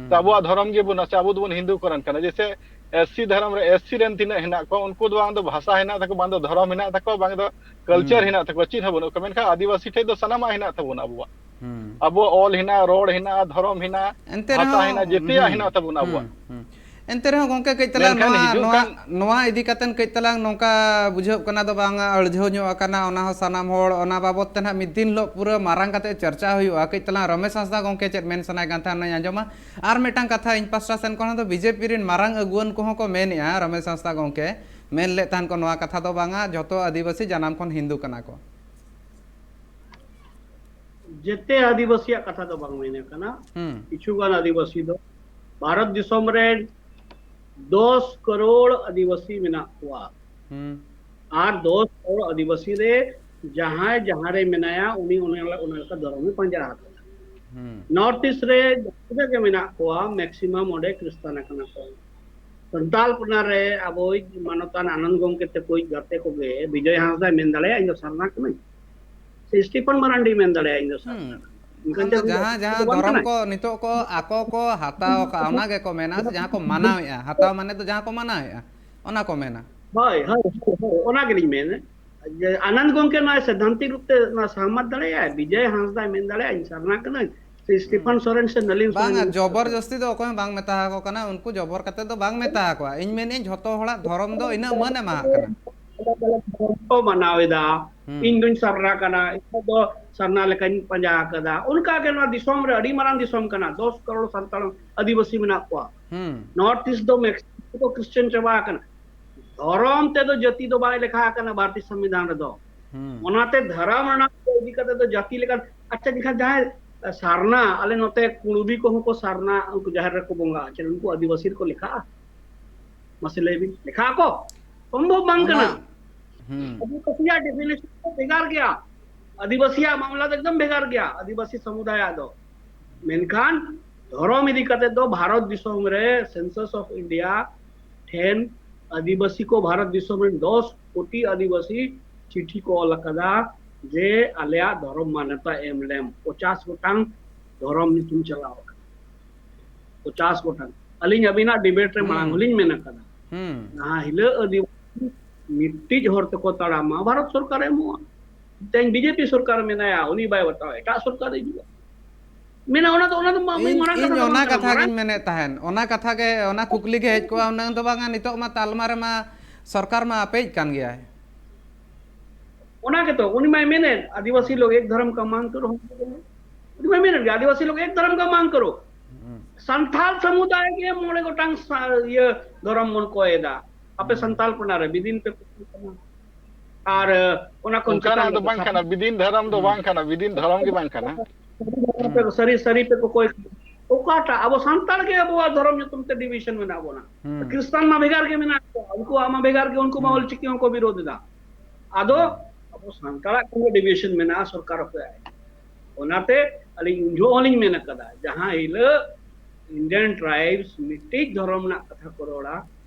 ᱛᱚ ᱟᱵᱚᱣᱟᱜ ᱫᱷᱚᱨᱚᱢ ᱜᱮ ᱵᱟᱹᱱᱩᱜᱼᱟ ᱥᱮ ᱟᱵᱚ ᱫᱚᱵᱚᱱ ᱦᱤᱱᱫᱩ ᱠᱚᱨᱮᱱ ᱠᱟᱱᱟ? ᱡᱮᱭᱥᱮ ᱮᱥ ᱥᱤ ᱫᱷᱚᱨᱚᱢ ᱨᱮ ᱮᱥ ᱥᱤ ᱨᱮᱱ ᱛᱤᱱᱟᱹᱜ ᱦᱮᱱᱟᱜ ᱠᱚᱣᱟ, ᱩᱱᱠᱩ ᱫᱚ ᱵᱟᱝ ᱫᱚ ᱵᱷᱟᱥᱟ ᱦᱮᱱᱟᱜ ᱛᱟᱠᱚ, ᱵᱟᱝ ᱫᱚ ᱫᱷᱚᱨᱚᱢ ᱦᱮᱱᱟᱜ ᱛᱟᱠᱚᱣᱟ, ᱵᱟᱝ ᱫᱚ ᱠᱟᱞᱪᱟᱨ ᱦᱮᱱᱟᱜ ᱛᱟᱠᱚᱣᱟ, ᱪᱮᱫ ᱦᱚᱸ ᱵᱟᱹᱱᱩᱜ ᱠᱚᱣᱟ᱾ ᱢᱮᱱᱠᱷᱟᱱ ᱟᱹᱫᱤᱵᱟᱹᱥᱤ ᱴᱷᱮᱡ ᱫᱚ ᱥᱟᱱᱟᱢᱟᱜ ᱦᱮᱱᱟᱜ ᱛᱟᱵᱚᱱᱟ ᱟᱵᱚᱣᱟᱜ᱾ ᱟᱵᱚᱣᱟᱜ ᱚᱞ ᱦᱮᱱᱟᱜᱼᱟ, ᱨᱚᱲ ᱦᱮᱱᱟᱜᱼᱟ, ᱫᱷᱚᱨᱚᱢ ᱦᱮᱱᱟᱜᱼᱟ, ᱮᱱᱛᱮ ᱵᱷᱟᱥᱟ ᱨᱮᱦᱚᱸ, ᱦᱮᱱᱟᱜᱼᱟ, ᱡᱮᱛᱮᱭᱟᱜ ᱦᱩᱸ, ᱦᱮᱱᱟᱜ ᱛᱟᱵᱚᱱᱟ ᱦᱩᱸ, ᱟᱵᱚᱣᱟᱜ᱾ ᱦᱩᱸ᱾ ᱮᱱᱛᱮ ᱨᱮᱦᱚᱸ ᱜᱚᱢᱠᱮ, ᱠᱟᱹᱡ ᱛᱟᱞᱟᱝ ᱢᱮᱱᱠᱷᱟᱱ ᱱᱚᱣᱟ, ᱦᱤᱡᱩᱜ ᱱᱚᱣᱟ, ᱠᱟᱱ ᱱᱚᱣᱟ ᱤᱫᱤ ᱠᱟᱛᱮᱱ ᱠᱟᱹᱡ ᱛᱟᱞᱟᱝ ᱱᱚᱝᱠᱟ ᱵᱩᱡᱷᱟᱹᱜ ᱠᱟᱱᱟ ᱫᱚ ᱵᱟᱝ ᱟᱹᱲᱡᱷᱟᱹᱣ ᱧᱚᱜ ᱟᱠᱟᱱᱟ, ᱚᱱᱟ ᱦᱚᱸ ᱥᱟᱱᱟᱢ ᱦᱚᱲ ᱚᱱᱟ ᱵᱟᱵᱚᱛ ᱛᱮ ᱱᱟᱦᱟᱜ ᱢᱤᱫ ᱫᱤᱱ ᱦᱤᱞᱳᱜ ᱯᱩᱨᱟᱹ ᱢᱟᱨᱟᱝ ᱠᱟᱛᱮ ᱪᱟᱨᱪᱟ ᱦᱩᱭᱩᱜᱼᱟ᱾ ᱠᱟᱹᱡ ᱛᱟᱞᱟᱝ ᱨᱚᱢᱮᱥ ᱦᱟᱸᱥᱫᱟ ᱜᱚᱢᱠᱮ ᱪᱮᱫ ᱢᱮᱱ ᱥᱟᱱᱟᱭ ᱠᱟᱱ ᱛᱟᱦᱮᱸ ᱚᱱᱟᱧ ᱟᱸᱡᱚᱢᱟ᱾ ᱟᱨ ᱢᱤᱫᱴᱟᱝ ᱠᱟᱛᱷᱟ ᱤᱧ ᱯᱟᱥᱴᱟ ᱥᱮᱱ ᱠᱷᱚᱱ ᱫᱚ ᱵᱤᱡᱮᱯᱤ ᱨᱮᱱ ᱢᱟᱨᱟᱝ ᱟᱹᱜᱩᱣᱟᱹᱱ ᱠᱚᱦᱚᱸ ᱠᱚ ᱢᱮᱱᱮᱜᱼᱟ, ᱨᱚᱢᱮᱥ ᱦᱟᱸᱥᱫᱟ ᱜᱚᱢᱠᱮ ᱢᱮᱱ ᱞᱮᱫ ᱛᱟᱦᱮᱱ ᱠᱚ ᱱᱚᱣᱟ ᱠᱟᱛᱷᱟ ᱫᱚ ᱵᱟᱝᱟ, ᱡᱷᱚᱛᱚ ᱟᱹᱫᱤᱵᱟᱹᱥᱤ ᱡᱟᱱᱟᱢ ᱠᱷᱚᱱ ᱦᱤᱱᱫᱩ ᱠᱟᱱᱟ ᱠᱚ᱾ ᱡᱮᱛᱮ ᱟᱹᱫᱤᱵᱟᱹᱥᱤᱭᱟᱜ ᱠᱟᱛᱷᱟ ᱫᱚ ᱵᱟᱝ ᱢᱮᱱ ᱠᱟᱱᱟ᱾ ᱦᱩᱸ᱾ ᱠᱤᱪᱷᱩ ᱜᱟᱱ ᱟᱹᱫᱤᱵᱟᱹᱥᱤ ᱫᱚ ᱵᱷᱟᱨᱚᱛ ᱫᱤᱥᱚᱢ ᱨᱮ ᱫᱚᱥ ᱠᱟᱨᱳᱲ ᱟᱹᱫᱤᱵᱟᱹᱥᱤ ᱢᱮᱱᱟᱜ ᱠᱚᱣᱟ᱾ ᱦᱩᱸ᱾ ᱟᱨ ᱫᱚᱥ ᱠᱟᱨᱳᱲ ᱟᱹᱫᱤᱵᱟᱹᱥᱤ ᱨᱮ ᱡᱟᱦᱟᱸᱭ ᱡᱟᱦᱟᱸ ᱨᱮ ᱢᱮᱱᱟᱭᱟ, ᱩᱱᱤ ᱚᱱᱟ, ᱚᱱᱟ ᱞᱮᱠᱟ ᱫᱷᱚᱨᱚᱢ ᱮ ᱯᱟᱸᱡᱟ ᱟᱠᱟᱫᱟ᱾ ᱦᱩᱸ᱾ ᱱᱚᱨᱛᱷ ᱤᱥᱴ ᱨᱮ ᱡᱟᱦᱟᱸ ᱛᱤᱱᱟᱹᱜ ᱜᱮ ᱢᱮᱱᱟᱜ ᱠᱚᱣᱟ, ᱢᱮᱠᱥᱤᱢᱟᱢ ᱚᱸᱰᱮ ᱠᱷᱨᱤᱥᱴᱟᱱ ᱟᱠᱟᱱᱟ ᱠᱚ᱾ ᱥᱟᱱᱛᱟᱞ ᱯᱟᱨᱜᱟᱱᱟ ᱨᱮ ᱟᱵᱚᱭᱤᱡ ᱢᱟᱱᱚᱛᱟᱱ ᱟᱱᱚᱱᱫ ᱜᱚᱢᱠᱮ ᱛᱟᱠᱚᱭᱤᱡ ᱜᱟᱛᱮ ᱠᱚᱜᱮ, ᱵᱤᱡᱚᱭ ᱦᱟᱸᱥᱫᱟᱭ ᱢᱮᱱ ᱫᱟᱲᱮᱭᱟᱜᱼᱟ, "ᱤᱧ ᱫᱚ ᱥᱟᱨᱱᱟ ᱠᱟᱹᱱᱟᱹᱧ", ᱥᱮ ᱥᱴᱤᱯᱷᱟᱱ ᱢᱟᱨᱟᱱᱰᱤ ᱢᱮᱱ ᱫᱟᱲᱮᱭᱟᱜᱼᱟ, "ᱤᱧ ᱫᱚ ᱥᱟᱨᱱᱟ ᱦᱩᱸ᱾ ᱠᱟᱹᱱᱟᱹᱧ", ᱤᱱᱠᱟᱹ ᱟᱫᱚ ᱛᱮ ᱦᱩᱭᱩᱜᱼᱟ᱾ ᱡᱟᱦᱟᱸ, ᱡᱟᱦᱟᱸ ᱫᱚ ᱵᱟᱝ ᱫᱷᱚᱨᱚᱢ ᱠᱟᱱᱟᱭ᱾ ᱠᱚ ᱱᱤᱛᱚᱜ ᱠᱚ ᱟᱠᱚ ᱠᱚ ᱦᱟᱛᱟᱣ ᱟᱠᱟᱫᱼᱟ, ᱚᱱᱟ ᱜᱮᱠᱚ ᱢᱮᱱᱟ, ᱥᱮ ᱡᱟᱦᱟᱸ ᱠᱚ ᱢᱟᱱᱟᱣᱮᱫᱼᱟ, ᱦᱟᱛᱟᱣ ᱢᱟᱱᱮ ᱫᱚ ᱡᱟᱦᱟᱸ ᱠᱚ ᱢᱟᱱᱟᱣᱮᱫᱼᱟ, ᱚᱱᱟ ᱠᱚ ᱢᱮᱱᱟ᱾ ᱦᱳᱭ, ᱦᱳᱭ, ᱦᱳᱭ, ᱦᱳᱭ, ᱚᱱᱟ ᱜᱮᱞᱤᱧ ᱢᱮᱱᱟ᱾ ᱡᱮ ᱟᱱᱚᱱᱫ ᱜᱚᱢᱠᱮ ᱱᱚᱣᱟ ᱥᱮᱫᱷᱟᱱᱛᱤᱠ ᱨᱩᱯ ᱛᱮ ᱱᱚᱣᱟ ᱥᱟᱦᱢᱟᱛ ᱫᱟᱲᱮᱭᱟᱜᱼᱟᱭ, ᱵᱤᱡᱚᱭ ᱦᱟᱸᱥᱫᱟᱭ ᱢᱮᱱ ᱫᱟᱲᱮᱭᱟᱜᱼᱟ, "ᱤᱧ ᱥᱟᱨᱱᱟ ᱠᱟᱹᱱᱟᱹᱧ", ᱥᱮ ᱥᱴᱤᱯᱷᱟᱱ ᱥᱚᱨᱮᱱ ᱥᱮ ᱱᱟᱞᱤᱱ ᱥᱚᱨᱮᱱ ᱵᱟᱝᱟ, ᱡᱚᱵᱚᱨ ᱡᱚᱥᱛᱤ ᱫᱚ ᱚᱠᱚᱭ ᱦᱚᱸ ᱵᱟᱝ ᱢᱮᱛᱟ ᱟᱠᱚ ᱠᱟᱱᱟ, ᱩᱱᱠᱩ ᱡᱚᱵᱚᱨ ᱠᱟᱛᱮ ᱫᱚ ᱵᱟᱝ ᱢᱮᱛᱟ ᱟᱠᱚᱣᱟ᱾ ᱤᱧ ᱢᱮᱱᱮᱫ ᱡᱷᱚᱛᱚ ᱦᱚᱲᱟᱜ ᱫᱷᱚᱨᱚᱢ ᱫᱚ ᱤᱱᱟᱹᱜ ᱢᱟᱹᱱ ᱮᱢᱟ ᱠᱟᱱᱟ᱾ ᱠᱚ ᱢᱟᱱᱟᱣ ᱮᱫᱟ, ᱦᱩᱸ᱾ ᱤᱧ ᱫᱚᱧ ᱥᱟᱨᱱᱟ ᱠᱟᱱᱟ, ᱤᱧ ᱫᱚ ᱥᱟᱨᱱᱟ ᱞᱮᱠᱟᱧ ᱯᱟᱸᱡᱟ ᱟᱠᱟᱫᱟ᱾ ᱚᱱᱠᱟ ᱜᱮ ᱱᱚᱣᱟ ᱫᱤᱥᱚᱢ ᱨᱮ ᱟᱹᱰᱤ ᱢᱟᱨᱟᱝ ᱫᱤᱥᱚᱢ ᱠᱟᱱᱟ, ᱫᱚᱥ ᱠᱟᱨᱳᱲ ᱥᱟᱱᱛᱟᱲ ᱟᱹᱫᱤᱵᱟᱹᱥᱤ ᱢᱮᱱᱟᱜ ᱠᱚᱣᱟ᱾ ᱦᱩᱸ᱾ ᱱᱚᱨᱛᱷ ᱤᱥᱴ ᱫᱚ ᱢᱮᱠᱥᱤᱢᱟᱢ ᱠᱚ ᱠᱷᱨᱤᱥᱪᱟᱱ ᱪᱟᱵᱟ ᱟᱠᱟᱱᱟ᱾ ᱫᱷᱚᱨᱚᱢ ᱛᱮᱫᱚ ᱡᱟᱹᱛᱤ ᱫᱚ ᱵᱟᱭ ᱞᱮᱠᱷᱟ ᱟᱠᱟᱱᱟ ᱵᱷᱟᱨᱚᱛᱤᱭᱚ ᱥᱚᱝᱵᱤᱫᱷᱟᱱ ᱨᱮᱫᱚ᱾ ᱦᱩᱸ᱾ ᱚᱱᱟᱛᱮ ᱫᱷᱚᱨᱚᱢ ᱨᱮᱱᱟᱜ ᱤᱫᱤ ᱠᱟᱛᱮ ᱫᱚ ᱡᱟᱹᱛᱤ ᱞᱮᱠᱟ, ᱟᱪᱪᱷᱟ, ᱮᱱᱠᱷᱟᱱ ᱡᱟᱦᱟᱸᱭ ᱥᱟᱨᱱᱟ, ᱟᱞᱮ ᱱᱚᱛᱮ ᱠᱩᱲᱵᱤ ᱠᱚᱦᱚᱸ ᱠᱚ ᱥᱟᱨᱱᱟ, ᱩᱱᱠᱩ ᱡᱟᱦᱮᱨ ᱨᱮᱠᱚ ᱵᱚᱸᱜᱟ, ᱟᱪᱪᱷᱟ, ᱩᱱᱠᱩ ᱟᱹᱫᱤᱵᱟᱹᱥᱤ ᱨᱮᱠᱚ ᱞᱮᱠᱷᱟᱜᱼᱟ? ᱢᱟᱥᱮ ᱞᱟᱹᱭ ᱵᱤᱱ, ᱞᱮᱠᱷᱟᱜ ᱟᱠᱚ? ᱥᱚᱢᱵᱷᱚᱵ ᱵᱟᱝ ᱚᱱᱟ ᱠᱟᱱᱟ᱾ ᱦᱩᱸ᱾ ᱟᱹᱫᱤᱵᱟᱹᱥᱤᱭᱟᱜ ᱰᱮᱯᱷᱤᱱᱮᱥᱚᱱ ᱫᱚ ᱵᱷᱮᱜᱟᱨ ᱜᱮᱭᱟ᱾ ᱟᱹᱫᱤᱵᱟᱹᱥᱤᱭᱟᱜ ᱢᱟᱢᱞᱟ ᱫᱚ ᱮᱠᱫᱚᱢ ᱵᱷᱮᱜᱟᱨ ᱜᱮᱭᱟ, ᱟᱹᱫᱤᱵᱟᱹᱥᱤ ᱥᱚᱢᱩᱫᱟᱭᱟᱜ ᱫᱚ᱾ ᱢᱮᱱᱠᱷᱟᱱ ᱫᱷᱚᱨᱚᱢ ᱤᱫᱤ ᱠᱟᱛᱮ ᱫᱚ ᱵᱷᱟᱨᱚᱛ ᱫᱤᱥᱚᱢ ᱨᱮ ᱥᱮᱱᱥᱟᱥ ᱚᱯᱷ ᱤᱱᱰᱤᱭᱟ ᱴᱷᱮᱱ ᱟᱹᱫᱤᱵᱟᱹᱥᱤ ᱠᱚ, ᱵᱷᱟᱨᱚᱛ ᱫᱤᱥᱚᱢ ᱨᱮᱱ ᱫᱚᱥ ᱠᱳᱴᱤ ᱟᱹᱫᱤᱵᱟᱹᱥᱤ ᱪᱤᱴᱷᱤ ᱠᱚ ᱚᱞ ᱟᱠᱟᱫᱟ ᱡᱮ ᱟᱞᱮᱭᱟᱜ ᱫᱷᱚᱨᱚᱢ ᱢᱟᱱᱭᱚᱛᱟ ᱮᱢ ᱞᱮᱢ᱾ ᱯᱚᱪᱟᱥ ᱜᱚᱴᱟᱝ ᱫᱷᱚᱨᱚᱢ ᱧᱩᱛᱩᱢ ᱪᱟᱞᱟᱣ ᱟᱠᱟᱱᱟ, ᱯᱚᱪᱟᱥ ᱜᱚᱴᱟᱝ᱾ ᱟᱹᱞᱤᱧ ᱟᱹᱵᱤᱱᱟᱜ ᱰᱤᱵᱮᱴ ᱨᱮ ᱢᱟᱲᱟᱝ ᱦᱩᱸ᱾ ᱦᱚᱸᱞᱤᱧ ᱢᱮᱱ ᱟᱠᱟᱫᱟ, ᱦᱩᱸ᱾ ᱡᱟᱦᱟᱸ ᱦᱤᱞᱳᱜ ᱟᱹᱫᱤᱵᱟᱹᱥᱤ ᱢᱤᱫᱴᱤᱡ ᱦᱚᱨ ᱛᱮᱠᱚ ᱛᱟᱲᱟᱢᱟ, ᱵᱷᱟᱨᱚᱛ ᱥᱚᱨᱠᱟᱨ ᱮᱢᱚᱜᱼᱟ᱾ ᱛᱮᱦᱮᱧ ᱵᱤᱡᱮᱯᱤ ᱥᱚᱨᱠᱟᱨ ᱢᱮᱱᱟᱭᱟ, ᱩᱱᱤ ᱵᱟᱭ ᱵᱟᱛᱟᱣᱟ, ᱮᱴᱟᱜ ᱥᱚᱨᱠᱟᱨ ᱦᱤᱡᱩᱜᱼᱟ᱾ ᱢᱮᱱᱟ, ᱚᱱᱟ ᱫᱚ, ᱚᱱᱟ ᱫᱚ ᱢᱟ-, ᱤᱧ ᱢᱟᱨᱟᱝ ᱤᱧ ᱠᱟᱛᱷᱟ ᱫᱚ ᱵᱟᱝ ᱚᱱᱟ ᱠᱟᱱᱟ, ᱠᱟᱛᱷᱟ ᱢᱟᱨᱟᱝ ᱜᱤᱧ ᱢᱮᱱᱮᱫ ᱛᱟᱦᱮᱸᱱ, ᱚᱱᱟ ᱠᱟᱛᱷᱟ ᱜᱮ, ᱚᱱᱟ ᱠᱩᱠᱞᱤ ᱜᱮ ᱦᱮᱡ ᱠᱚᱜᱼᱟ ᱦᱩᱱᱟᱹᱝ ᱫᱚ ᱵᱟᱝᱟ, ᱱᱤᱛᱚᱜ ᱢᱟ ᱛᱟᱞᱢᱟ ᱨᱮᱢᱟ ᱥᱚᱨᱠᱟᱨ ᱢᱟ ᱟᱯᱮᱭᱤᱡ ᱠᱟᱱ ᱜᱮᱭᱟᱭ᱾ ᱚᱱᱟ ᱜᱮᱛᱚ, ᱩᱱᱤ ᱢᱟᱭ ᱢᱮᱱᱮᱫ, "ᱟᱹᱫᱤᱵᱟᱹᱥᱤ ᱞᱳᱜ ᱮᱠ ᱫᱷᱚᱨᱚᱢ ᱠᱟ ᱢᱟᱝ ᱠᱟᱨᱳ", ᱩᱱᱤ ᱢᱟᱭ ᱢᱮᱱᱮᱫ ᱜᱮ, "ᱟᱹᱫᱤᱵᱟᱹᱥᱤ ᱞᱳᱜ ᱮᱠ ᱫᱷᱚᱨᱚᱢ ᱠᱟ ᱢᱟᱝ ᱠᱟᱨᱳ", ᱥᱟᱱᱛᱟᱞ ᱥᱚᱢᱩᱫᱟᱭ ᱜᱮ ᱢᱚᱬᱮ ᱜᱚᱴᱟᱝ ᱥᱟ-, ᱤᱭᱟᱹ ᱫᱷᱚᱨᱚᱢ ᱵᱚᱱ ᱠᱚᱭ ᱮᱫᱟ᱾ ᱟᱯᱮ ᱥᱟᱱᱛᱟᱞ ᱯᱟᱲᱟ ᱨᱮ ᱵᱤᱫᱤᱱ ᱯᱮ ᱠᱚᱭ ᱠᱟᱱᱟ, ᱟᱨ ᱚᱱᱟ ᱠᱷᱚᱱ ᱚᱱᱠᱟᱱᱟᱜ ᱪᱮᱛᱟᱱ ᱫᱚ ᱨᱮᱫᱚ ᱵᱟᱝ ᱠᱟᱱᱟ, ᱵᱤᱫᱤᱱ ᱫᱷᱚᱨᱚᱢ ᱫᱚ ᱵᱟᱝ ᱠᱟᱱᱟ, ᱵᱤᱫᱤᱱ ᱫᱷᱚᱨᱚᱢ ᱜᱮ ᱵᱟᱝ ᱠᱟᱱᱟ᱾ ᱥᱟᱹᱨᱤ ᱫᱷᱚᱨᱚᱢ ᱯᱮ, ᱥᱟᱹᱨᱤ, ᱥᱟᱹᱨᱤ ᱯᱮ ᱠᱚᱠᱚᱭ ᱠᱟᱱᱟ᱾ ᱚᱠᱟᱴᱟᱜ ᱟᱵᱚ ᱥᱟᱱᱛᱟᱲ ᱜᱮ ᱟᱵᱚᱣᱟᱜ ᱫᱷᱚᱨᱚᱢ ᱧᱩᱛᱩᱢ ᱛᱮ ᱰᱤᱵᱷᱤᱡᱚᱱ ᱢᱮᱱᱟᱜ ᱵᱚᱱᱟ? ᱦᱩᱸ᱾ ᱠᱷᱨᱤᱥᱴᱟᱱ ᱢᱟ ᱵᱷᱮᱜᱟᱨ ᱜᱮ ᱢᱮᱱᱟᱜ ᱠᱚᱣᱟ, ᱩᱱᱠᱩᱣᱟᱜ ᱢᱟ ᱵᱷᱮᱜᱟᱨ ᱜᱮ, ᱩᱱᱠᱩ ᱢᱟ ᱦᱩᱸ᱾ ᱚᱞᱪᱤᱠᱤ ᱦᱚᱸᱠᱚ ᱵᱤᱨᱳᱫᱷ ᱮᱫᱟ᱾ ᱟᱫᱚ ᱦᱩᱸ᱾ ᱟᱵᱚ ᱥᱟᱱᱛᱟᱲᱟᱜ ᱠᱚ ᱰᱤᱵᱷᱤᱡᱚᱱ ᱢᱮᱱᱟᱜᱼᱟ, ᱥᱚᱨᱠᱟᱨ ᱚᱠᱚᱭᱟᱜ? ᱚᱱᱟᱛᱮ ᱟᱹᱞᱤᱧ ᱩᱱ ᱡᱚᱦᱚᱜ ᱦᱚᱸᱞᱤᱧ ᱢᱮᱱ ᱟᱠᱟᱫᱟ, ᱡᱟᱦᱟᱸ ᱦᱤᱞᱳᱜ Indian tribes ᱢᱤᱫᱴᱤᱡ ᱫᱷᱚᱨᱚᱢ ᱨᱮᱱᱟᱜ ᱠᱟᱛᱷᱟ ᱠᱚ ᱨᱚᱲᱟ,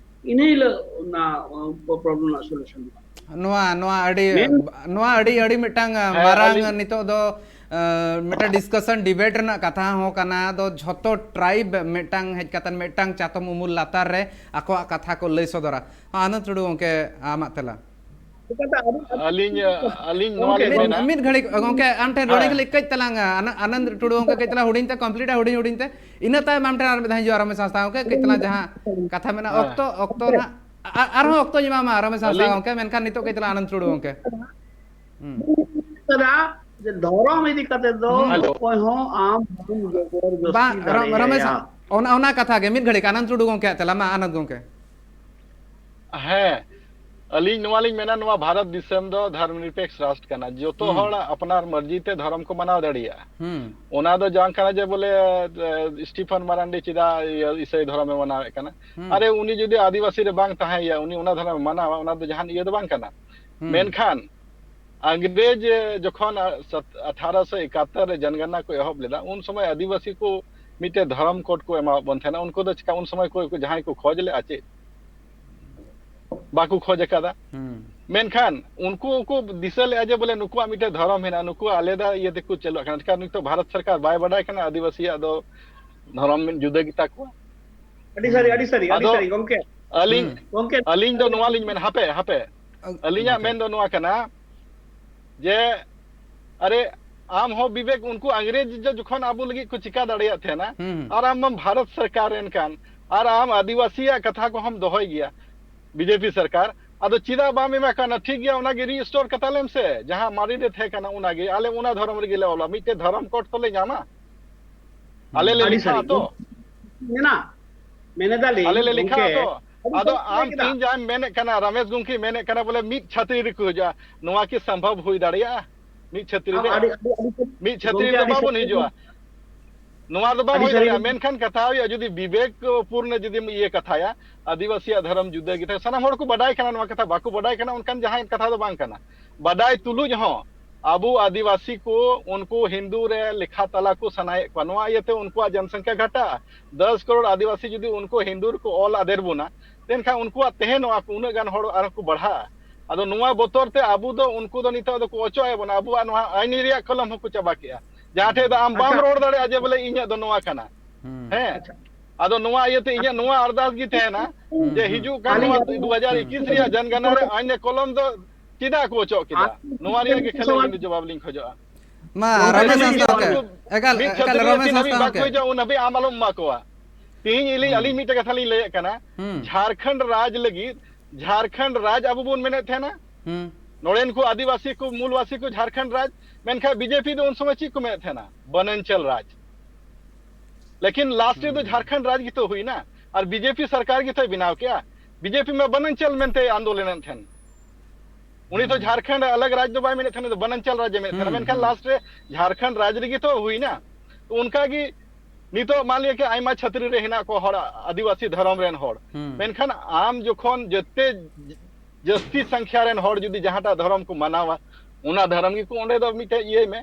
ᱤᱱᱟᱹ ᱦᱤᱞᱳᱜ ᱚᱱᱟ, ᱚ, problem ᱨᱮᱱᱟᱜ solution ᱦᱩᱭᱩᱜᱼᱟ᱾ ᱱᱚᱣᱟ, ᱱᱚᱣᱟ ᱟᱹᱰᱤ, ᱢᱮᱱ- ᱱᱚᱣᱟ ᱟᱹᱰᱤ, ᱟᱹᱰᱤ ᱢᱤᱫᱴᱟᱝ, ᱟ, ᱦᱮᱸ, ᱢᱟᱨᱟᱝ ᱟᱹᱞᱤᱧ- ᱱᱤᱛᱚᱜ ᱫᱚ, ᱟ, ᱢᱤᱫᱴᱟᱝ discussion debate ᱨᱮᱱᱟᱜ ᱠᱟᱛᱷᱟ ᱦᱚᱸ ᱠᱟᱱᱟ᱾ ᱟᱫᱚ ᱡᱷᱚᱛᱚ tribe ᱢᱤᱫᱴᱟᱝ ᱦᱮᱡ ᱠᱟᱛᱮ ᱢᱤᱫᱴᱟᱝ ᱪᱟᱛᱚᱢ ᱩᱢᱩᱞ ᱞᱟᱛᱟᱨ ᱨᱮ ᱟᱠᱚᱣᱟᱜ ᱠᱟᱛᱷᱟ ᱠᱚ ᱞᱟᱹᱭ ᱥᱚᱫᱚᱨᱟ᱾ ᱟᱱᱚᱱᱫ ᱴᱩᱰᱩ ᱜᱚᱢᱠᱮ, ᱟᱢᱟᱜ ᱛᱮᱞᱟ᱾ ᱪᱤᱠᱟᱹᱛᱮ ᱟᱹᱰᱤ, ᱟᱹᱰᱤ ᱟᱹᱞᱤᱧ ᱟᱹᱞᱤᱧ ᱱᱚᱣᱟ ᱜᱚᱢᱠᱮ, ᱞᱤᱧ ᱢᱤᱫ ᱢᱮᱱᱟ᱾ ᱢᱤᱫ ᱜᱷᱟᱹᱲᱤᱡ ᱜᱚᱝᱠᱮ, ᱟᱢ ᱴᱷᱮᱱ ᱨᱚᱲ ᱦᱮᱸ᱾ ᱞᱟᱹᱜᱤᱫ ᱠᱟᱹᱡ ᱛᱟᱞᱟᱝ ᱟᱱ- ᱟᱱᱚᱱᱫ ᱴᱩᱰᱩ ᱜᱚᱝᱠᱮ ᱠᱟᱹᱡ ᱛᱟᱞᱟᱝ ᱦᱩᱰᱤᱧ ᱛᱮ, ᱠᱚᱢᱯᱞᱤᱴᱟ ᱦᱩᱰᱤᱧ ᱦᱩᱰᱤᱧ ᱛᱮ, ᱤᱱᱟᱹ ᱛᱟᱭᱚᱢ ᱟᱢ ᱴᱷᱮᱱ ᱟᱨ ᱢᱤᱫ ᱫᱷᱟᱣ ᱦᱤᱡᱩᱜᱼᱟ ᱨᱚᱢᱮᱥ ᱦᱟᱸᱥᱫᱟ ᱜᱚᱝᱠᱮ ᱠᱟᱹᱡ ᱛᱟᱞᱟᱝ ᱡᱟᱦᱟᱸ ᱠᱟᱛᱷᱟ ᱢᱮᱱᱟᱜᱼᱟ᱾ ᱦᱮᱸ᱾ ᱚᱠᱛᱚ ᱚᱠᱛᱚ ᱱᱟᱦᱟᱜ ᱟ- ᱟᱨᱦᱚᱸ ᱚᱠᱛᱚ ᱧᱟᱢᱟ ᱨᱚᱢᱮᱥ ᱦᱟᱸᱥᱫᱟ ᱟᱹᱞᱤᱧ ᱜᱚᱝᱠᱮ, ᱢᱮᱱᱠᱷᱟᱱ ᱱᱤᱛᱚᱜ ᱠᱟᱹᱡ ᱛᱟᱞᱟᱝ ᱟᱱᱚᱱᱫ ᱴᱩᱰᱩ ᱜᱚᱝᱠᱮ᱾ ᱦᱩᱸ᱾ ᱠᱟᱫᱟ ᱡᱮ ᱫᱷᱚᱨᱚᱢ ᱤᱫᱤ ᱠᱟᱛᱮ ᱫᱚ ᱦᱩᱸ᱾ ᱦᱮᱞᱳ᱾ ᱚᱠᱚᱭ ᱦᱚᱸ ᱟᱢ ᱵᱟᱢ ᱡᱚᱵᱚᱨ ᱡᱚᱥᱛᱤ ᱵᱟᱝ, ᱨᱚ- ᱨᱚᱢᱮᱥ, ᱫᱟᱲᱮᱭᱟᱭᱟ᱾ ᱚᱱᱟ ᱚᱱᱟ ᱠᱟᱛᱷᱟ ᱜᱮ ᱢᱤᱫ ᱜᱷᱟᱹᱲᱤᱡ, ᱟᱱᱚᱱᱫ ᱴᱩᱰᱩ ᱜᱚᱝᱠᱮᱭᱟᱜ ᱛᱮᱞᱟ ᱢᱟ, ᱟᱱᱚᱱᱫ ᱜᱚᱝᱠᱮ᱾ ᱦᱮᱸ, ᱟᱹᱞᱤᱧ ᱱᱚᱣᱟ ᱞᱤᱧ ᱢᱮᱱᱟ, ᱱᱚᱣᱟ ᱵᱷᱟᱨᱚᱛ ᱫᱤᱥᱚᱢ ᱫᱚ ᱫᱷᱚᱨᱢ ᱱᱤᱨᱯᱮᱠᱥ ᱨᱟᱥᱴᱨ ᱠᱟᱱᱟ᱾ ᱡᱚᱛᱚ ᱦᱩᱸ᱾ ᱦᱚᱲ ᱟᱯᱱᱟᱨ ᱢᱟᱹᱨᱡᱤ ᱛᱮ ᱫᱷᱚᱨᱚᱢ ᱠᱚ ᱢᱟᱱᱟᱣ ᱫᱟᱲᱮᱭᱟᱜᱼᱟ᱾ ᱦᱩᱸ᱾ ᱚᱱᱟ ᱫᱚ ᱵᱟᱝ ᱠᱟᱱᱟ ᱡᱮ ᱵᱚᱞᱮ, ᱮ, ᱥᱴᱤᱯᱷᱟᱱ ᱢᱟᱨᱟᱱᱰᱤ ᱪᱮᱫᱟᱜ ᱤᱭᱟᱹ ᱤᱥᱟᱹᱭ ᱫᱷᱚᱨᱚᱢᱮ ᱢᱟᱱᱟᱣᱮᱫ ᱠᱟᱱᱟ᱾ ᱦᱩᱸ᱾ ᱟᱨᱮ, ᱩᱱᱤ ᱡᱩᱫᱤ ᱟᱹᱫᱤᱵᱟᱹᱥᱤ ᱨᱮ ᱵᱟᱝ ᱛᱟᱦᱮᱸᱭᱟ, ᱩᱱᱤ ᱚᱱᱟ ᱫᱷᱚᱨᱚᱢᱮ ᱢᱟᱱᱟᱣᱟ, ᱚᱱᱟ ᱫᱚ ᱡᱟᱦᱟᱱ ᱤᱭᱟᱹ ᱫᱚ ᱵᱟᱝ ᱠᱟᱱᱟ᱾ ᱦᱩᱸ᱾ ᱢᱮᱱᱠᱷᱟᱱ ᱤᱝᱨᱮᱡᱽ ᱡᱚᱠᱷᱚᱱ, ᱟ, ᱥᱟᱛ-, ᱟᱴᱷᱟᱨᱚᱥᱚ ᱮᱠᱟᱛᱛᱚᱨ ᱨᱮ ᱡᱚᱱᱜᱚᱱᱟ ᱠᱚ ᱮᱦᱚᱵ ᱞᱮᱫᱟ, ᱩᱱ ᱥᱚᱢᱚᱭ ᱟᱹᱫᱤᱵᱟᱹᱥᱤ ᱠᱚ ᱢᱤᱫᱴᱮᱡ ᱫᱷᱚᱨᱚᱢ ᱠᱳᱰ ᱠᱚ ᱮᱢᱟᱣᱟᱫ ᱵᱚᱱ ᱛᱟᱦᱮᱱᱟ᱾ ᱩᱱᱠᱩ ᱫᱚ ᱪᱤᱠᱟ, ᱩᱱ ᱥᱚᱢᱚᱭ ᱠᱚ, ᱠᱚ ᱡᱟᱦᱟᱸᱭ ᱠᱚ ᱠᱷᱚᱡᱽ ᱞᱮᱫᱼᱟ ᱪᱮᱫ? ᱵᱟᱠᱚ ᱠᱷᱚᱡᱽ ᱟᱠᱟᱫᱟ᱾ ᱦᱩᱸ᱾ ᱢᱮᱱᱠᱷᱟᱱ ᱩᱱᱠᱩ ᱠᱚ ᱫᱤᱥᱟᱹ ᱞᱮᱫᱼᱟ ᱡᱮ ᱵᱚᱞᱮ ᱱᱩᱠᱩᱣᱟᱜ ᱢᱤᱫᱴᱮᱡ ᱫᱷᱚᱨᱚᱢ ᱦᱮᱱᱟᱜᱼᱟ, ᱱᱩᱠᱩᱣᱟᱜ ᱟᱞᱟᱫᱟ ᱤᱭᱟᱹ ᱛᱮᱠᱚ ᱪᱟᱹᱞᱩᱜ ᱠᱟᱱᱟ᱾ ᱪᱤᱠᱟ ᱱᱤᱛᱚᱜ ᱵᱷᱟᱨᱚᱛ ᱥᱚᱨᱠᱟᱨ ᱵᱟᱭ ᱵᱟᱰᱟᱭ ᱠᱟᱱᱟ ᱟᱹᱫᱤᱵᱟᱹᱥᱤᱭᱟᱜ ᱫᱚ ᱫᱷᱚᱨᱚᱢ ᱡᱩᱫᱟᱹ ᱜᱮᱛᱟ ᱠᱚᱣᱟ? ᱟᱹᱰᱤ ᱥᱟᱹᱨᱤ, ᱟᱹᱰᱤ ᱥᱟᱹᱨᱤ, ᱟᱹᱰᱤ ᱟᱫᱚ ᱥᱟᱹᱨᱤ ᱜᱚᱢᱠᱮ᱾ ᱟᱹᱞᱤᱧ ᱦᱩᱸ᱾ ᱜᱚᱢᱠᱮ, ᱟᱹᱞᱤᱧ ᱫᱚ ᱱᱚᱣᱟ ᱞᱤᱧ ᱢᱮᱱ, ᱦᱟᱯᱮ, ᱦᱟᱯᱮ᱾ ᱟᱹ- ᱟᱹᱞᱤᱧᱟᱜ ᱜᱚᱢᱠᱮ᱾ ᱢᱮᱱ ᱫᱚ ᱱᱚᱣᱟ ᱠᱟᱱᱟ ᱡᱮ, ᱟᱨᱮ, ᱟᱢ ᱦᱚᱸ ᱵᱤᱵᱮᱠ, ᱩᱱᱠᱩ ᱤᱝᱨᱮᱡᱽ ᱡᱚ-, ᱡᱚᱠᱷᱚᱱ ᱟᱵᱚ ᱞᱟᱹᱜᱤᱫ ᱠᱚ ᱪᱤᱠᱟ ᱫᱟᱲᱮᱭᱟᱜ ᱛᱟᱦᱮᱱᱟ, ᱦᱩᱸ, ᱦᱩᱸ᱾ ᱟᱨ ᱟᱢ ᱢᱟᱢ ᱵᱷᱟᱨᱚᱛ ᱥᱚᱨᱠᱟᱨ ᱨᱮᱱ ᱠᱟᱱ, ᱟᱨ ᱟᱢ ᱟᱹᱫᱤᱵᱟᱹᱥᱤᱭᱟᱜ ᱠᱟᱛᱷᱟ ᱠᱚᱦᱚᱸᱢ ᱫᱚᱦᱚᱭ ᱜᱮᱭᱟ, ᱵᱤᱡᱮᱯᱤ ᱥᱚᱨᱠᱟᱨ, ᱟᱫᱚ ᱪᱮᱫᱟᱜ ᱵᱟᱢ ᱮᱢᱟ ᱠᱟᱱᱟ? ᱴᱷᱤᱠ ᱜᱮᱭᱟ, ᱚᱱᱟᱜᱮ ᱨᱤᱥᱴᱳᱨ ᱠᱟᱛᱟ ᱞᱮᱢ ᱥᱮ, ᱡᱟᱦᱟᱸ ᱢᱟᱨᱮ ᱨᱮ ᱛᱟᱦᱮᱸ ᱠᱟᱱᱟ ᱚᱱᱟᱜᱮ, ᱟᱞᱮ ᱚᱱᱟ ᱫᱷᱚᱨᱚᱢ ᱨᱮᱜᱮ ᱞᱮ ᱚᱞᱟ, ᱢᱤᱫᱴᱮᱡ ᱫᱷᱚᱨᱚᱢ ᱠᱳᱰ ᱛᱚᱞᱮ ᱧᱟᱢᱟ᱾ ᱟᱞᱮ ᱞᱮ ᱟᱹᱰᱤ ᱞᱮᱠᱷᱟᱜᱼᱟ ᱥᱟᱹᱨᱤ᱾ ᱛᱚ᱾ ᱢᱮᱱᱟ, ᱢᱮᱱ ᱮᱫᱟᱞᱤᱧ ᱟᱞᱮ ᱞᱮ ᱞᱮᱠᱷᱟᱜᱼᱟ ᱜᱚᱢᱠᱮ, ᱛᱚ᱾ ᱟᱹᱰᱤ ᱟᱫᱚ ᱥᱟᱹᱨᱤ ᱟᱢ ᱠᱟᱛᱷᱟ᱾ ᱛᱮᱦᱮᱧ ᱡᱟᱦᱟᱸᱭ ᱢᱮᱱᱮᱫ ᱠᱟᱱᱟ, ᱨᱟᱢᱮᱥ ᱜᱚᱢᱠᱮ ᱢᱮᱱᱮᱫ ᱠᱟᱱᱟ ᱵᱚᱞᱮ ᱢᱤᱫ ᱪᱷᱟᱹᱛᱨᱤ ᱨᱮᱠᱚ ᱦᱤᱡᱩᱜᱼᱟ, ᱱᱚᱣᱟ ᱠᱤ ᱥᱚᱢᱵᱷᱚᱵ ᱦᱩᱭ ᱫᱟᱲᱮᱭᱟᱜᱼᱟ? ᱢᱤᱫ ᱪᱷᱟᱹᱛᱨᱤ ᱟᱢ ᱨᱮ, ᱟᱹᱰᱤ, ᱟᱹᱰᱤ, ᱟᱹᱰᱤ ᱥᱟᱹᱨᱤ᱾ ᱢᱤᱫ ᱪᱷᱟᱹᱛᱨᱤ ᱜᱚᱢᱠᱮ, ᱨᱮᱫᱚ ᱟᱹᱰᱤ ᱥᱟᱹᱨᱤ᱾ ᱵᱟᱵᱚᱱ ᱦᱤᱡᱩᱜᱼᱟ᱾ ᱱᱚᱣᱟ ᱫᱚ ᱵᱟᱝ ᱟᱹᱰᱤ ᱦᱩᱭ ᱥᱟᱹᱨᱤ ᱫᱟᱲᱮᱭᱟᱜᱼᱟ᱾ ᱠᱟᱛᱷᱟ᱾ ᱢᱮᱱᱠᱷᱟᱱ ᱠᱟᱛᱷᱟ ᱦᱩᱭᱩᱜᱼᱟ, ᱡᱩᱫᱤ ᱵᱤᱵᱮᱠ ᱯᱩᱨᱱᱚ ᱡᱩᱫᱤᱢ ᱤᱭᱟᱹ ᱠᱟᱛᱷᱟᱭᱟ, ᱟᱹᱫᱤᱵᱟᱹᱥᱤᱭᱟᱜ ᱫᱷᱚᱨᱚᱢ ᱡᱩᱫᱟᱹ ᱜᱮ ᱛᱟᱦᱮᱸ, ᱥᱟᱱᱟᱢ ᱦᱚᱲ ᱠᱚ ᱵᱟᱰᱟᱭ ᱠᱟᱱᱟ ᱱᱚᱣᱟ ᱠᱟᱛᱷᱟ, ᱵᱟᱠᱚ ᱵᱟᱰᱟᱭ ᱠᱟᱱᱟ ᱚᱱᱠᱟᱱ ᱡᱟᱦᱟᱸᱭ ᱠᱟᱛᱷᱟ ᱫᱚ ᱵᱟᱝ ᱠᱟᱱᱟ᱾ ᱵᱟᱰᱟᱭ ᱛᱩᱞᱩᱡ ᱦᱚᱸ ᱟᱵᱚ ᱟᱹᱫᱤᱵᱟᱹᱥᱤ ᱠᱚ ᱩᱱᱠᱩ ᱦᱤᱱᱫᱩ ᱨᱮ ᱞᱮᱠᱷᱟ ᱛᱟᱞᱟ ᱠᱚ ᱥᱟᱱᱟᱭᱮᱫ ᱠᱚᱣᱟ᱾ ᱱᱚᱣᱟ ᱤᱭᱟᱹᱛᱮ ᱩᱱᱠᱩᱣᱟᱜ ᱡᱚᱱᱥᱚᱝᱠᱷᱟ ᱜᱷᱟᱴᱟᱜᱼᱟ᱾ ᱫᱚᱥ ᱠᱟᱨᱳᱲ ᱟᱹᱫᱤᱵᱟᱹᱥᱤ ᱡᱩᱫᱤ ᱩᱱᱠᱩ ᱦᱤᱱᱫᱩ ᱨᱮᱠᱚ ᱚᱞ ᱟᱫᱮᱨ ᱵᱚᱱᱟ, ᱮᱱᱠᱷᱟᱱ ᱩᱱᱠᱩᱣᱟᱜ ᱛᱟᱦᱮᱱᱚᱜᱼᱟ ᱠᱚ, ᱩᱱᱟᱹᱜ ᱜᱟᱱ ᱦᱚᱲ ᱟᱨᱦᱚᱸ ᱠᱚ ᱵᱟᱲᱦᱟᱜᱼᱟ᱾ ᱟᱫᱚ ᱱᱚᱣᱟ ᱵᱚᱛᱚᱨ ᱛᱮ ᱟᱵᱚ ᱫᱚ ᱩᱱᱠᱩ ᱫᱚ ᱱᱤᱛᱚᱜ ᱫᱚᱠᱚ ᱚᱪᱚᱜ ᱮᱫ ᱵᱚᱱᱟ, ᱟᱵᱚᱣᱟᱜ ᱱᱚᱣᱟ ᱟᱹᱭᱤᱱ ᱨᱮᱭᱟᱜ ᱠᱚᱞᱚᱢ ᱦᱚᱸᱠᱚ ᱪᱟᱵᱟ ᱠᱮᱜᱼᱟ᱾ ᱡᱟᱦᱟᱸ ᱴᱷᱮᱡ ᱫᱚ ᱟᱢ ᱵᱟᱢ ᱟᱪᱪᱷᱟ᱾ ᱨᱚᱲ ᱫᱟᱲᱮᱭᱟᱜᱼᱟ ᱡᱮ ᱵᱚᱞᱮ ᱤᱧᱟᱹᱜ ᱫᱚ ᱱᱚᱣᱟ ᱠᱟᱱᱟ᱾ ᱦᱩᱸ᱾ ᱦᱮᱸ, ᱟᱫᱚ ᱱᱚᱣᱟ ᱤᱭᱟᱹᱛᱮ ᱤᱧᱟᱹᱜ ᱱᱚᱣᱟ ᱟᱨᱫᱟᱥ ᱜᱮ ᱛᱟᱦᱮᱱᱟ ᱦᱩᱸ, ᱡᱮ ᱦᱩᱸ᱾ ᱦᱤᱡᱩᱜ ᱠᱟᱱ ᱟᱹᱞᱤᱧ ᱱᱚᱣᱟ ᱟᱹᱞᱤᱧ ᱫᱩ ᱦᱟᱡᱟᱨ ᱮᱠᱩᱥ ᱨᱮᱭᱟᱜ ᱡᱚᱱᱜᱚᱱᱟ ᱨᱮ ᱟᱹᱭᱤᱱ ᱠᱚᱞᱚᱢ ᱫᱚ ᱪᱮᱫᱟᱜ ᱠᱚ ᱚᱪᱚᱜ ᱠᱮᱫᱟ? ᱱᱚᱣᱟ ᱨᱮᱭᱟᱜ ᱜᱮ ᱠᱷᱟᱹᱞᱤ ᱟᱹᱞᱤᱧ ᱫᱚ ᱡᱚᱵᱟᱵ ᱞᱤᱧ ᱠᱷᱚᱡᱚᱜᱼᱟ᱾ ᱢᱟ ᱨᱚᱢᱮᱥ ᱦᱟᱸᱥᱫᱟ ᱜᱚᱢᱠᱮ, ᱮᱠᱟᱞ ᱢᱤᱫ ᱮᱠᱟᱞ ᱪᱷᱟᱹᱛᱨᱤ ᱨᱚᱢᱮᱥ ᱡᱟᱹᱛᱤ ᱦᱟᱸᱥᱫᱟ ᱫᱷᱟᱹᱵᱤᱡ ᱵᱟᱠᱚ ᱜᱚᱢᱠᱮ᱾ ᱦᱤᱡᱩᱜᱼᱟ, ᱩᱱ ᱦᱟᱹᱵᱤᱡ ᱟᱢ ᱟᱞᱚᱢ ᱮᱢᱟ ᱠᱚᱣᱟ᱾ ᱛᱤᱦᱤᱧ ᱟᱹᱞᱤᱧ ᱦᱩᱸ᱾ ᱟᱹᱞᱤᱧ ᱢᱤᱫᱴᱮᱱ ᱠᱟᱛᱷᱟ ᱞᱤᱧ ᱞᱟᱹᱭᱮᱫ ᱠᱟᱱᱟ, ᱦᱩᱸ᱾ ᱡᱷᱟᱲᱠᱷᱚᱸᱰ ᱨᱟᱡᱽ ᱞᱟᱹᱜᱤᱫ, ᱡᱷᱟᱲᱠᱷᱚᱸᱰ ᱨᱟᱡᱽ ᱟᱵᱚ ᱵᱚᱱ ᱢᱮᱱᱮᱫ ᱛᱟᱦᱮᱱᱟ, ᱦᱩᱸ᱾ ᱱᱚᱰᱮᱱ ᱠᱚ ᱟᱹᱫᱤᱵᱟᱹᱥᱤ ᱠᱚ, ᱢᱩᱞᱵᱟᱹᱥᱤ ᱠᱚ ᱡᱷᱟᱲᱠᱷᱚᱸᱰ ᱨᱟᱡᱽ, ᱢᱮᱱᱠᱷᱟᱱ ᱵᱤᱡᱮᱯᱤ ᱫᱚ ᱩᱱ ᱥᱚᱢᱚᱭ ᱪᱮᱫ ᱠᱚ ᱢᱮᱱᱮᱫ ᱛᱟᱦᱮᱱᱟ? ᱵᱚᱱᱟᱧᱪᱚᱞ ᱨᱟᱡᱽ᱾ ᱞᱮᱠᱤᱱ ᱞᱟᱥᱴ ᱨᱮᱫᱚ ᱦᱩᱸ᱾ ᱡᱷᱟᱲᱠᱷᱚᱸᱰ ᱨᱟᱡᱽ ᱜᱮᱛᱚ ᱦᱩᱭᱱᱟ, ᱟᱨ ᱵᱤᱡᱮᱯᱤ ᱥᱚᱨᱠᱟᱨ ᱜᱮᱛᱚᱭ ᱵᱮᱱᱟᱣ ᱠᱮᱜᱼᱟ᱾ ᱵᱤᱡᱮᱯᱤ ᱢᱟ ᱵᱚᱱᱟᱧᱪᱚᱞ ᱢᱮᱱᱛᱮ ᱟᱱᱫᱳᱞᱚᱱᱮᱫ ᱛᱟᱦᱮᱱ᱾ ᱩᱱᱤ ᱫᱚ ᱦᱩᱸ᱾ ᱡᱷᱟᱲᱠᱷᱚᱸᱰ ᱟᱞᱟᱜᱽ ᱨᱟᱡᱽ ᱫᱚ ᱵᱟᱭ ᱢᱮᱱᱮᱫ ᱛᱟᱦᱮᱱ, ᱩᱱᱤ ᱫᱚ ᱵᱚᱱᱟᱧᱪᱚᱞ ᱨᱟᱡᱽ ᱮ ᱢᱮᱱᱮᱫ ᱛᱟᱦᱮᱱᱟ᱾ ᱦᱩᱸ, ᱢᱮᱱᱠᱷᱟᱱ ᱦᱩᱸ᱾ ᱞᱟᱥᱴ ᱨᱮ ᱡᱷᱟᱲᱠᱷᱚᱸᱰ ᱨᱟᱡᱽ ᱨᱮᱜᱮ ᱛᱚ ᱦᱩᱭᱱᱟ᱾ ᱛᱚ ᱚᱱᱠᱟ ᱜᱮ ᱱᱤᱛᱚᱜ ᱢᱟᱱ ᱞᱤᱭᱟ ᱠᱤ ᱟᱭᱢᱟ ᱪᱷᱟᱹᱛᱨᱤ ᱨᱮ ᱦᱮᱱᱟᱜ ᱠᱚᱣᱟ ᱦᱚᱲ ᱟᱹᱫᱤᱵᱟᱹᱥᱤ ᱫᱷᱚᱨᱚᱢ ᱨᱮᱱ ᱦᱚᱲ, ᱦᱩᱸ᱾ ᱢᱮᱱᱠᱷᱟᱱ ᱟᱢ ᱡᱚᱠᱷᱚᱱ ᱡᱚᱛᱚ ᱡᱟᱹᱥᱛᱤ ᱥᱚᱝᱠᱷᱭᱟ ᱨᱮᱱ ᱦᱚᱲ ᱡᱩᱫᱤ ᱡᱟᱦᱟᱸᱴᱟᱜ ᱫᱷᱚᱨᱚᱢ ᱠᱚ ᱢᱟᱱᱟᱣᱟ, ᱚᱱᱟ ᱫᱷᱚᱨᱚᱢ ᱜᱮᱠᱚ ᱚᱸᱰᱮ ᱫᱚ ᱢᱤᱫᱴᱮᱡ ᱤᱭᱟᱹᱭ ᱢᱮ᱾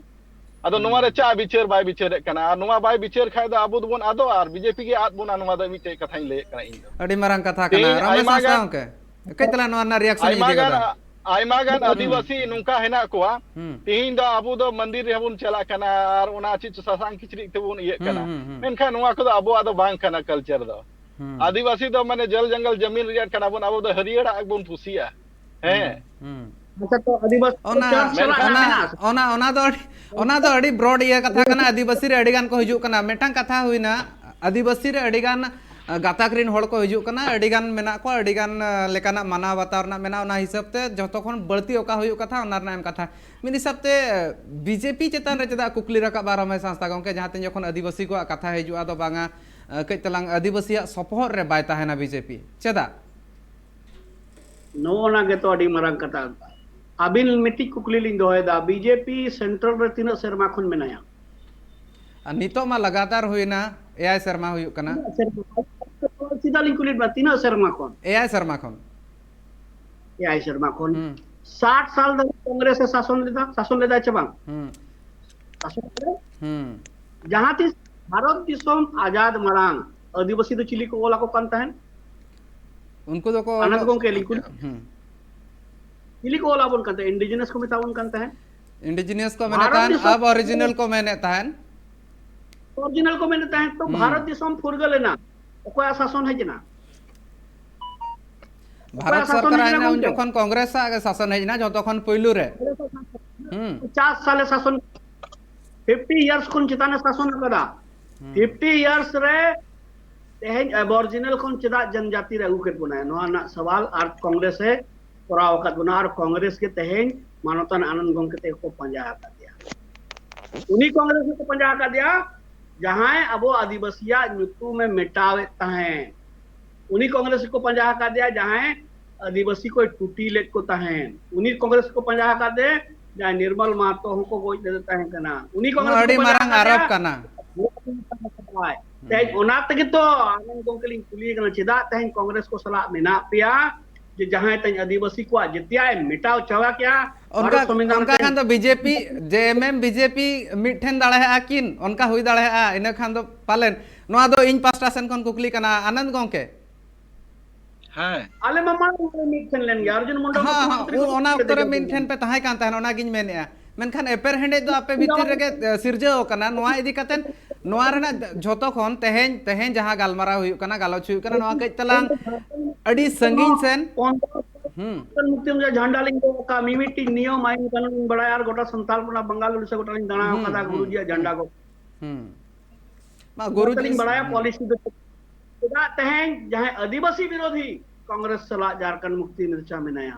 ᱟᱫᱚ ᱱᱚᱣᱟ ᱨᱮ ᱦᱩᱸ᱾ ᱪᱟ ᱵᱤᱪᱟᱹᱨ ᱵᱟᱭ ᱵᱤᱪᱟᱹᱨᱮᱫ ᱠᱟᱱᱟ, ᱟᱨ ᱱᱚᱣᱟ ᱵᱟᱭ ᱵᱤᱪᱟᱹᱨ ᱠᱷᱟᱡ ᱫᱚ ᱟᱵᱚ ᱫᱚᱵᱚᱱ ᱟᱫᱚᱜᱼᱟ, ᱟᱨ ᱵᱤᱡᱮᱯᱤ ᱜᱮ ᱟᱫ ᱵᱚᱱᱟ᱾ ᱱᱚᱣᱟ ᱫᱚ ᱢᱤᱫᱴᱮᱡ ᱠᱟᱛᱷᱟᱧ ᱞᱟᱹᱭᱮᱫ ᱠᱟᱱᱟ ᱤᱧ ᱫᱚ᱾ ᱟᱹᱰᱤ ᱢᱟᱨᱟᱝ ᱠᱟᱛᱷᱟ ᱠᱟᱱᱟ᱾ ᱛᱮᱦᱮᱧ ᱨᱚᱢᱮᱥ ᱟᱭᱢᱟ ᱦᱟᱸᱥᱫᱟ ᱜᱟᱱ, ᱜᱚᱢᱠᱮ, ᱠᱟᱹᱡ ᱛᱟᱞᱟᱝ ᱱᱚᱣᱟ ᱨᱮᱱᱟᱜ ᱨᱤᱭᱟᱠᱥᱚᱱ ᱟᱭᱢᱟ ᱤᱫᱤ ᱜᱟᱱ, ᱜᱚᱫᱟ᱾ ᱟᱭᱢᱟ ᱜᱟᱱ ᱦᱩᱸ᱾ ᱟᱹᱫᱤᱵᱟᱹᱥᱤ ᱱᱚᱝᱠᱟ ᱦᱮᱱᱟᱜ ᱠᱚᱣᱟ, ᱦᱩᱸ᱾ ᱛᱮᱦᱮᱧ ᱫᱚ ᱟᱵᱚ ᱫᱚ ᱢᱚᱱᱫᱤᱨ ᱨᱮᱦᱚᱸ ᱵᱚᱱ ᱪᱟᱞᱟᱜ ᱠᱟᱱᱟ, ᱟᱨ ᱚᱱᱟ ᱪᱮᱫ ᱪᱚ ᱥᱟᱥᱟᱝ ᱠᱤᱪᱨᱤᱡ ᱛᱮᱵᱚᱱ ᱤᱭᱟᱹᱜ ᱦᱩᱸ, ᱠᱟᱱᱟ, ᱦᱩᱸ, ᱦᱩᱸ᱾ ᱢᱮᱱᱠᱷᱟᱱ ᱱᱚᱣᱟ ᱠᱚᱫᱚ ᱟᱵᱚᱣᱟᱜ ᱫᱚ ᱵᱟᱝ ᱠᱟᱱᱟ ᱠᱟᱞᱪᱟᱨ ᱫᱚ᱾ ᱦᱩᱸ᱾ ᱟᱹᱫᱤᱵᱟᱹᱥᱤ ᱫᱚ ᱢᱟᱱᱮ ᱡᱚᱞ ᱡᱚᱝᱜᱚᱞ ᱡᱟᱢᱤᱱ ᱨᱮᱭᱟᱜ ᱠᱟᱱᱟ ᱵᱚᱱ, ᱟᱵᱚ ᱫᱚ ᱦᱟᱹᱨᱭᱟᱹᱲᱟᱜ ᱵᱚᱱ ᱠᱩᱥᱤᱭᱟᱜᱼᱟ᱾ ᱦᱮᱸ᱾ ᱦᱩᱸ, ᱦᱩᱸ᱾ ᱟᱪᱪᱷᱟ, ᱛᱚ ᱟᱹᱫᱤᱵᱟᱹᱥᱤ ᱚᱱᱟ, ᱠᱟᱞᱪᱟᱨ ᱥᱟᱞᱟᱜ ᱚᱱᱟ, ᱢᱮᱱᱟᱜᱼᱟ ᱥᱮ? ᱚᱱᱟ, ᱚᱱᱟ ᱫᱚ ᱟᱹᱰᱤ, ᱚᱱᱟ ᱫᱚ ᱟᱹᱰᱤ ᱵᱨᱚᱰ ᱤᱭᱟᱹ ᱠᱟᱛᱷᱟ ᱠᱟᱱᱟ᱾ ᱟᱹᱫᱤᱵᱟᱹᱥᱤ ᱨᱮ ᱟᱹᱰᱤ ᱜᱟᱱ ᱠᱚ ᱦᱤᱡᱩᱜ ᱠᱟᱱᱟ᱾ ᱢᱤᱫᱴᱟᱝ ᱠᱟᱛᱷᱟ ᱦᱩᱭᱱᱟ, ᱟᱹᱫᱤᱵᱟᱹᱥᱤ ᱨᱮ ᱟᱹᱰᱤ ᱜᱟᱱ, ᱟ, ᱜᱟᱛᱟᱠ ᱨᱮᱱ ᱦᱚᱲ ᱠᱚ ᱦᱤᱡᱩᱜ ᱠᱟᱱᱟ, ᱟᱹᱰᱤ ᱜᱟᱱ ᱢᱮᱱᱟᱜ ᱠᱚᱣᱟ, ᱟᱹᱰᱤ ᱜᱟᱱ, ᱟ, ᱞᱮᱠᱟᱱᱟᱜ ᱢᱟᱱᱟᱣ ᱵᱟᱛᱟᱣ ᱨᱮᱱᱟᱜ ᱢᱮᱱᱟᱜᱼᱟ᱾ ᱚᱱᱟ ᱦᱤᱥᱟᱹᱵ ᱛᱮ ᱡᱷᱚᱛᱚ ᱠᱷᱚᱱ ᱵᱟᱹᱲᱛᱤ ᱚᱠᱟ ᱦᱩᱭᱩᱜ ᱠᱟᱛᱷᱟ, ᱚᱱᱟ ᱨᱮᱱᱟᱜ ᱮᱢ ᱠᱟᱛᱷᱟ᱾ ᱢᱤᱫ ᱦᱤᱥᱟᱹᱵ ᱛᱮ, ᱟ, ᱵᱤᱡᱮᱯᱤ ᱪᱮᱛᱟᱱ ᱨᱮ ᱪᱮᱫᱟᱜ ᱠᱩᱠᱞᱤ ᱨᱟᱠᱟᱵᱼᱟ ᱨᱚᱢᱮᱥ ᱦᱟᱸᱥᱫᱟ ᱜᱚᱢᱠᱮ, ᱡᱟᱦᱟᱸ ᱛᱤᱱ ᱡᱚᱠᱷᱚᱱ ᱟᱹᱫᱤᱵᱟᱹᱥᱤ ᱠᱚᱣᱟᱜ ᱠᱟᱛᱷᱟ ᱦᱤᱡᱩᱜᱼᱟ, ᱟᱫᱚ ᱵᱟᱝᱟ, ᱟ, ᱠᱟᱹᱡ ᱛᱟᱞᱟᱝ ᱟᱹᱫᱤᱵᱟᱹᱥᱤᱭᱟᱜ ᱥᱚᱯᱚᱦᱚᱫ ᱨᱮ ᱵᱟᱭ ᱛᱟᱦᱮᱱᱟ ᱵᱤᱡᱮᱯᱤ? ᱪᱮᱫᱟᱜ? ᱱᱚᱜᱼᱚ ᱱᱟ ᱜᱮᱛᱚ ᱟᱹᱰᱤ ᱢᱟᱨᱟᱝ ᱠᱟᱛᱷᱟ᱾ ᱟᱹᱵᱤᱱ ᱢᱤᱫᱴᱤᱡ ᱠᱩᱠᱞᱤ ᱞᱤᱧ ᱫᱚᱦᱚᱭᱮᱫᱟ, ᱵᱤᱡᱮᱯᱤ ᱥᱮᱱᱴᱨᱟᱞ ᱨᱮ ᱛᱤᱱᱟᱹᱜ ᱥᱮᱨᱢᱟ ᱠᱷᱚᱱ ᱢᱮᱱᱟᱭᱟ? ᱟᱨ ᱱᱤᱛᱚᱜ ᱢᱟ ᱞᱟᱜᱟᱛᱟᱨ ᱦᱩᱭᱱᱟ, ᱮᱭᱟᱭ ᱥᱮᱨᱢᱟ ᱦᱩᱭᱩᱜ ᱠᱟᱱᱟ᱾ ᱛᱤᱱᱟᱹᱜ ᱥᱮᱨᱢᱟ? ᱪᱮᱫᱟᱜ ᱞᱤᱧ ᱠᱩᱞᱤᱭᱮᱫ ᱵᱮᱱᱟ, ᱛᱤᱱᱟᱹᱜ ᱥᱮᱨᱢᱟ ᱠᱷᱚᱱ? ᱮᱭᱟᱭ ᱥᱮᱨᱢᱟ ᱠᱷᱚᱱ᱾ ᱮᱭᱟᱭ ᱥᱮᱨᱢᱟ ᱠᱷᱚᱱ᱾ ᱦᱩᱸ᱾ ᱥᱟᱴ ᱥᱟᱞ ᱫᱷᱟᱹᱵᱤᱡ ᱠᱚᱝᱜᱨᱮᱥ ᱮ ᱥᱟᱥᱚᱱ ᱞᱮᱫᱟ, ᱥᱟᱥᱚᱱ ᱞᱮᱫᱟᱭ ᱪᱮ ᱵᱟᱝ? ᱦᱩᱸ᱾ ᱥᱟᱥᱚᱱ ᱞᱮᱫᱟᱭ? ᱦᱩᱸ᱾ ᱡᱟᱦᱟᱸ ᱛᱤᱥ ᱵᱷᱟᱨᱚᱛ ᱫᱤᱥᱚᱢ ᱟᱡᱟᱫ ᱢᱟᱲᱟᱝ ᱟᱹᱫᱤᱵᱟᱹᱥᱤ ᱫᱚ ᱪᱤᱞᱤ ᱠᱚ ᱚᱞ ᱟᱠᱚ ᱠᱟᱱ ᱛᱟᱦᱮᱸᱱ? ᱩᱱᱠᱩ ᱫᱚᱠᱚ ᱟᱱᱟᱱᱫ ᱚᱞᱚᱜ-, ᱜᱚᱢᱠᱮ, ᱞᱤᱧ ᱠᱩᱞᱤ, ᱦᱩᱸ᱾ ᱪᱤᱞᱤ ᱠᱚ ᱚᱞ ᱟᱵᱚᱱ ᱠᱟᱱ ᱛᱟᱦᱮᱸᱱ? ᱤᱱᱰᱤᱡᱤᱱᱟᱥ ᱠᱚ ᱢᱮᱛᱟ ᱵᱚᱱ ᱠᱟᱱ ᱛᱟᱦᱮᱸᱱ᱾ ᱤᱱᱰᱤᱡᱤᱱᱟᱥ ᱠᱚ ᱢᱮᱱᱮᱫ ᱵᱷᱟᱨᱚᱛ ᱛᱟᱦᱮᱸᱱ, ᱫᱤᱥᱚᱢ ᱟᱵᱚᱨᱤᱡᱤᱱᱟᱞ ᱠᱚ ᱢᱮᱱᱮᱫ ᱛᱟᱦᱮᱸᱱ᱾ ᱚᱨᱤᱡᱤᱱᱟᱞ ᱠᱚ ᱢᱮᱱᱮᱫ ᱛᱟᱦᱮᱸᱫ, ᱛᱚ ᱦᱩᱸ᱾ ᱵᱷᱟᱨᱚᱛ ᱫᱤᱥᱚᱢ ᱯᱷᱩᱨᱜᱟᱹᱞ ᱮᱱᱟ, ᱚᱠᱚᱭᱟᱜ ᱥᱟᱥᱚᱱ ᱦᱮᱡ ᱮᱱᱟ? ᱵᱷᱟᱨᱚᱛ ᱥᱟᱥᱚᱱ ᱥᱚᱨᱠᱟᱨ ᱦᱮᱡ ᱦᱮᱡ ᱞᱮᱱᱟ ᱮᱱᱟ ᱩᱱ ᱜᱚᱢᱠᱮ? ᱡᱚᱠᱷᱚᱱ ᱠᱚᱝᱜᱨᱮᱥ ᱟᱜ ᱜᱮ ᱥᱟᱥᱚᱱ ᱦᱮᱡ ᱮᱱᱟ ᱡᱚᱛᱚ ᱠᱷᱚᱱ ᱯᱩᱭᱞᱩ ᱨᱮ᱾ ᱦᱩᱸ᱾ ᱯᱚᱪᱟᱥ ᱥᱟᱞᱮ ᱥᱟᱥᱚᱱ, ᱯᱷᱤᱯᱴᱤ ᱤᱭᱟᱨᱥ ᱠᱷᱚᱱ ᱪᱮᱛᱟᱱ ᱮ ᱥᱟᱥᱚᱱ ᱟᱠᱟᱫᱟ᱾ ᱦᱩᱸ᱾ ᱯᱷᱤᱯᱴᱤ ᱤᱭᱟᱨᱥ ᱨᱮ ᱛᱮᱦᱮᱧ ᱮᱵᱚᱨᱡᱤᱱᱟᱞ ᱠᱷᱚᱱ ᱪᱮᱫᱟᱜ ᱡᱚᱱᱡᱟᱛᱤ ᱨᱮ ᱟᱹᱜᱩ ᱠᱮᱫ ᱵᱚᱱᱟᱭ, ᱱᱚᱣᱟ ᱨᱮᱱᱟᱜ ᱥᱟᱣᱟᱞ ᱟᱨ ᱠᱚᱝᱜᱨᱮᱥ ᱮ ᱠᱚᱨᱟᱣ ᱟᱠᱟᱫ ᱵᱚᱱᱟ, ᱟᱨ ᱠᱚᱝᱜᱨᱮᱥ ᱜᱮ ᱛᱮᱦᱮᱧ ᱢᱟᱱᱚᱛᱟᱱ ᱟᱱᱚᱱᱫ ᱜᱚᱢᱠᱮ ᱛᱮᱠᱚ ᱯᱟᱸᱡᱟ ᱟᱠᱟᱫᱮᱭᱟ᱾ ᱩᱱᱤ ᱠᱚᱝᱜᱨᱮᱥ ᱜᱮᱠᱚ ᱯᱟᱸᱡᱟ ᱟᱠᱟᱫᱮᱭᱟ, ᱡᱟᱦᱟᱸᱭ ᱟᱵᱚ ᱟᱹᱫᱤᱵᱟᱹᱥᱤᱭᱟᱜ ᱧᱩᱛᱩᱢ ᱮ ᱢᱮᱴᱟᱣᱮᱫ ᱛᱟᱦᱮᱸᱫ᱾ ᱩᱱᱤ ᱠᱚᱝᱜᱨᱮᱥ ᱜᱮᱠᱚ ᱯᱟᱸᱡᱟ ᱟᱠᱟᱫᱮᱭᱟ, ᱡᱟᱦᱟᱸᱭ ᱟᱹᱫᱤᱵᱟᱹᱥᱤ ᱠᱚᱭ ᱴᱩᱴᱤ ᱞᱮᱫ ᱠᱚ ᱛᱟᱦᱮᱸᱫ᱾ ᱩᱱᱤ ᱠᱚᱝᱜᱨᱮᱥ ᱜᱮᱠᱚ ᱯᱟᱸᱡᱟ ᱟᱠᱟᱫᱮ, ᱡᱟᱦᱟᱸᱭ ᱱᱤᱨᱢᱚᱞ ᱢᱟᱦᱟᱛᱚ ᱦᱚᱸᱠᱚ ᱜᱚᱡ ᱞᱮᱫᱮ ᱛᱟᱦᱮᱸ ᱠᱟᱱᱟ᱾ ᱩᱱᱤ ᱱᱚᱣᱟ ᱠᱚᱝᱜᱨᱮᱥ ᱟᱹᱰᱤ ᱜᱮᱠᱚ ᱯᱟᱸᱡᱟ ᱢᱟᱨᱟᱝ ᱟᱠᱟᱫᱮᱭᱟ᱾ ᱟᱨᱳᱯ ᱠᱟᱱᱟ᱾ ᱛᱮᱦᱮᱧ ᱚᱱᱟ ᱛᱮᱜᱮ ᱛᱚ ᱟᱱᱚᱱᱫ ᱜᱚᱢᱠᱮ ᱞᱤᱧ ᱠᱩᱞᱤᱭᱮ ᱠᱟᱱᱟ, ᱪᱮᱫᱟᱜ ᱛᱮᱦᱮᱧ ᱠᱚᱝᱜᱨᱮᱥ ᱠᱚ ᱥᱟᱞᱟᱜ ᱢᱮᱱᱟᱜ ᱯᱮᱭᱟ? ᱡᱮ ᱡᱟᱦᱟᱸᱭ ᱛᱮᱦᱮᱧ ᱟᱹᱫᱤᱵᱟᱹᱥᱤ ᱠᱚᱣᱟᱜ ᱡᱟᱹᱛᱤᱭᱟᱜ ᱮ ᱢᱮᱴᱟᱣ ᱪᱟᱵᱟ ᱠᱮᱭᱟ, ᱚᱱᱠᱟ ᱵᱷᱟᱨᱚᱛ ᱥᱚᱝᱵᱤᱫᱷᱟᱱ ᱚᱱᱠᱟ ᱛᱮ ᱠᱷᱟᱱ ᱫᱚ ᱵᱤᱡᱮᱯᱤ, ᱡᱮ ᱮᱢ ᱮᱢ ᱵᱤᱡᱮᱯᱤ ᱢᱤᱫ ᱴᱷᱮᱱ ᱫᱟᱲᱮᱭᱟᱜᱼᱟ ᱠᱤᱱ, ᱚᱱᱠᱟ ᱦᱩᱭ ᱫᱟᱲᱮᱭᱟᱜᱼᱟ᱾ ᱤᱱᱟᱹ ᱠᱷᱟᱱ ᱫᱚ ᱯᱟᱞᱮᱱ, ᱱᱚᱣᱟ ᱫᱚ ᱤᱧ ᱯᱟᱥᱴᱟ ᱥᱮᱱ ᱠᱷᱚᱱ ᱠᱩᱠᱞᱤ ᱠᱟᱱᱟ ᱟᱱᱚᱱᱫ ᱜᱚᱢᱠᱮ᱾ ᱦᱮᱸ᱾ ᱟᱞᱮ ᱢᱟ ᱢᱟᱲᱟᱝ ᱨᱮ ᱢᱤᱫ ᱴᱷᱮᱱ ᱞᱮᱱ ᱜᱮᱭᱟ, ᱟᱨᱡᱩᱱ ᱢᱚᱱᱰᱚᱞ ᱦᱮᱸ, ᱦᱮᱸ, ᱢᱩᱠᱷᱭᱚᱢᱚᱱᱛᱨᱤ ᱩᱱ ᱠᱚ ᱚᱱᱟ ᱚᱠᱛᱚ ᱨᱮ ᱞᱮᱫᱮ ᱢᱤᱫ ᱜᱮᱭᱟ᱾ ᱴᱷᱮᱱ ᱯᱮ ᱛᱟᱦᱮᱸ ᱠᱟᱱ ᱛᱟᱦᱮᱱ, ᱚᱱᱟᱜᱤᱧ ᱢᱮᱱᱮᱫᱼᱟ᱾ ᱢᱮᱱᱠᱷᱟᱱ ᱮᱯᱮᱨᱦᱮᱸᱰᱮᱡ ᱫᱚ ᱟᱯᱮ ᱵᱷᱤᱛᱤᱨ ᱨᱮᱜᱮ, ᱮ, ᱥᱤᱨᱡᱟᱹᱣ ᱟᱠᱟᱱᱟ᱾ ᱱᱚᱣᱟ ᱤᱫᱤ ᱠᱟᱛᱮ ᱱᱚᱣᱟ ᱨᱮᱱᱟᱜ ᱡᱷᱚᱛᱚ ᱠᱷᱚᱱ ᱛᱮᱦᱮᱧ, ᱛᱮᱦᱮᱧ ᱡᱟᱦᱟᱸ ᱜᱟᱞᱢᱟᱨᱟᱣ ᱦᱩᱭᱩᱜ ᱠᱟᱱᱟ, ᱜᱟᱞᱚᱪ ᱦᱩᱭᱩᱜ ᱠᱟᱱᱟ, ᱱᱚᱣᱟ ᱠᱟᱹᱡ ᱛᱟᱞᱟᱝ ᱟᱹᱰᱤ ᱥᱟᱺᱜᱤᱧ ᱥᱮᱱ᱾ ᱦᱩᱸ᱾ ᱢᱩᱠᱛᱤ ᱢᱚᱨᱪᱟ ᱡᱷᱟᱱᱰᱟ ᱞᱤᱧ ᱫᱚᱦᱚ ᱠᱟᱜᱼᱟ, ᱢᱤᱢᱤᱫᱴᱤᱡ ᱱᱤᱭᱚᱢ ᱟᱭᱤᱱ ᱠᱟᱹᱱᱩᱱ ᱤᱧ ᱵᱟᱲᱟᱭᱟ, ᱟᱨ ᱜᱚᱴᱟ ᱥᱟᱱᱛᱟᱞ ᱠᱚᱲᱟ ᱵᱟᱝᱜᱟᱞ ᱩᱲᱤᱥᱥᱟ ᱜᱚᱴᱟ ᱞᱤᱧ ᱫᱟᱬᱟ ᱦᱩᱸ, ᱟᱠᱟᱫᱟ ᱦᱩᱸ, ᱜᱩᱨᱩᱡᱤᱭᱟᱜ ᱦᱩᱸ᱾ ᱡᱷᱟᱱᱰᱟ ᱠᱚ᱾ ᱦᱩᱸ᱾ ᱢᱟ ᱜᱩᱨᱩ ᱜᱩᱨᱩ ᱛᱟᱹᱞᱤᱧ ᱡᱤ-, ᱵᱟᱲᱟᱭᱟ ᱦᱩᱸ᱾ ᱯᱚᱞᱤᱥᱤ ᱫᱚ᱾ ᱪᱮᱫᱟᱜ ᱛᱮᱦᱮᱧ ᱡᱟᱦᱟᱸᱭ ᱟᱹᱫᱤᱵᱟᱹᱥᱤ ᱵᱤᱨᱳᱫᱷᱤ ᱠᱚᱝᱜᱨᱮᱥ ᱥᱟᱞᱟᱜ ᱡᱷᱟᱨᱠᱷᱚᱸᱰ ᱢᱩᱠᱛᱤ ᱢᱚᱨᱪᱟ ᱢᱮᱱᱟᱭᱟ,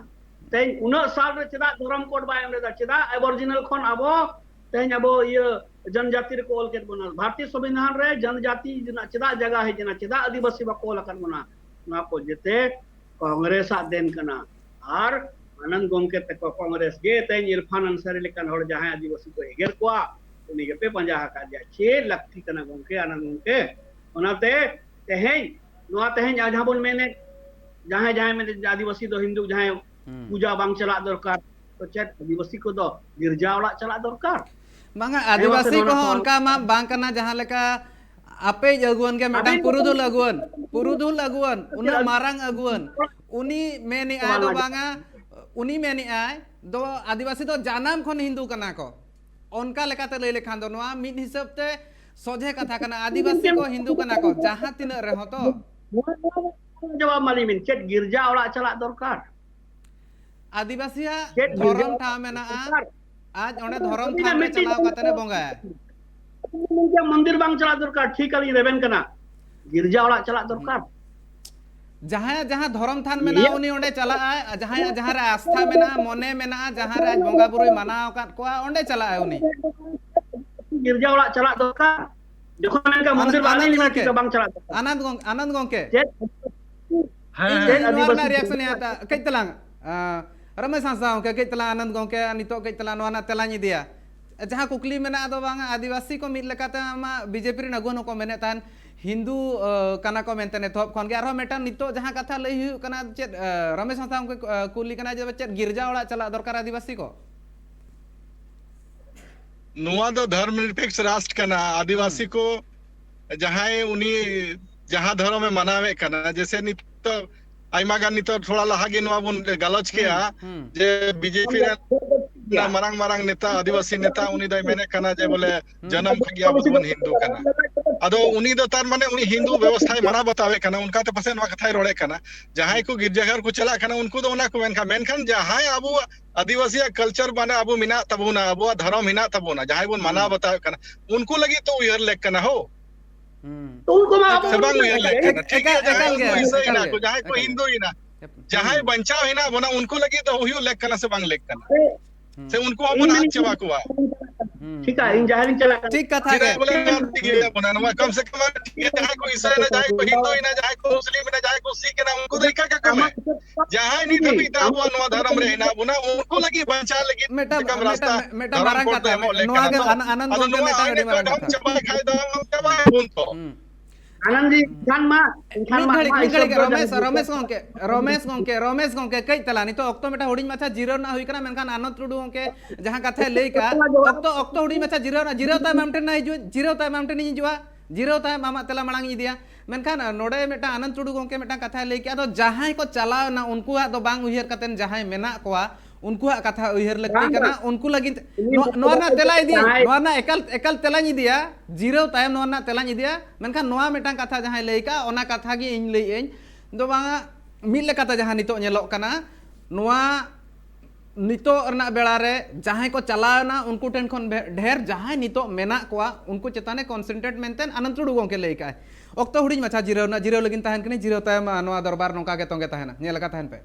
ᱛᱮᱦᱮᱧ ᱩᱱᱟᱹᱜ ᱥᱟᱞ ᱨᱮ ᱪᱮᱫᱟᱜ ᱫᱷᱚᱨᱚᱢ ᱠᱳᱰ ᱵᱟᱭ ᱮᱢ ᱞᱮᱫᱟ? ᱪᱮᱫᱟᱜ ᱮᱵᱚᱨᱡᱤᱱᱟᱞ ᱠᱷᱚᱱ ᱟᱵᱚ ᱛᱮᱦᱮᱧ ᱟᱵᱚ ᱤᱭᱟᱹ ᱡᱚᱱᱡᱟᱛᱤ ᱨᱮᱠᱚ ᱚᱞ ᱠᱮᱫ ᱵᱚᱱᱟ? ᱵᱷᱟᱨᱚᱛᱤᱭᱚ ᱥᱚᱝᱵᱤᱫᱷᱟᱱ ᱨᱮ ᱡᱚᱱᱡᱟᱛᱤ ᱨᱮᱱᱟᱜ ᱪᱮᱫᱟᱜ ᱡᱟᱭᱜᱟ ᱦᱮᱡ ᱮᱱᱟ? ᱪᱮᱫᱟᱜ ᱟᱹᱫᱤᱵᱟᱹᱥᱤ ᱵᱟᱠᱚ ᱚᱞ ᱟᱠᱟᱫ ᱵᱚᱱᱟ? ᱱᱚᱣᱟ ᱠᱚ ᱡᱮᱛᱮ ᱠᱚᱝᱜᱨᱮᱥ ᱟᱜ ᱫᱮᱱ ᱠᱟᱱᱟ᱾ ᱟᱨ ᱟᱱᱚᱱᱫ ᱜᱚᱢᱠᱮ ᱛᱟᱠᱚ ᱠᱚᱝᱜᱨᱮᱥ ᱜᱮ ᱛᱮᱦᱮᱧ ᱤᱨᱯᱷᱟᱱ ᱟᱱᱥᱟᱨᱤ ᱞᱮᱠᱟᱱ ᱦᱚᱲ ᱡᱟᱦᱟᱸᱭ ᱟᱹᱫᱤᱵᱟᱹᱥᱤ ᱠᱚ ᱮᱜᱮᱨ ᱠᱚᱣᱟ, ᱩᱱᱤ ᱜᱮᱯᱮ ᱯᱟᱸᱡᱟ ᱟᱠᱟᱫᱮᱭᱟ᱾ ᱪᱮᱫ ᱞᱟᱹᱠᱛᱤ ᱠᱟᱱᱟ ᱜᱚᱢᱠᱮ, ᱟᱱᱚᱱᱫ ᱜᱚᱢᱠᱮ? ᱚᱱᱟᱛᱮ ᱛᱮᱦᱮᱧ, ᱱᱚᱣᱟ ᱛᱮᱦᱮᱧ ᱡᱟᱦᱟᱸ ᱵᱚᱱ ᱢᱮᱱᱮᱫ, ᱡᱟᱦᱟᱸᱭ ᱡᱟᱦᱟᱸᱭ ᱢᱮᱱᱮᱫ ᱡᱮ ᱟᱹᱫᱤᱵᱟᱹᱥᱤ ᱫᱚ ᱦᱤᱱᱫᱩ, ᱡᱟᱦᱟᱸᱭ ᱦᱩᱸ᱾ ᱯᱩᱡᱟ ᱵᱟᱝ ᱪᱟᱞᱟᱜ ᱫᱚᱨᱠᱟᱨ, ᱛᱚ ᱪᱮᱫ ᱟᱹᱫᱤᱵᱟᱹᱥᱤ ᱠᱚᱫᱚ ᱜᱤᱨᱡᱟ ᱚᱲᱟᱜ ᱪᱟᱞᱟᱜ ᱫᱚᱨᱠᱟᱨ? ᱵᱟᱝᱟ, ᱦᱮᱸ, ᱢᱟᱥᱮ ᱟᱹᱫᱤᱵᱟᱹᱥᱤ ᱱᱚᱣᱟ ᱠᱚᱦᱚᱸ ᱥᱟᱣᱟᱞ᱾ ᱚᱱᱠᱟ ᱢᱟ ᱵᱟᱝ ᱠᱟᱱᱟ, ᱡᱟᱦᱟᱸ ᱞᱮᱠᱟ ᱟᱯᱮᱭᱤᱡ ᱟᱹᱜᱩᱣᱟᱹᱱ ᱜᱮ ᱢᱤᱫᱴᱟᱝ ᱟᱹᱵᱤᱱ ᱯᱩᱨᱩᱫᱷᱩᱞ ᱟᱹᱜᱩᱣᱟᱹᱱ, ᱯᱩᱨᱩᱫᱷᱩᱞ ᱟᱹᱜᱩᱣᱟᱹᱱ, ᱩᱱᱟᱹᱜ ᱢᱟᱨᱟᱝ ᱟᱹᱜᱩᱣᱟᱹᱱ, ᱩᱱᱤ ᱢᱮᱱᱮᱜᱼᱟᱭ ᱫᱚ ᱥᱟᱣᱟᱞ ᱵᱟᱝᱟ, ᱩᱱᱤ ᱢᱮᱱᱮᱜᱼᱟᱭ ᱫᱚ ᱟᱹᱫᱤᱵᱟᱹᱥᱤ ᱫᱚ ᱡᱟᱱᱟᱢ ᱠᱷᱚᱱ ᱦᱤᱱᱫᱩ ᱠᱟᱱᱟ ᱠᱚ᱾ ᱚᱱᱠᱟ ᱞᱮᱠᱟᱛᱮ ᱞᱟᱹᱭ ᱞᱮᱠᱷᱟᱱ ᱫᱚ ᱱᱚᱣᱟ ᱢᱤᱫ ᱦᱤᱥᱟᱹᱵ ᱛᱮ ᱥᱚᱡᱷᱮ ᱠᱟᱛᱷᱟ ᱠᱟᱱᱟ, ᱟᱹᱫᱤᱵᱟᱹᱥᱤ ᱠᱚ ᱦᱤᱱᱫᱩ ᱠᱟᱱᱟ ᱠᱚ ᱡᱟᱦᱟᱸ ᱛᱤᱱᱟᱹᱜ ᱨᱮᱦᱚᱸ ᱛᱚ᱾ ᱱᱚᱣᱟ, ᱱᱚᱣᱟ, ᱡᱚᱵᱟᱵ ᱮᱢᱟᱞᱤᱧ ᱵᱤᱱ, ᱪᱮᱫ ᱜᱤᱨᱡᱟ ᱚᱲᱟᱜ ᱪᱟᱞᱟᱜ ᱫᱚᱨᱠᱟᱨ? ᱟᱹᱫᱤᱵᱟᱹᱥᱤᱭᱟᱜ ᱪᱮᱫ ᱫᱷᱚᱨᱚᱢ ᱜᱤᱨᱡᱟ ᱴᱷᱟᱶ ᱢᱮᱱᱟᱜᱼᱟ᱾ ᱫᱚᱨᱠᱟᱨ? ᱟᱡ ᱚᱸᱰᱮ ᱫᱷᱚᱨᱚᱢ ᱟᱹᱵᱤᱱᱟᱜ ᱛᱷᱟᱱ ᱨᱮ ᱢᱤᱫᱴᱤᱡ ᱪᱟᱞᱟᱣ ᱠᱟᱛᱮ ᱮ ᱵᱚᱸᱜᱟᱭᱟ᱾ ᱢᱚᱱᱫᱤᱨ ᱵᱟᱝ ᱪᱟᱞᱟᱜ ᱫᱚᱨᱠᱟᱨ, ᱴᱷᱤᱠ ᱟᱹᱞᱤᱧ ᱨᱮᱵᱮᱱ ᱠᱟᱱᱟ, ᱜᱤᱨᱡᱟ ᱚᱲᱟᱜ ᱪᱟᱞᱟᱜ ᱫᱚᱨᱠᱟᱨ᱾ ᱡᱟᱦᱟᱸᱭᱟᱜ ᱡᱟᱦᱟᱸ ᱫᱷᱚᱨᱚᱢ ᱛᱷᱟᱱ ᱢᱮᱱᱟᱜᱼᱟ, ᱤᱭᱟᱹ ᱩᱱᱤ ᱚᱸᱰᱮ ᱪᱟᱞᱟᱜᱼᱟᱭ᱾ ᱡᱟᱦᱟᱸᱭᱟᱜ ᱡᱟᱦᱟᱸ ᱨᱮ ᱟᱥᱛᱷᱟ ᱢᱮᱱᱟᱜᱼᱟ, ᱢᱚᱱᱮ ᱢᱮᱱᱟᱜᱼᱟ, ᱡᱟᱦᱟᱸ ᱨᱮ ᱟᱡ ᱵᱚᱸᱜᱟ ᱵᱩᱨᱩᱭ ᱢᱟᱱᱟᱣ ᱟᱠᱟᱫ ᱠᱚᱣᱟ, ᱚᱸᱰᱮ ᱪᱟᱞᱟᱜᱼᱟᱭ ᱩᱱᱤ᱾ ᱜᱤᱨᱡᱟ ᱚᱲᱟᱜ ᱪᱟᱞᱟᱜ ᱫᱚᱨᱠᱟᱨ᱾ ᱡᱚᱠᱷᱚᱱ ᱢᱮᱱᱠᱷᱟᱱ ᱢᱚᱱᱫᱤᱨ ᱟᱱᱟᱱᱫ ᱵᱟᱝ ᱟᱱᱟᱱᱫ ᱞᱤᱧ ᱜᱚᱢᱠᱮ, ᱴᱷᱤᱠᱟ, ᱵᱟᱝ ᱪᱟᱞᱟᱜ ᱫᱚᱨᱠᱟᱨ᱾ ᱟᱱᱟᱱᱫ ᱜᱚᱢ- ᱟᱱᱟᱱᱫ ᱜᱚᱢᱠᱮ, ᱪᱮᱫ? ᱦᱮᱸ, ᱤᱧ ᱦᱮᱸ᱾ ᱤᱧ ᱱᱚᱣᱟ ᱨᱮᱱᱟᱜ ᱟᱹᱫᱤᱵᱟᱹᱥᱤ ᱨᱤᱭᱟᱠᱥᱚᱱ ᱤᱧ ᱦᱟᱛᱟᱣᱟ᱾ ᱠᱟᱹᱡ ᱛᱟᱞᱟᱝ, ᱟᱸ, ᱨᱚᱢᱮᱥ ᱦᱟᱸᱥᱫᱟ ᱜᱚᱢᱠᱮ, ᱠᱟᱹᱡ ᱛᱟᱞᱟᱝ ᱟᱱᱟᱱᱫ ᱜᱚᱢᱠᱮ, ᱱᱤᱛᱚᱜ ᱠᱟᱹᱡ ᱛᱟᱞᱟᱝ ᱱᱚᱣᱟ ᱨᱮᱱᱟᱜ ᱛᱮᱞᱟᱧ ᱤᱫᱤᱭᱟ᱾ ᱡᱟᱦᱟᱸ ᱠᱩᱠᱞᱤ ᱢᱮᱱᱟᱜᱼᱟ ᱫᱚ ᱵᱟᱝᱟ, ᱟᱹᱫᱤᱵᱟᱹᱥᱤ ᱠᱚ ᱢᱤᱫ ᱞᱮᱠᱟᱛᱮ ᱢᱟ ᱵᱤᱡᱮᱯᱤ ᱨᱮᱱ ᱟᱹᱜᱩᱣᱟᱹᱱ ᱦᱚᱸᱠᱚ ᱢᱮᱱᱮᱫ ᱛᱟᱦᱮᱱ, ᱦᱤᱱᱫᱩ, ᱟᱸ, ᱠᱟᱱᱟ ᱠᱚ ᱢᱮᱱᱛᱮ ᱮᱛᱚᱦᱚᱵ ᱠᱷᱚᱱ ᱜᱮ᱾ ᱟᱨᱦᱚᱸ ᱢᱤᱫᱴᱟᱝ ᱱᱤᱛᱚᱜ ᱡᱟᱦᱟᱸ ᱠᱟᱛᱷᱟ ᱞᱟᱹᱭ ᱦᱩᱭᱩᱜ ᱠᱟᱱᱟ, ᱪᱮᱫ, ᱟᱸ, ᱨᱚᱢᱮᱥ ᱦᱟᱸᱥᱫᱟ ᱜᱚᱢᱠᱮ, ᱟᱸ, ᱠᱩᱞᱤ ᱠᱟᱱᱟ ᱡᱮ ᱪᱮᱫ ᱜᱤᱨᱡᱟ ᱚᱲᱟᱜ ᱪᱟᱞᱟᱜ ᱫᱚᱨᱠᱟᱨ ᱟᱹᱫᱤᱵᱟᱹᱥᱤ ᱠᱚ? ᱱᱚᱣᱟ ᱫᱚ ᱫᱷᱚᱨᱢ ᱱᱤᱨᱯᱮᱠᱥ ᱨᱟᱥᱴᱨ ᱠᱟᱱᱟ᱾ ᱟᱹᱫᱤᱵᱟᱹᱥᱤ ᱦᱩᱸ᱾ ᱠᱚ ᱡᱟᱦᱟᱸᱭ ᱩᱱᱤ ᱡᱟᱦᱟᱸ ᱫᱷᱚᱨᱚᱢᱮ ᱢᱟᱱᱟᱣᱮᱫ ᱠᱟᱱᱟ, ᱡᱮᱥᱮ ᱱᱤᱛᱚᱜ ᱟᱭᱢᱟ ᱜᱟᱱ, ᱱᱤᱛᱚᱜ ᱛᱷᱚᱲᱟ ᱞᱟᱦᱟ ᱜᱮ ᱱᱚᱣᱟ ᱵᱚᱱ ᱜᱟᱞᱚᱪ ᱠᱮᱜᱼᱟ ᱦᱩᱸ᱾ ᱡᱮ ᱵᱤᱡᱮᱯᱤ ᱨᱮᱱ ᱢᱟᱨᱟᱝ ᱢᱟᱨᱟᱝ ᱱᱮᱛᱟ, ᱟᱹᱫᱤᱵᱟᱹᱥᱤ ᱱᱮᱛᱟ, ᱩᱱᱤ ᱫᱚᱭ ᱢᱮᱱᱮᱫ ᱠᱟᱱᱟ ᱡᱮ ᱵᱚᱞᱮ ᱡᱟᱱᱟᱢ ᱠᱷᱚᱱ ᱜᱮ ᱟᱵᱚ ᱫᱚᱵᱚᱱ ᱦᱤᱱᱫᱩ ᱠᱟᱱᱟ᱾ ᱟᱫᱚ ᱩᱱᱤ ᱫᱚ ᱛᱟᱨ ᱢᱟᱱᱮ ᱩᱱᱤ ᱦᱤᱱᱫᱩ ᱵᱮᱵᱚᱥᱛᱷᱟᱭ ᱢᱟᱱᱟᱣ ᱵᱟᱛᱟᱣᱮᱫ ᱠᱟᱱᱟ, ᱚᱱᱠᱟᱛᱮ ᱯᱟᱥᱮᱡ ᱱᱚᱣᱟ ᱠᱟᱛᱷᱟᱭ ᱨᱚᱲᱮᱫ ᱠᱟᱱᱟ᱾ ᱡᱟᱦᱟᱸᱭ ᱠᱚ ᱜᱤᱨᱡᱟᱹᱜᱷᱚᱨ ᱠᱚ ᱪᱟᱞᱟᱜ ᱠᱟᱱᱟ, ᱩᱱᱠᱩ ᱫᱚ ᱚᱱᱟ ᱠᱚ ᱢᱮᱱᱠᱷᱟᱱ, ᱢᱮᱱᱠᱷᱟᱱ ᱡᱟᱦᱟᱸᱭ ᱟᱵᱚᱣᱟᱜ ᱟᱹᱫᱤᱵᱟᱹᱥᱤᱭᱟᱜ ᱠᱟᱞᱪᱟᱨ ᱢᱟᱱᱮ ᱟᱵᱚ ᱢᱮᱱᱟᱜ ᱛᱟᱵᱚᱱᱟ, ᱟᱵᱚᱣᱟᱜ ᱫᱷᱚᱨᱚᱢ ᱢᱮᱱᱟᱜ ᱛᱟᱵᱚᱱᱟ, ᱡᱟᱦᱟᱸᱭ ᱵᱚᱱ ᱢᱟᱱᱟᱣ ᱦᱩᱸ᱾ ᱦᱩᱸ᱾ ᱛᱚ ᱩᱱᱠᱩ ᱢᱟ ᱟᱵᱚ ᱥᱮ ᱵᱟᱝ ᱩᱭᱦᱟᱹᱨ ᱞᱮᱠ ᱠᱟᱱᱟ? ᱴᱷᱤᱠ ᱜᱮᱭᱟ, ᱡᱟᱦᱟᱸᱭ ᱠᱚ ᱤᱥᱟᱹᱭᱮᱱᱟ ᱠᱚ, ᱡᱟᱦᱟᱸᱭ ᱠᱚ ᱦᱤᱱᱫᱩᱭᱮᱱᱟ, ᱡᱟᱦᱟᱸᱭ ᱵᱟᱧᱪᱟᱣ ᱦᱮᱱᱟᱜ ᱵᱚᱱᱟ, ᱩᱱᱠᱩ ᱞᱟᱹᱜᱤᱫ ᱫᱚ ᱦᱩᱭᱩᱜ ᱞᱮᱠ ᱠᱟᱱᱟ ᱥᱮ ᱵᱟᱝ ᱞᱮᱠ ᱠᱟᱱᱟ? ᱥᱮ ᱩᱱᱠᱩ ᱦᱚᱸᱵᱚᱱ ᱟᱫ ᱪᱟᱵᱟ ᱠᱚᱣᱟ? ᱴᱷᱤᱠᱟ, ᱤᱧ ᱡᱟᱦᱟᱸ ᱨᱤᱧ ᱪᱟᱞᱟᱜ ᱠᱟᱱᱟ᱾ ᱴᱷᱤᱠ ᱠᱟᱛᱷᱟ ᱜᱮ᱾ ᱪᱮᱫᱟᱜ ᱵᱚᱞᱮ ᱟᱫ ᱜᱮᱭᱟ ᱵᱚᱱᱟ? ᱱᱚᱣᱟ ᱠᱚᱢ ᱥᱮ ᱠᱚᱢ ᱴᱷᱤᱠ ᱜᱮᱭᱟ, ᱡᱟᱦᱟᱸᱭ ᱠᱚ ᱤᱥᱟᱹᱭᱮᱱᱟ, ᱡᱟᱦᱟᱸᱭ ᱠᱚ ᱦᱤᱱᱫᱩᱭᱮᱱᱟ, ᱡᱟᱦᱟᱸᱭ ᱠᱚ ᱢᱩᱥᱞᱤᱢ ᱮᱱᱟ, ᱡᱟᱦᱟᱸᱭ ᱠᱚ ᱥᱤᱠᱷ ᱮᱱᱟ, ᱩᱱᱠᱩ ᱫᱚ ᱤᱱᱠᱟ ᱜᱮ ᱠᱚ ᱢᱮ᱾ ᱡᱟᱦᱟᱸᱭ ᱱᱤᱛ ᱦᱟᱹᱵᱤᱡ ᱛᱮ ᱟᱵᱚᱣᱟᱜ ᱱᱚᱣᱟ ᱫᱷᱚᱨᱚᱢ ᱨᱮ ᱦᱮᱱᱟᱜ ᱵᱚᱱᱟ, ᱩᱱᱠᱩ ᱞᱟᱹᱜᱤᱫ ᱵᱟᱧᱪᱟᱣ ᱞᱟᱹᱜᱤᱫ ᱢᱤᱫᱴᱟᱝ, ᱪᱤᱠᱟᱢ ᱢᱤᱫᱴᱟᱝ, ᱨᱟᱥᱛᱟ ᱢᱤᱫᱴᱟᱝ ᱫᱷᱚᱨᱚᱢ ᱢᱟᱨᱟᱝ ᱠᱳᱰ ᱫᱚ ᱠᱟᱛᱷᱟ, ᱮᱢᱚᱜ ᱞᱮᱠ ᱱᱚᱣᱟ ᱠᱟᱱᱟ᱾ ᱜᱮ ᱦᱳ᱾ ᱟᱱ-, ᱟᱱᱟᱱᱫ ᱟᱫᱚ ᱜᱚᱢᱠᱮ ᱱᱚᱣᱟ ᱢᱤᱫᱴᱟᱝ ᱟᱹᱰᱤ ᱤᱱᱟᱹ ᱢᱟᱨᱟᱝ ᱠᱚ ᱠᱟᱛᱷᱟ᱾ ᱰᱷᱚᱝ ᱪᱟᱵᱟᱭ ᱠᱷᱟᱡ ᱫᱚ ᱪᱟᱵᱟᱭ ᱟᱵᱚᱱ ᱛᱚ᱾ ᱦᱩᱸ᱾ ᱟᱱᱟᱱᱫ ᱡᱤ, ᱠᱷᱟᱱ ᱢᱟ, ᱮᱱᱠᱷᱟᱱ ᱢᱤᱫ ᱢᱟ ᱜᱷᱟᱹᱲᱤᱡ, ᱱᱚᱣᱟ ᱢᱤᱫ ᱜᱷᱟᱹᱲᱤᱡ, ᱤᱥᱚᱨ ᱨᱚᱢᱮᱥ, ᱡᱚᱦᱟᱨ ᱨᱚᱢᱮᱥ ᱡᱚᱦᱟᱨ᱾ ᱜᱚᱢᱠᱮ, ᱨᱚᱢᱮᱥ ᱜᱚᱢᱠᱮ, ᱨᱚᱢᱮᱥ ᱜᱚᱢᱠᱮ, ᱠᱟᱹᱡ ᱛᱟᱞᱟᱝ, ᱱᱤᱛᱚᱜ ᱚᱠᱛᱚ ᱢᱤᱫᱴᱟᱝ ᱦᱩᱰᱤᱧ ᱢᱟᱪᱷᱟ ᱡᱤᱨᱟᱹᱣ ᱨᱮᱱᱟᱜ ᱦᱩᱭ ᱠᱟᱱᱟ, ᱢᱮᱱᱠᱷᱟᱱ ᱟᱱᱚᱱᱫ ᱴᱩᱰᱩ ᱜᱚᱢᱠᱮ ᱡᱟᱦᱟᱸ ᱠᱟᱛᱷᱟᱭ ᱞᱟᱹᱭ ᱠᱟᱜᱼᱟ, ᱚᱠᱛᱚ, ᱚᱠᱛᱚ ᱦᱩᱰᱤᱧ ᱢᱟᱪᱷᱟ ᱡᱤᱨᱟᱹᱣ ᱨᱮᱱᱟᱜ, ᱡᱤᱨᱟᱹᱣ ᱛᱟᱭᱚᱢ ᱟᱢ ᱴᱷᱮᱱ ᱦᱤᱡᱩᱜ, ᱡᱤᱨᱟᱹᱣ ᱛᱟᱭᱚᱢ ᱟᱢ ᱴᱷᱮᱱᱤᱧ ᱦᱤᱡᱩᱜᱼᱟ, ᱡᱤᱨᱟᱹᱣ ᱛᱟᱭᱚᱢ ᱟᱢᱟᱜ ᱛᱮᱞᱟ ᱢᱟᱲᱟᱝ ᱤᱧ ᱤᱫᱤᱭᱟ᱾ ᱢᱮᱱᱠᱷᱟᱱ ᱱᱚᱰᱮ ᱢᱤᱫᱴᱟᱝ ᱟᱱᱚᱱᱫ ᱴᱩᱰᱩ ᱜᱚᱢᱠᱮ ᱢᱤᱫᱴᱟᱝ ᱠᱟᱛᱷᱟᱭ ᱞᱟᱹᱭ ᱠᱮᱜᱼᱟ, ᱟᱫᱚ ᱡᱟᱦᱟᱸᱭ ᱠᱚ ᱪᱟᱞᱟᱣ ᱮᱱᱟ, ᱩᱱᱠᱩᱣᱟᱜ ᱫᱚ ᱵᱟᱝ ᱩᱭᱦᱟᱹᱨ ᱠᱟᱛᱮ ᱡᱟᱦᱟᱸᱭ ᱢᱮᱱᱟᱜ ᱠᱚᱣᱟ, ᱩᱱᱠᱩᱣᱟᱜ ᱠᱟᱛᱷᱟ ᱩᱭᱦᱟᱹᱨ ᱞᱟᱹᱠᱛᱤ ᱵᱟᱝ, ᱠᱟᱱᱟ᱾ ᱵᱟᱝ᱾ ᱩᱱᱠᱩ ᱞᱟᱹᱜᱤᱫ ᱩᱱᱤ ᱱᱚᱣᱟ, ᱱᱚᱣᱟ ᱨᱮᱱᱟᱜ ᱛᱮᱞᱟ ᱤᱫᱤᱭᱟᱹᱧ, ᱡᱟᱦᱟᱸᱭ ᱱᱚᱣᱟ ᱨᱮᱱᱟᱜ ᱮᱠᱟᱞ, ᱮᱠᱟᱞ ᱛᱮᱞᱟᱧ ᱤᱫᱤᱭᱟ, ᱡᱤᱨᱟᱹᱣ ᱛᱟᱭᱚᱢ ᱱᱚᱣᱟ ᱨᱮᱱᱟᱜ ᱛᱮᱞᱟᱧ ᱤᱫᱤᱭᱟ᱾ ᱢᱮᱱᱠᱷᱟᱱ ᱱᱚᱣᱟ ᱢᱤᱫᱴᱟᱝ ᱠᱟᱛᱷᱟ ᱡᱟᱦᱟᱸᱭ ᱞᱟᱹᱭ ᱠᱟᱜᱼᱟ, ᱚᱱᱟ ᱠᱟᱛᱷᱟ ᱜᱮ ᱤᱧ ᱞᱟᱹᱭᱮᱫ ᱟᱹᱧ, ᱫᱚ ᱵᱟᱝᱟ, ᱢᱤᱫ ᱞᱮᱠᱟᱛᱮ ᱡᱟᱦᱟᱸ ᱱᱤᱛᱚᱜ ᱧᱮᱞᱚᱜ ᱠᱟᱱᱟ, ᱱᱚᱣᱟ ᱱᱤᱛᱚᱜ ᱨᱮᱱᱟᱜ ᱵᱮᱲᱟ ᱨᱮ ᱡᱟᱦᱟᱸᱭ ᱠᱚ ᱪᱟᱞᱟᱣ ᱮᱱᱟ, ᱩᱱᱠᱩ ᱴᱷᱮᱱ ᱠᱷᱚᱱ ᱵᱷᱮ- ᱰᱷᱮᱨ ᱡᱟᱦᱟᱸᱭ ᱱᱤᱛᱚᱜ ᱢᱮᱱᱟᱜ ᱠᱚᱣᱟ, ᱩᱱᱠᱩ ᱪᱮᱛᱟᱱ ᱨᱮ ᱠᱚᱱᱥᱮᱱᱴᱨᱮᱴ ᱢᱮᱱᱛᱮ ᱟᱱᱚᱱᱫ ᱴᱩᱰᱩ ᱜᱚᱢᱠᱮ ᱞᱟᱹᱭ ᱠᱟᱜᱼᱟᱭ᱾ ᱚᱠᱛᱚ ᱦᱩᱰᱤᱧ ᱢᱟᱪᱷᱟ, ᱡᱤᱨᱟᱹᱣ ᱨᱮᱱᱟᱜ, ᱡᱤᱨᱟᱹᱣ ᱞᱟᱹᱜᱤᱫ ᱛᱟᱦᱮᱱ ᱠᱟᱹᱱᱟᱹᱧ, ᱡᱤᱨᱟᱹᱣ ᱛᱟᱭᱚᱢ, ᱟ, ᱱᱚᱣᱟ ᱫᱚᱨᱵᱟᱨ ᱱᱚᱝᱠᱟ ᱜᱮ ᱛᱚᱸᱜᱮ ᱛᱟᱦᱮᱱᱟ᱾ ᱧᱮᱞ ᱟᱠᱟᱫ ᱛᱟᱦᱮᱱ ᱯᱮ᱾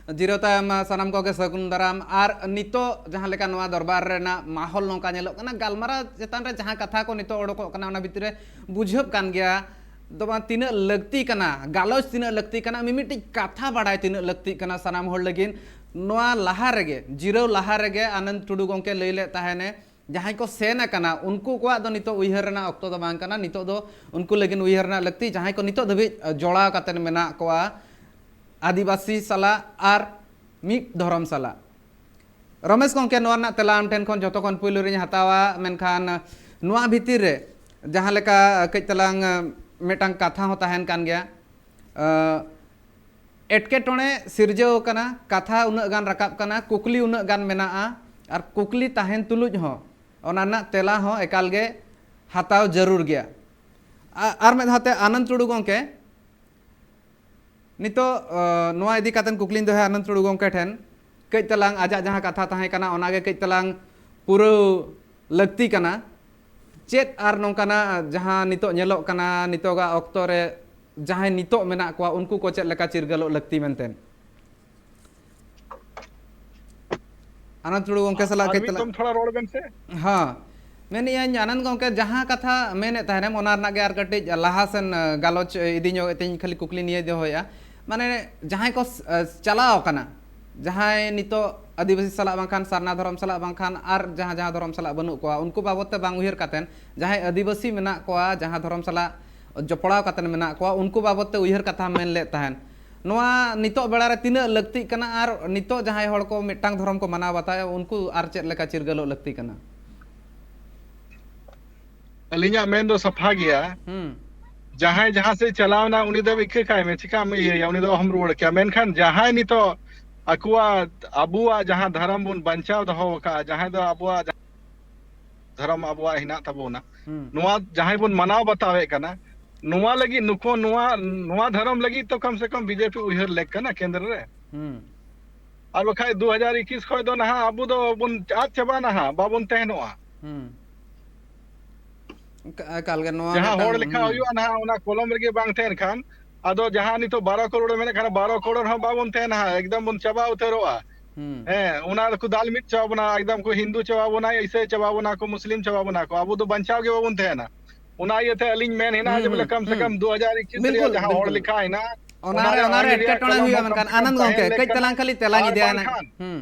ᱡᱤᱨᱟᱹᱣ ᱛᱟᱭᱚᱢ, ᱟ, ᱥᱟᱱᱟᱢ ᱠᱚᱜᱮ ᱥᱟᱹᱜᱩᱱ ᱫᱟᱨᱟᱢ᱾ ᱟᱨ ᱱᱤᱛᱚᱜ ᱡᱟᱦᱟᱸ ᱞᱮᱠᱟ ᱱᱚᱣᱟ ᱫᱚᱨᱵᱟᱨ ᱨᱮᱱᱟᱜ ᱢᱟᱦᱚᱞ ᱱᱚᱝᱠᱟ ᱧᱮᱞᱚᱜ ᱠᱟᱱᱟ, ᱜᱟᱞᱢᱟᱨᱟᱣ ᱪᱮᱛᱟᱱ ᱨᱮ ᱡᱟᱦᱟᱸ ᱠᱟᱛᱷᱟ ᱠᱚ ᱱᱤᱛᱚᱜ ᱚᱰᱚᱠᱚᱜ ᱠᱟᱱᱟ, ᱚᱱᱟ ᱵᱷᱤᱛᱤᱨ ᱨᱮ ᱵᱩᱡᱷᱟᱹᱜ ᱠᱟᱱ ᱜᱮᱭᱟ, ᱫᱚ ᱵᱟᱝ, ᱛᱤᱱᱟᱹᱜ ᱞᱟᱹᱠᱛᱤ ᱠᱟᱱᱟ, ᱜᱟᱞᱚᱪ ᱛᱤᱱᱟᱹᱜ ᱞᱟᱹᱠᱛᱤ ᱠᱟᱱᱟ, ᱢᱤᱢᱤᱫᱴᱤᱡ ᱠᱟᱛᱷᱟ ᱵᱟᱲᱟᱭ ᱛᱤᱱᱟᱹᱜ ᱞᱟᱹᱠᱛᱤᱜ ᱠᱟᱱᱟ ᱥᱟᱱᱟᱢ ᱦᱚᱲ ᱞᱟᱹᱜᱤᱫ᱾ ᱱᱚᱣᱟ ᱞᱟᱦᱟ ᱨᱮᱜᱮ, ᱡᱤᱨᱟᱹᱣ ᱞᱟᱦᱟ ᱨᱮᱜᱮ ᱟᱱᱚᱱᱫ ᱴᱩᱰᱩ ᱜᱚᱢᱠᱮ ᱞᱟᱹᱭ ᱞᱮᱫ ᱛᱟᱦᱮᱱᱮ, ᱡᱟᱦᱟᱸᱭ ᱠᱚ ᱥᱮᱱ ᱟᱠᱟᱱᱟ, ᱩᱱᱠᱩ ᱠᱚᱣᱟᱜ ᱫᱚ ᱱᱤᱛᱚᱜ ᱩᱭᱦᱟᱹᱨ ᱨᱮᱱᱟᱜ ᱚᱠᱛᱚ ᱫᱚ ᱵᱟᱝ ᱠᱟᱱᱟ᱾ ᱱᱤᱛᱚᱜ ᱫᱚ ᱩᱱᱠᱩ ᱞᱟᱹᱜᱤᱫ ᱩᱭᱦᱟᱹᱨ ᱨᱮᱱᱟᱜ ᱞᱟᱹᱠᱛᱤ, ᱡᱟᱦᱟᱸᱭ ᱠᱚ ᱱᱤᱛᱚᱜ ᱫᱷᱟᱹᱵᱤᱡ ᱡᱚᱲᱟᱣ ᱠᱟᱛᱮ ᱢᱮᱱᱟᱜ ᱠᱚᱣᱟ ᱟᱹᱫᱤᱵᱟᱹᱥᱤ ᱥᱟᱞᱟᱜ ᱟᱨ ᱢᱤᱫ ᱫᱷᱚᱨᱚᱢ ᱥᱟᱞᱟᱜ᱾ ᱨᱚᱢᱮᱥ ᱜᱚᱢᱠᱮ, ᱱᱚᱣᱟ ᱨᱮᱱᱟᱜ ᱛᱮᱞᱟ ᱟᱢ ᱴᱷᱮᱱ ᱠᱷᱚᱱ ᱡᱚᱛᱚ ᱠᱷᱚᱱ ᱯᱩᱭᱞᱩ ᱨᱤᱧ ᱦᱟᱛᱟᱣᱟ, ᱢᱮᱱᱠᱷᱟᱱ ᱱᱚᱣᱟ ᱵᱷᱤᱛᱤᱨ ᱨᱮ ᱡᱟᱦᱟᱸ ᱞᱮᱠᱟ ᱠᱟᱹᱡ ᱛᱟᱞᱟᱝ ᱢᱤᱫᱴᱟᱝ ᱠᱟᱛᱷᱟ ᱦᱚᱸ ᱛᱟᱦᱮᱱ ᱠᱟᱱ ᱜᱮᱭᱟ, ᱮᱴᱠᱮᱴᱚᱬᱮ ᱥᱤᱨᱡᱟᱹᱣ ᱟᱠᱟᱱᱟ, ᱠᱟᱛᱷᱟ ᱩᱱᱟᱹᱜ ᱜᱟᱱ ᱨᱟᱠᱟᱵ ᱠᱟᱱᱟ, ᱠᱩᱠᱞᱤ ᱩᱱᱟᱹᱜ ᱜᱟᱱ ᱢᱮᱱᱟᱜᱼᱟ, ᱟᱨ ᱠᱩᱠᱞᱤ ᱛᱟᱦᱮᱱ ᱛᱩᱞᱩᱡ ᱦᱚᱸ ᱚᱱᱟ ᱨᱮᱱᱟᱜ ᱛᱮᱞᱟ ᱦᱚᱸ ᱮᱠᱟᱞ ᱜᱮ ᱦᱟᱛᱟᱣ ᱡᱟᱹᱨᱩᱲ ᱜᱮᱭᱟ᱾ ᱟ-, ᱟᱨ ᱢᱤᱫ ᱫᱷᱟᱣ ᱛᱮ ᱟᱱᱚᱱᱫ ᱴᱩᱰᱩ ᱜᱚᱢᱠᱮ, ᱱᱤᱛᱚᱜ, ᱟ, ᱱᱚᱣᱟ ᱤᱫᱤ ᱠᱟᱛᱮ ᱠᱩᱠᱞᱤᱧ ᱫᱚᱦᱚᱭᱟ ᱟᱱᱚᱱᱫ ᱴᱩᱰᱩ ᱜᱚᱢᱠᱮ ᱴᱷᱮᱱ᱾ ᱠᱟᱹᱡ ᱛᱟᱞᱟᱝ ᱟᱡᱟᱜ ᱡᱟᱦᱟᱸ ᱠᱟᱛᱷᱟ ᱛᱟᱦᱮᱸ ᱠᱟᱱᱟ, ᱚᱱᱟᱜᱮ ᱠᱟᱹᱡ ᱛᱟᱞᱟᱝ ᱯᱩᱨᱟᱹᱣ ᱞᱟᱹᱠᱛᱤ ᱠᱟᱱᱟ᱾ ᱪᱮᱫ ᱟᱨ ᱱᱚᱝᱠᱟᱱᱟᱜ ᱡᱟᱦᱟᱸ ᱱᱤᱛᱚᱜ ᱧᱮᱞᱚᱜ ᱠᱟᱱᱟ, ᱱᱤᱛᱚᱜᱟᱜ ᱚᱠᱛᱚ ᱨᱮ ᱡᱟᱦᱟᱸᱭ ᱱᱤᱛᱚᱜ ᱢᱮᱱᱟᱜ ᱠᱚᱣᱟ, ᱩᱱᱠᱩ ᱠᱚ ᱪᱮᱫ ᱞᱮᱠᱟ ᱪᱤᱨᱜᱟᱹᱞᱚᱜ ᱞᱟᱹᱠᱛᱤ ᱢᱮᱱᱛᱮ? ᱟᱱᱚᱱᱫ ᱴᱩᱰᱩ ᱜᱚᱢᱠᱮ ᱥᱟᱞᱟᱜ ᱟᱨ ᱠᱟᱹᱡ ᱢᱤᱫ ᱛᱟᱞᱟᱝ ᱫᱚᱢ ᱛᱷᱚᱲᱟ ᱨᱚᱲ ᱵᱮᱱ ᱥᱮ᱾ ᱦᱮᱸ, ᱢᱮᱱᱮᱫ ᱟᱹᱧ ᱟᱱᱚᱱᱫ ᱜᱚᱢᱠᱮ, ᱡᱟᱦᱟᱸ ᱠᱟᱛᱷᱟ ᱢᱮᱱᱮᱫ ᱛᱟᱦᱮᱱᱮᱢ, ᱚᱱᱟ ᱨᱮᱱᱟᱜ ᱜᱮ ᱟᱨ ᱠᱟᱹᱴᱤᱡ ᱞᱟᱦᱟ ᱥᱮᱱ, ᱟ, ᱜᱟᱞᱚᱪ ᱤᱫᱤ ᱧᱚᱜ ᱮᱫ ᱛᱤᱧ, ᱠᱷᱟᱹᱞᱤ ᱠᱩᱠᱞᱤ ᱱᱤᱭᱟᱹ ᱫᱚᱦᱚᱭᱮᱫᱼᱟ᱾ ᱢᱟᱱᱮ ᱡᱟᱦᱟᱸᱭ ᱠᱚ ᱥ-, ᱟ, ᱪᱟᱞᱟᱣ ᱟᱠᱟᱱᱟ, ᱡᱟᱦᱟᱸᱭ ᱱᱤᱛᱚᱜ ᱟᱹᱫᱤᱵᱟᱹᱥᱤ ᱥᱟᱞᱟᱜ ᱵᱟᱝᱠᱷᱟᱱ ᱥᱟᱨᱱᱟ ᱫᱷᱚᱨᱚᱢ ᱥᱟᱞᱟᱜ ᱵᱟᱝᱠᱷᱟᱱ ᱟᱨ ᱡᱟᱦᱟᱸ ᱡᱟᱦᱟᱸ ᱫᱷᱚᱨᱚᱢ ᱥᱟᱞᱟᱜ ᱵᱟᱹᱱᱩᱜ ᱠᱚᱣᱟ, ᱩᱱᱠᱩ ᱵᱟᱵᱚᱫ ᱛᱮ ᱵᱟᱝ ᱩᱭᱦᱟᱹᱨ ᱠᱟᱛᱮᱱ, ᱡᱟᱦᱟᱸᱭ ᱟᱹᱫᱤᱵᱟᱹᱥᱤ ᱢᱮᱱᱟᱜ ᱠᱚᱣᱟ, ᱡᱟᱦᱟᱸ ᱫᱷᱚᱨᱚᱢ ᱥᱟᱞᱟᱜ ᱡᱚᱯᱲᱟᱣ ᱠᱟᱛᱮᱱ ᱢᱮᱱᱟᱜ ᱠᱚᱣᱟ, ᱩᱱᱠᱩ ᱵᱟᱵᱚᱫ ᱛᱮ ᱩᱭᱦᱟᱹᱨ ᱠᱟᱛᱷᱟᱢ ᱢᱮᱱ ᱞᱮᱫ ᱛᱟᱦᱮᱱ᱾ ᱱᱚᱣᱟ ᱱᱤᱛᱚᱜ ᱵᱮᱲᱟ ᱨᱮ ᱛᱤᱱᱟᱹᱜ ᱞᱟᱹᱠᱛᱤᱜ ᱠᱟᱱᱟ ᱟᱨ ᱱᱤᱛᱚᱜ ᱡᱟᱦᱟᱸᱭ ᱦᱚᱲ ᱠᱚ ᱢᱤᱫᱴᱟᱝ ᱫᱷᱚᱨᱚᱢ ᱠᱚ ᱢᱟᱱᱟᱣ ᱵᱟᱛᱟᱣᱮᱫᱼᱟ, ᱩᱱᱠᱩ ᱟᱨ ᱪᱮᱫ ᱞᱮᱠᱟ ᱪᱤᱨᱜᱟᱹᱞᱚᱜ ᱞᱟᱹᱠᱛᱤ ᱠᱟᱱᱟ? ᱟᱹᱞᱤᱧᱟᱜ ᱢᱮᱱ ᱫᱚ ᱥᱟᱯᱷᱟ ᱜᱮᱭᱟ᱾ ᱦᱩᱸ᱾ ᱡᱟᱦᱟᱸᱭ ᱡᱟᱦᱟᱸ ᱥᱮᱫ ᱪᱟᱞᱟᱣ ᱮᱱᱟ, ᱩᱱᱤ ᱫᱚ ᱤᱠᱟᱹ ᱠᱟᱭ ᱢᱮ, ᱪᱤᱠᱟᱢ ᱤᱭᱟᱹᱭᱟ? ᱩᱱᱤ ᱫᱚ ᱚᱦᱚᱢ ᱨᱩᱣᱟᱹᱲ ᱠᱮᱭᱟ᱾ ᱢᱮᱱᱠᱷᱟᱱ ᱡᱟᱦᱟᱸᱭ ᱱᱤᱛᱚᱜ ᱟᱠᱚᱣᱟᱜ, ᱟᱵᱚᱣᱟᱜ ᱡᱟᱦᱟᱸ ᱫᱷᱚᱨᱚᱢ ᱵᱚᱱ ᱵᱟᱧᱪᱟᱣ ᱫᱚᱦᱚ ᱟᱠᱟᱫᱼᱟ, ᱡᱟᱦᱟᱸᱭ ᱫᱚ ᱟᱵᱚᱣᱟᱜ ᱫᱷᱚᱨᱚᱢ ᱟᱵᱚᱣᱟᱜ ᱦᱮᱱᱟᱜ ᱛᱟᱵᱚᱱᱟ, ᱦᱩᱸ᱾ ᱱᱚᱣᱟ ᱡᱟᱦᱟᱸᱭ ᱵᱚᱱ ᱢᱟᱱᱟᱣ ᱵᱟᱛᱟᱣᱮᱫ ᱠᱟᱱᱟ, ᱱᱚᱣᱟ ᱞᱟᱹᱜᱤᱫ ᱱᱩᱠᱩ ᱱᱚᱣᱟ, ᱱᱚᱣᱟ ᱫᱷᱚᱨᱚᱢ ᱞᱟᱹᱜᱤᱫ ᱛᱚ ᱠᱚᱢ ᱥᱮ ᱠᱚᱢ ᱵᱤᱡᱮᱯᱤ ᱩᱭᱦᱟᱹᱨ ᱞᱮᱠ ᱠᱟᱱᱟ ᱠᱮᱱᱫᱨᱚ ᱨᱮ᱾ ᱦᱩᱸ᱾ ᱟᱨ ᱵᱟᱠᱷᱟᱡ ᱫᱩ ᱦᱟᱡᱟᱨ ᱤᱠᱤᱥ ᱠᱷᱚᱡ ᱫᱚ ᱱᱟᱦᱟᱜ ᱟᱵᱚ ᱫᱚ ᱵᱚᱱ ᱟᱫ ᱪᱟᱵᱟᱜᱼᱟ ᱱᱟᱦᱟᱜ, ᱵᱟᱵᱚᱱ ᱛᱟᱦᱮᱱᱚᱜᱼᱟ᱾ ᱦᱩᱸ᱾ ᱮᱠᱟ-, ᱮᱠᱟᱞ ᱜᱮ ᱱᱚᱣᱟ ᱡᱟᱦᱟᱸ ᱢᱤᱫᱴᱟᱝ, ᱦᱚᱲ ᱞᱮᱠᱷᱟ ᱦᱩᱸ᱾ ᱦᱩᱭᱩᱜᱼᱟ ᱱᱟᱦᱟᱜ, ᱚᱱᱟ ᱠᱚᱞᱚᱢ ᱨᱮᱜᱮ ᱵᱟᱝ ᱛᱟᱦᱮᱱ ᱠᱷᱟᱱ, ᱟᱫᱚ ᱡᱟᱦᱟᱸ ᱱᱤᱛᱚᱜ ᱵᱟᱨᱚ ᱠᱨᱳᱲ ᱢᱮᱱᱮᱫ ᱠᱷᱟᱱ, ᱵᱟᱨᱚ ᱠᱨᱳᱲ ᱦᱚᱸ ᱵᱟᱵᱚᱱ ᱛᱟᱦᱮᱱᱟ ᱦᱟᱸᱜ, ᱮᱠᱫᱚᱢ ᱵᱚᱱ ᱪᱟᱵᱟ ᱩᱛᱟᱹᱨᱚᱜᱼᱟ᱾ ᱦᱩᱸ᱾ ᱦᱮᱸ, ᱚᱱᱟ ᱫᱚᱠᱚ ᱫᱟᱞ ᱢᱤᱫ ᱪᱟᱵᱟ ᱵᱚᱱᱟ, ᱮᱠᱫᱚᱢ ᱠᱚ ᱦᱤᱱᱫᱩ ᱪᱟᱵᱟ ᱵᱚᱱᱟ, ᱤᱥᱟᱹᱭ ᱪᱟᱵᱟ ᱵᱚᱱᱟ ᱠᱚ, ᱢᱩᱥᱞᱤᱢ ᱪᱟᱵᱟ ᱵᱚᱱᱟ ᱠᱚ, ᱟᱵᱚ ᱫᱚ ᱵᱟᱧᱪᱟᱣ ᱜᱮ ᱵᱟᱵᱚᱱ ᱛᱟᱦᱮᱱᱟ᱾ ᱚᱱᱟ ᱤᱭᱟᱹᱛᱮ ᱟᱹᱞᱤᱧ ᱢᱮᱱ ᱦᱮᱱᱟᱜᱼᱟ ᱦᱩᱸ, ᱡᱮ ᱵᱚᱞᱮ ᱦᱩᱸ, ᱠᱚᱢ ᱥᱮ ᱦᱩᱸ᱾ ᱠᱚᱢ ᱫᱩ ᱦᱟᱡᱟᱨ ᱤᱠᱤᱥ ᱨᱮᱭᱟᱜ ᱵᱤᱞᱠᱩᱞ, ᱡᱟᱦᱟᱸ ᱦᱚᱲ ᱵᱤᱞᱠᱩᱞ᱾ ᱞᱮᱠᱷᱟ ᱦᱮᱱᱟᱜᱼᱟ, ᱚᱱᱟ ᱚᱱᱟ ᱨᱮ, ᱚᱱᱟ ᱨᱮ ᱟᱹᱞᱤᱧ ᱨᱮᱭᱟᱜ ᱮᱴᱠᱮᱴᱚᱬᱮ ᱠᱚᱞᱚᱢ ᱦᱩᱭᱩᱜᱼᱟ ᱵᱟᱝ ᱢᱮᱱᱠᱷᱟᱱ, ᱛᱟᱦᱮᱸ ᱟᱱᱚᱱᱫ ᱜᱚᱢᱠᱮ, ᱠᱟᱹᱡ ᱞᱮᱠᱷᱟᱱ ᱛᱟᱞᱟᱝ ᱠᱷᱟᱹᱞᱤ ᱟᱨ ᱛᱮᱞᱟᱧ ᱤᱫᱤᱭᱟ ᱱᱟᱜ᱾ ᱵᱟᱝᱠᱷᱟᱱ ᱦᱩᱸ᱾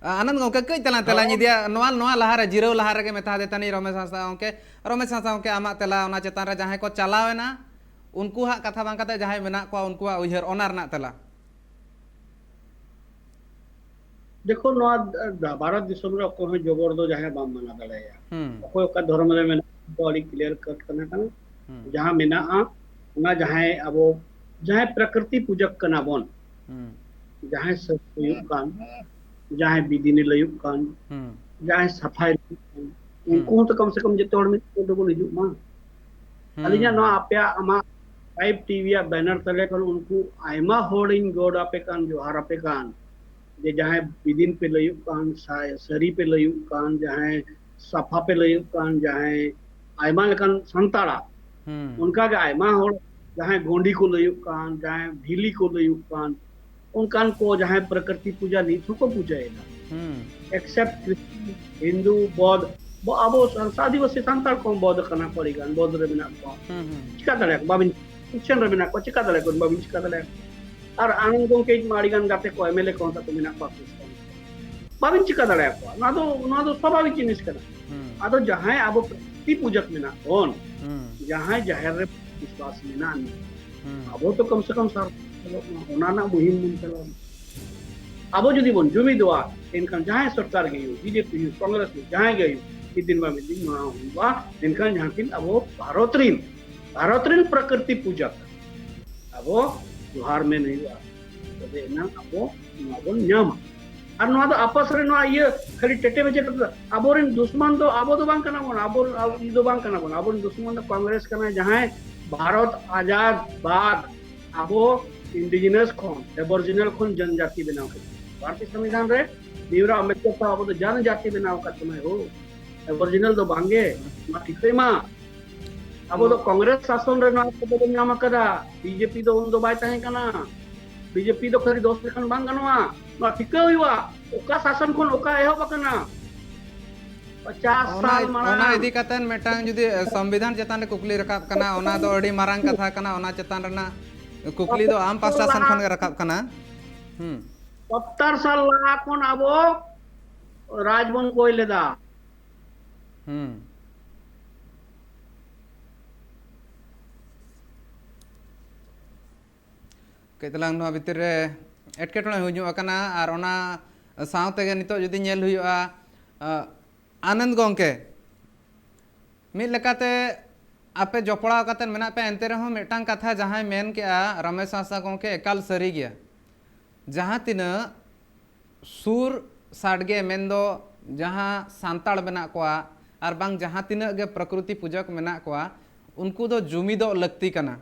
ᱟ-, ᱟᱱᱚᱱᱫ ᱜᱚᱢᱠᱮ, ᱠᱟᱹᱡ ᱛᱟᱞᱟᱝ ᱛᱮᱞᱟᱧ ᱦᱚᱸ᱾ ᱤᱫᱤᱭᱟ᱾ ᱱᱚᱣᱟ, ᱱᱚᱣᱟ ᱞᱟᱦᱟᱨᱮ, ᱡᱤᱨᱟᱹᱣ ᱞᱟᱦᱟ ᱨᱮᱜᱮ ᱢᱮᱛᱟ ᱫᱮ ᱛᱟᱹᱱᱤᱧ ᱨᱚᱢᱮᱥ ᱦᱟᱸᱥᱫᱟ ᱜᱚᱢᱠᱮ᱾ ᱨᱚᱢᱮᱥ ᱦᱟᱸᱥᱫᱟ ᱜᱚᱢᱠᱮ, ᱟᱢᱟᱜ ᱛᱮᱞᱟ ᱚᱱᱟ ᱪᱮᱛᱟᱱ ᱨᱮ ᱡᱟᱦᱟᱸᱭ ᱠᱚ ᱪᱟᱞᱟᱣ ᱮᱱᱟ, ᱩᱱᱠᱩᱣᱟᱜ ᱠᱟᱛᱷᱟ ᱵᱟᱝ ᱠᱟᱛᱮ ᱡᱟᱦᱟᱸᱭ ᱢᱮᱱᱟᱜ ᱠᱚᱣᱟ, ᱩᱱᱠᱩᱣᱟᱜ ᱩᱭᱦᱟᱹᱨ, ᱚᱱᱟ ᱨᱮᱱᱟᱜ ᱛᱮᱞᱟ᱾ ᱫᱮᱠᱷᱚ, ᱱᱚᱣᱟ ᱫ-, ᱵᱷᱟᱨᱚᱛ ᱫᱤᱥᱚᱢ ᱨᱮ ᱚᱠᱚᱭ ᱦᱚᱸ ᱡᱚᱵᱚᱨ ᱫᱚ ᱡᱟᱦᱟᱸᱭ ᱵᱟᱢ ᱢᱟᱱᱟ ᱫᱟᱲᱮᱭᱟᱭᱟ᱾ ᱦᱩᱸ᱾ ᱚᱠᱚᱭ ᱚᱠᱟ ᱫᱷᱚᱨᱚᱢ ᱨᱮ ᱢᱮᱱᱟᱜ ᱠᱚᱣᱟ, ᱟᱹᱰᱤ clear cut ᱠᱟᱱᱟ, ᱠᱟᱱᱟ᱾ ᱦᱩᱸ᱾ ᱡᱟᱦᱟᱸ ᱢᱮᱱᱟᱜᱼᱟ, ᱚᱱᱟ ᱡᱟᱦᱟᱸᱭ ᱟᱵᱚ, ᱡᱟᱦᱟᱸᱭ ᱯᱨᱟᱠᱨᱤᱛᱤ ᱯᱩᱡᱟᱹᱠ ᱠᱟᱱᱟ ᱵᱚᱱ, ᱦᱩᱸ᱾ ᱡᱟᱦᱟᱸᱭ ᱥᱟᱹᱛ ᱦᱩᱭᱩᱜ ᱠᱟᱱ, ᱡᱟᱦᱟᱸᱭ ᱵᱤᱫᱤᱱᱮ ᱞᱟᱹᱭᱩᱜ ᱠᱟᱱ, ᱦᱩᱸ᱾ ᱡᱟᱦᱟᱸᱭ ᱥᱟᱯᱷᱟᱭ ᱞᱟᱹᱭᱩᱜ ᱠᱟᱱ, ᱦᱩᱸ᱾ ᱩᱱᱠᱩ ᱦᱚᱸ ᱛᱚ ᱠᱚᱢ ᱥᱮ ᱠᱚᱢ ᱡᱚᱛᱚ ᱦᱚᱲ ᱢᱤᱫ ᱛᱮ ᱵᱚᱱ ᱦᱤᱡᱩᱜ ᱢᱟ᱾ ᱦᱩᱸ᱾ ᱟᱹᱞᱤᱧᱟᱜ ᱱᱚᱣᱟ ᱟᱯᱮᱭᱟᱜ, ᱟᱢᱟᱜ ᱴᱨᱟᱭᱤᱵᱽ ᱴᱤᱵᱷᱤ ᱭᱟᱜ banner ᱛᱟᱞᱮ ᱠᱷᱚᱱ ᱩᱱᱠᱩ ᱟᱭᱢᱟ ᱦᱚᱲᱤᱧ ᱜᱚᱰ ᱟᱯᱮ ᱠᱟᱱ, ᱡᱚᱦᱟᱨ ᱟᱯᱮ ᱠᱟᱱ, ᱡᱮ ᱡᱟᱦᱟᱸᱭ ᱵᱤᱫᱤᱱ ᱯᱮ ᱞᱟᱹᱭᱩᱜ ᱠᱟᱱ, ᱥᱟ-, ᱥᱟᱹᱨᱤ ᱯᱮ ᱞᱟᱹᱭᱩᱜ ᱠᱟᱱ, ᱡᱟᱦᱟᱸᱭ ᱥᱟᱯᱷᱟ ᱯᱮ ᱞᱟᱹᱭᱩᱜ ᱠᱟᱱ, ᱡᱟᱦᱟᱸᱭ ᱟᱭᱢᱟ ᱞᱮᱠᱟᱱ ᱥᱟᱱᱛᱟᱲᱟᱜ, ᱦᱩᱸ᱾ ᱚᱱᱠᱟᱜᱮ ᱟᱭᱢᱟ ᱦᱚᱲ, ᱡᱟᱦᱟᱸᱭ ᱜᱚᱸᱰᱤ ᱠᱚ ᱞᱟᱹᱭᱩᱜ ᱠᱟᱱ, ᱡᱟᱦᱟᱸᱭ ᱵᱷᱤᱞᱤ ᱠᱚ ᱞᱟᱹᱭᱩᱜ ᱠᱟᱱ, ᱚᱱᱠᱟᱱ ᱠᱚ ᱡᱟᱦᱟᱸᱭ ᱯᱨᱚᱠᱨᱤᱛᱤ ᱯᱩᱡᱟ ᱱᱤᱛ ᱦᱚᱸᱠᱚ ᱯᱩᱡᱟᱹᱭᱮᱫᱟ᱾ ᱦᱩᱸ᱾ Except ᱠᱨᱤᱥᱴᱤᱭᱟᱱ, ᱦᱤᱱᱫᱩ, ᱵᱚᱫᱷ, ᱵᱚ-, ᱟᱵᱚ ᱥᱟᱱ-, ᱟᱹᱫᱤᱵᱟᱹᱥᱤ ᱥᱟᱱᱛᱟᱲ ᱠᱚᱦᱚᱸ ᱵᱚᱫᱷ ᱠᱟᱱᱟ ᱠᱚ, ᱟᱹᱰᱤ ᱜᱟᱱ ᱵᱚᱫᱷ ᱨᱮ ᱢᱮᱱᱟᱜ ᱠᱚᱣᱟ᱾ ᱦᱩᱸ, ᱦᱩᱸ᱾ ᱪᱤᱠᱟ ᱫᱟᱲᱮᱭᱟᱜᱼᱟ? ᱵᱟᱵᱤᱱ, ᱠᱨᱤᱥᱪᱟᱱ ᱨᱮ ᱢᱮᱱᱟᱜ ᱠᱚᱣᱟ, ᱪᱤᱠᱟ ᱫᱟᱲᱮᱭᱟᱠᱚᱣᱟ? ᱵᱟᱵᱤᱱ ᱪᱤᱠᱟ ᱫᱟᱲᱮᱭᱟᱠᱚᱣᱟ᱾ ᱟᱨ ᱟᱱᱚᱱᱫ ᱜᱚᱢᱠᱮ ᱢᱟ ᱟᱹᱰᱤ ᱜᱟᱱ ᱜᱟᱛᱮ ᱠᱚ, ᱮᱢ ᱮᱞ ᱮ ᱠᱚᱦᱚᱸ ᱛᱟᱠᱚ ᱢᱮᱱᱟᱜ ᱠᱚᱣᱟ ᱠᱨᱤᱥᱪᱟᱱ᱾ ᱵᱟᱵᱤᱱ ᱪᱤᱠᱟ ᱫᱟᱲᱮᱭᱟᱠᱚᱣᱟ᱾ ᱱᱚᱣᱟ ᱫᱚ, ᱱᱚᱣᱟ ᱫᱚ ᱥᱟᱵᱷᱟᱵᱤᱠ ᱡᱤᱱᱤᱥ ᱠᱟᱱᱟ᱾ ᱦᱩᱸ᱾ ᱟᱫᱚ ᱡᱟᱦᱟᱸᱭ ᱟᱵᱚ ᱯᱨᱚᱠᱨᱤᱛᱤ ᱯᱩᱡᱟᱹ ᱢᱮᱱᱟᱜ ᱵᱚᱱ, ᱦᱩᱸ᱾ ᱡᱟᱦᱟᱸᱭ ᱡᱟᱦᱮᱨ ᱨᱮ ᱵᱤᱥᱣᱟᱥ ᱢᱮᱱᱟᱜ ᱱᱤᱭᱟ, ᱦᱩᱸ᱾ ᱟᱵᱚ ᱛᱚ ᱠᱚᱢ ᱥᱮ ᱠᱚᱢ ᱥᱟᱨ ᱚᱱᱟ ᱨᱮᱱᱟᱜ ᱢᱩᱦᱤᱢ ᱵᱚᱱ ᱪᱟᱞᱟᱣ᱾ ᱟᱵᱚ ᱡᱩᱫᱤ ᱵᱚᱱ ᱡᱩᱢᱤᱫᱚᱜᱼᱟ, ᱮᱱᱠᱷᱟᱱ ᱡᱟᱦᱟᱸᱭ ᱥᱚᱨᱠᱟᱨ ᱜᱮ ᱦᱩᱭᱩᱜ, ᱵᱤᱡᱮᱯᱤ ᱦᱩᱭᱩᱜ, ᱠᱚᱝᱜᱨᱮᱥ ᱦᱩᱭᱩᱜ, ᱡᱟᱦᱟᱸᱭ ᱜᱮ ᱦᱩᱭᱩᱜ, ᱢᱤᱫ ᱫᱤᱱ ᱵᱟᱝ ᱢᱤᱫ ᱫᱤᱱ ᱱᱚᱣᱟ ᱦᱩᱭᱩᱜᱼᱟ᱾ ᱢᱮᱱᱠᱷᱟᱱ ᱡᱟᱦᱟᱸ ᱛᱤᱱ ᱟᱵᱚ ᱵᱷᱟᱨᱚᱛ ᱨᱤᱱ, ᱵᱷᱟᱨᱚᱛ ᱨᱤᱱ ᱯᱨᱚᱠᱨᱤᱛᱤ ᱯᱩᱡᱟᱹ ᱟᱵᱚ ᱡᱚᱦᱟᱨ ᱢᱮᱱ ᱦᱩᱭᱩᱜᱼᱟ, ᱛᱚᱵᱮ ᱮᱱᱟᱝ ᱟᱵᱚ ᱱᱚᱣᱟ ᱵᱚᱱ ᱧᱟᱢᱟ᱾ ᱟᱨ ᱱᱚᱣᱟ ᱫᱚ ᱟᱯᱟᱥ ᱨᱮ ᱱᱚᱣᱟ ᱤᱭᱟᱹ ᱠᱷᱟᱹᱞᱤ ᱴᱮᱴᱮ ᱢᱮᱪᱮ ᱠᱟᱛᱷᱟ ᱫᱚ, ᱟᱵᱚᱨᱮᱱ ᱫᱩᱥᱢᱟᱱ ᱫᱚ ᱟᱵᱚ ᱫᱚ ᱵᱟᱝ ᱠᱟᱱᱟ ᱵᱚᱱ, ᱟᱵᱚ ᱟᱵᱚ ᱫᱚ ᱵᱟᱝ ᱠᱟᱱᱟ ᱵᱚᱱ, ᱟᱵᱚᱨᱮᱱ ᱫᱩᱥᱢᱟᱱ ᱫᱚ ᱠᱚᱝᱜᱨᱮᱥ ᱠᱟᱱᱟᱭ, ᱡᱟᱦᱟᱸᱭ ᱵᱷᱟᱨᱚᱛ ᱟᱡᱟᱫ ᱵᱟᱫ ᱟᱵᱚ ᱤᱱᱰᱤᱡᱤᱱᱟᱥ ᱠᱷᱚᱱ, ᱮᱵᱚᱨᱡᱤᱱᱟᱞ ᱠᱷᱚᱱ ᱡᱚᱱᱡᱟᱛᱤ ᱵᱮᱱᱟᱣ ᱠᱮᱫᱟ᱾ ᱵᱷᱟᱨᱚᱛᱤᱭᱚ ᱥᱚᱝᱵᱤᱫᱷᱟᱱ ᱨᱮ ᱵᱷᱤᱢᱨᱟᱣ ᱟᱢᱵᱮᱫᱠᱚᱨ ᱥᱟᱦ ᱟᱵᱚ ᱫᱚ ᱡᱚᱱᱡᱟᱛᱤ ᱵᱮᱱᱟᱣ ᱟᱠᱟᱫ ᱵᱚᱱᱟᱭ ᱦᱳ, ᱮᱵᱚᱨᱡᱤᱱᱟᱞ ᱫᱚ ᱵᱟᱝᱜᱮ᱾ ᱱᱚᱣᱟ ᱴᱷᱤᱠᱟᱹᱭ ᱢᱟ, ᱟᱵᱚ ᱫᱚ ᱠᱚᱝᱜᱨᱮᱥ ᱥᱟᱥᱚᱱ ᱨᱮ ᱱᱚᱣᱟ ᱠᱚᱫᱚ ᱵᱚᱱ ᱧᱟᱢ ᱟᱠᱟᱫᱟ, ᱵᱤᱡᱮᱯᱤ ᱫᱚ ᱩᱱᱫᱚ ᱵᱟᱭ ᱛᱟᱦᱮᱸ ᱠᱟᱱᱟ᱾ ᱵᱤᱡᱮᱯᱤ ᱫᱚ ᱠᱷᱟᱹᱞᱤ ᱫᱚᱥ ᱞᱮᱠᱷᱟᱱ ᱵᱟᱝ ᱜᱟᱱᱚᱜᱼᱟ, ᱱᱚᱣᱟ ᱴᱷᱤᱠᱟᱹ ᱦᱩᱭᱩᱜᱼᱟ, ᱚᱠᱟ ᱥᱟᱥᱚᱱ ᱠᱷᱚᱱ ᱚᱠᱟ ᱮᱦᱚᱵ ᱟᱠᱟᱱᱟ᱾ ᱯᱚᱪᱟᱥ ᱚᱱᱟ ᱥᱟᱞ ᱢᱟᱲᱟᱝ ᱚᱱᱟ ᱤᱫᱤ ᱠᱟᱛᱮ ᱢᱤᱫᱴᱟᱝ ᱡᱩᱫᱤ ᱥᱚᱝᱵᱤᱫᱷᱟᱱ ᱪᱮᱛᱟᱱ ᱨᱮ ᱠᱩᱠᱞᱤ ᱨᱟᱠᱟᱵ ᱠᱟᱱᱟ, ᱚᱱᱟ ᱫᱚ ᱟᱹᱰᱤ ᱢᱟᱨᱟᱝ ᱠᱟᱛᱷᱟ ᱠᱟᱱᱟ, ᱚᱱᱟ ᱪᱮᱛᱟᱱ ᱨᱮᱱᱟᱜ ᱠᱩᱠᱞᱤ ᱫᱚ ᱟᱢ ᱯᱟᱥᱴᱟ ᱥᱮᱱ ᱠᱷᱚᱱ ᱜᱮ ᱨᱟᱠᱟᱵ ᱠᱟᱱᱟ᱾ ᱦᱩᱸ᱾ ᱥᱚᱛᱛᱚᱨ ᱥᱟᱞ ᱞᱟᱦᱟ ᱠᱷᱚᱱ ᱟᱵᱚ ᱨᱟᱡᱽ ᱵᱚᱱ ᱠᱚᱭ ᱞᱮᱫᱟ᱾ ᱦᱩᱸ᱾ ᱠᱟᱹᱡ ᱛᱟᱞᱟᱝ ᱱᱚᱣᱟ ᱵᱷᱤᱛᱤᱨ ᱨᱮ ᱮᱴᱠᱮᱴᱚᱬᱮ ᱦᱩᱭ ᱧᱚᱜ ᱟᱠᱟᱱᱟ, ᱟᱨ ᱚᱱᱟ ᱥᱟᱶ ᱛᱮᱜᱮ ᱱᱤᱛᱚᱜ ᱡᱩᱫᱤ ᱧᱮᱞ ᱦᱩᱭᱩᱜᱼᱟ, ᱟ, ᱟᱱᱚᱱᱫ ᱜᱚᱢᱠᱮ, ᱢᱤᱫ ᱞᱮᱠᱟᱛᱮ ᱟᱯᱮ ᱡᱚᱯᱲᱟᱣ ᱠᱟᱛᱮ ᱢᱮᱱᱟᱜ ᱯᱮᱭᱟ, ᱮᱱᱛᱮ ᱨᱮᱦᱚᱸ ᱢᱤᱫᱴᱟᱝ ᱠᱟᱛᱷᱟ ᱡᱟᱦᱟᱸᱭ ᱢᱮᱱ ᱠᱮᱜᱼᱟ ᱨᱚᱢᱮᱥ ᱦᱟᱸᱥᱫᱟ ᱜᱚᱢᱠᱮ, ᱮᱠᱟᱞ ᱥᱟᱹᱨᱤ ᱜᱮᱭᱟ᱾ ᱡᱟᱦᱟᱸ ᱛᱤᱱᱟᱹᱜ ᱥᱩᱨ ᱥᱟᱰᱜᱮ, ᱢᱮᱱᱫᱚ ᱡᱟᱦᱟᱸ ᱥᱟᱱᱛᱟᱲ ᱢᱮᱱᱟᱜ ᱠᱚᱣᱟ, ᱟᱨ ᱵᱟᱝ ᱡᱟᱦᱟᱸ ᱛᱤᱱᱟᱹᱜ ᱜᱮ ᱯᱨᱚᱠᱨᱤᱛᱤ ᱯᱩᱡᱟᱹ ᱠᱚ ᱢᱮᱱᱟᱜ ᱠᱚᱣᱟ, ᱩᱱᱠᱩ ᱫᱚ ᱡᱩᱢᱤᱫᱚᱜ ᱞᱟᱹᱠᱛᱤ ᱠᱟᱱᱟ᱾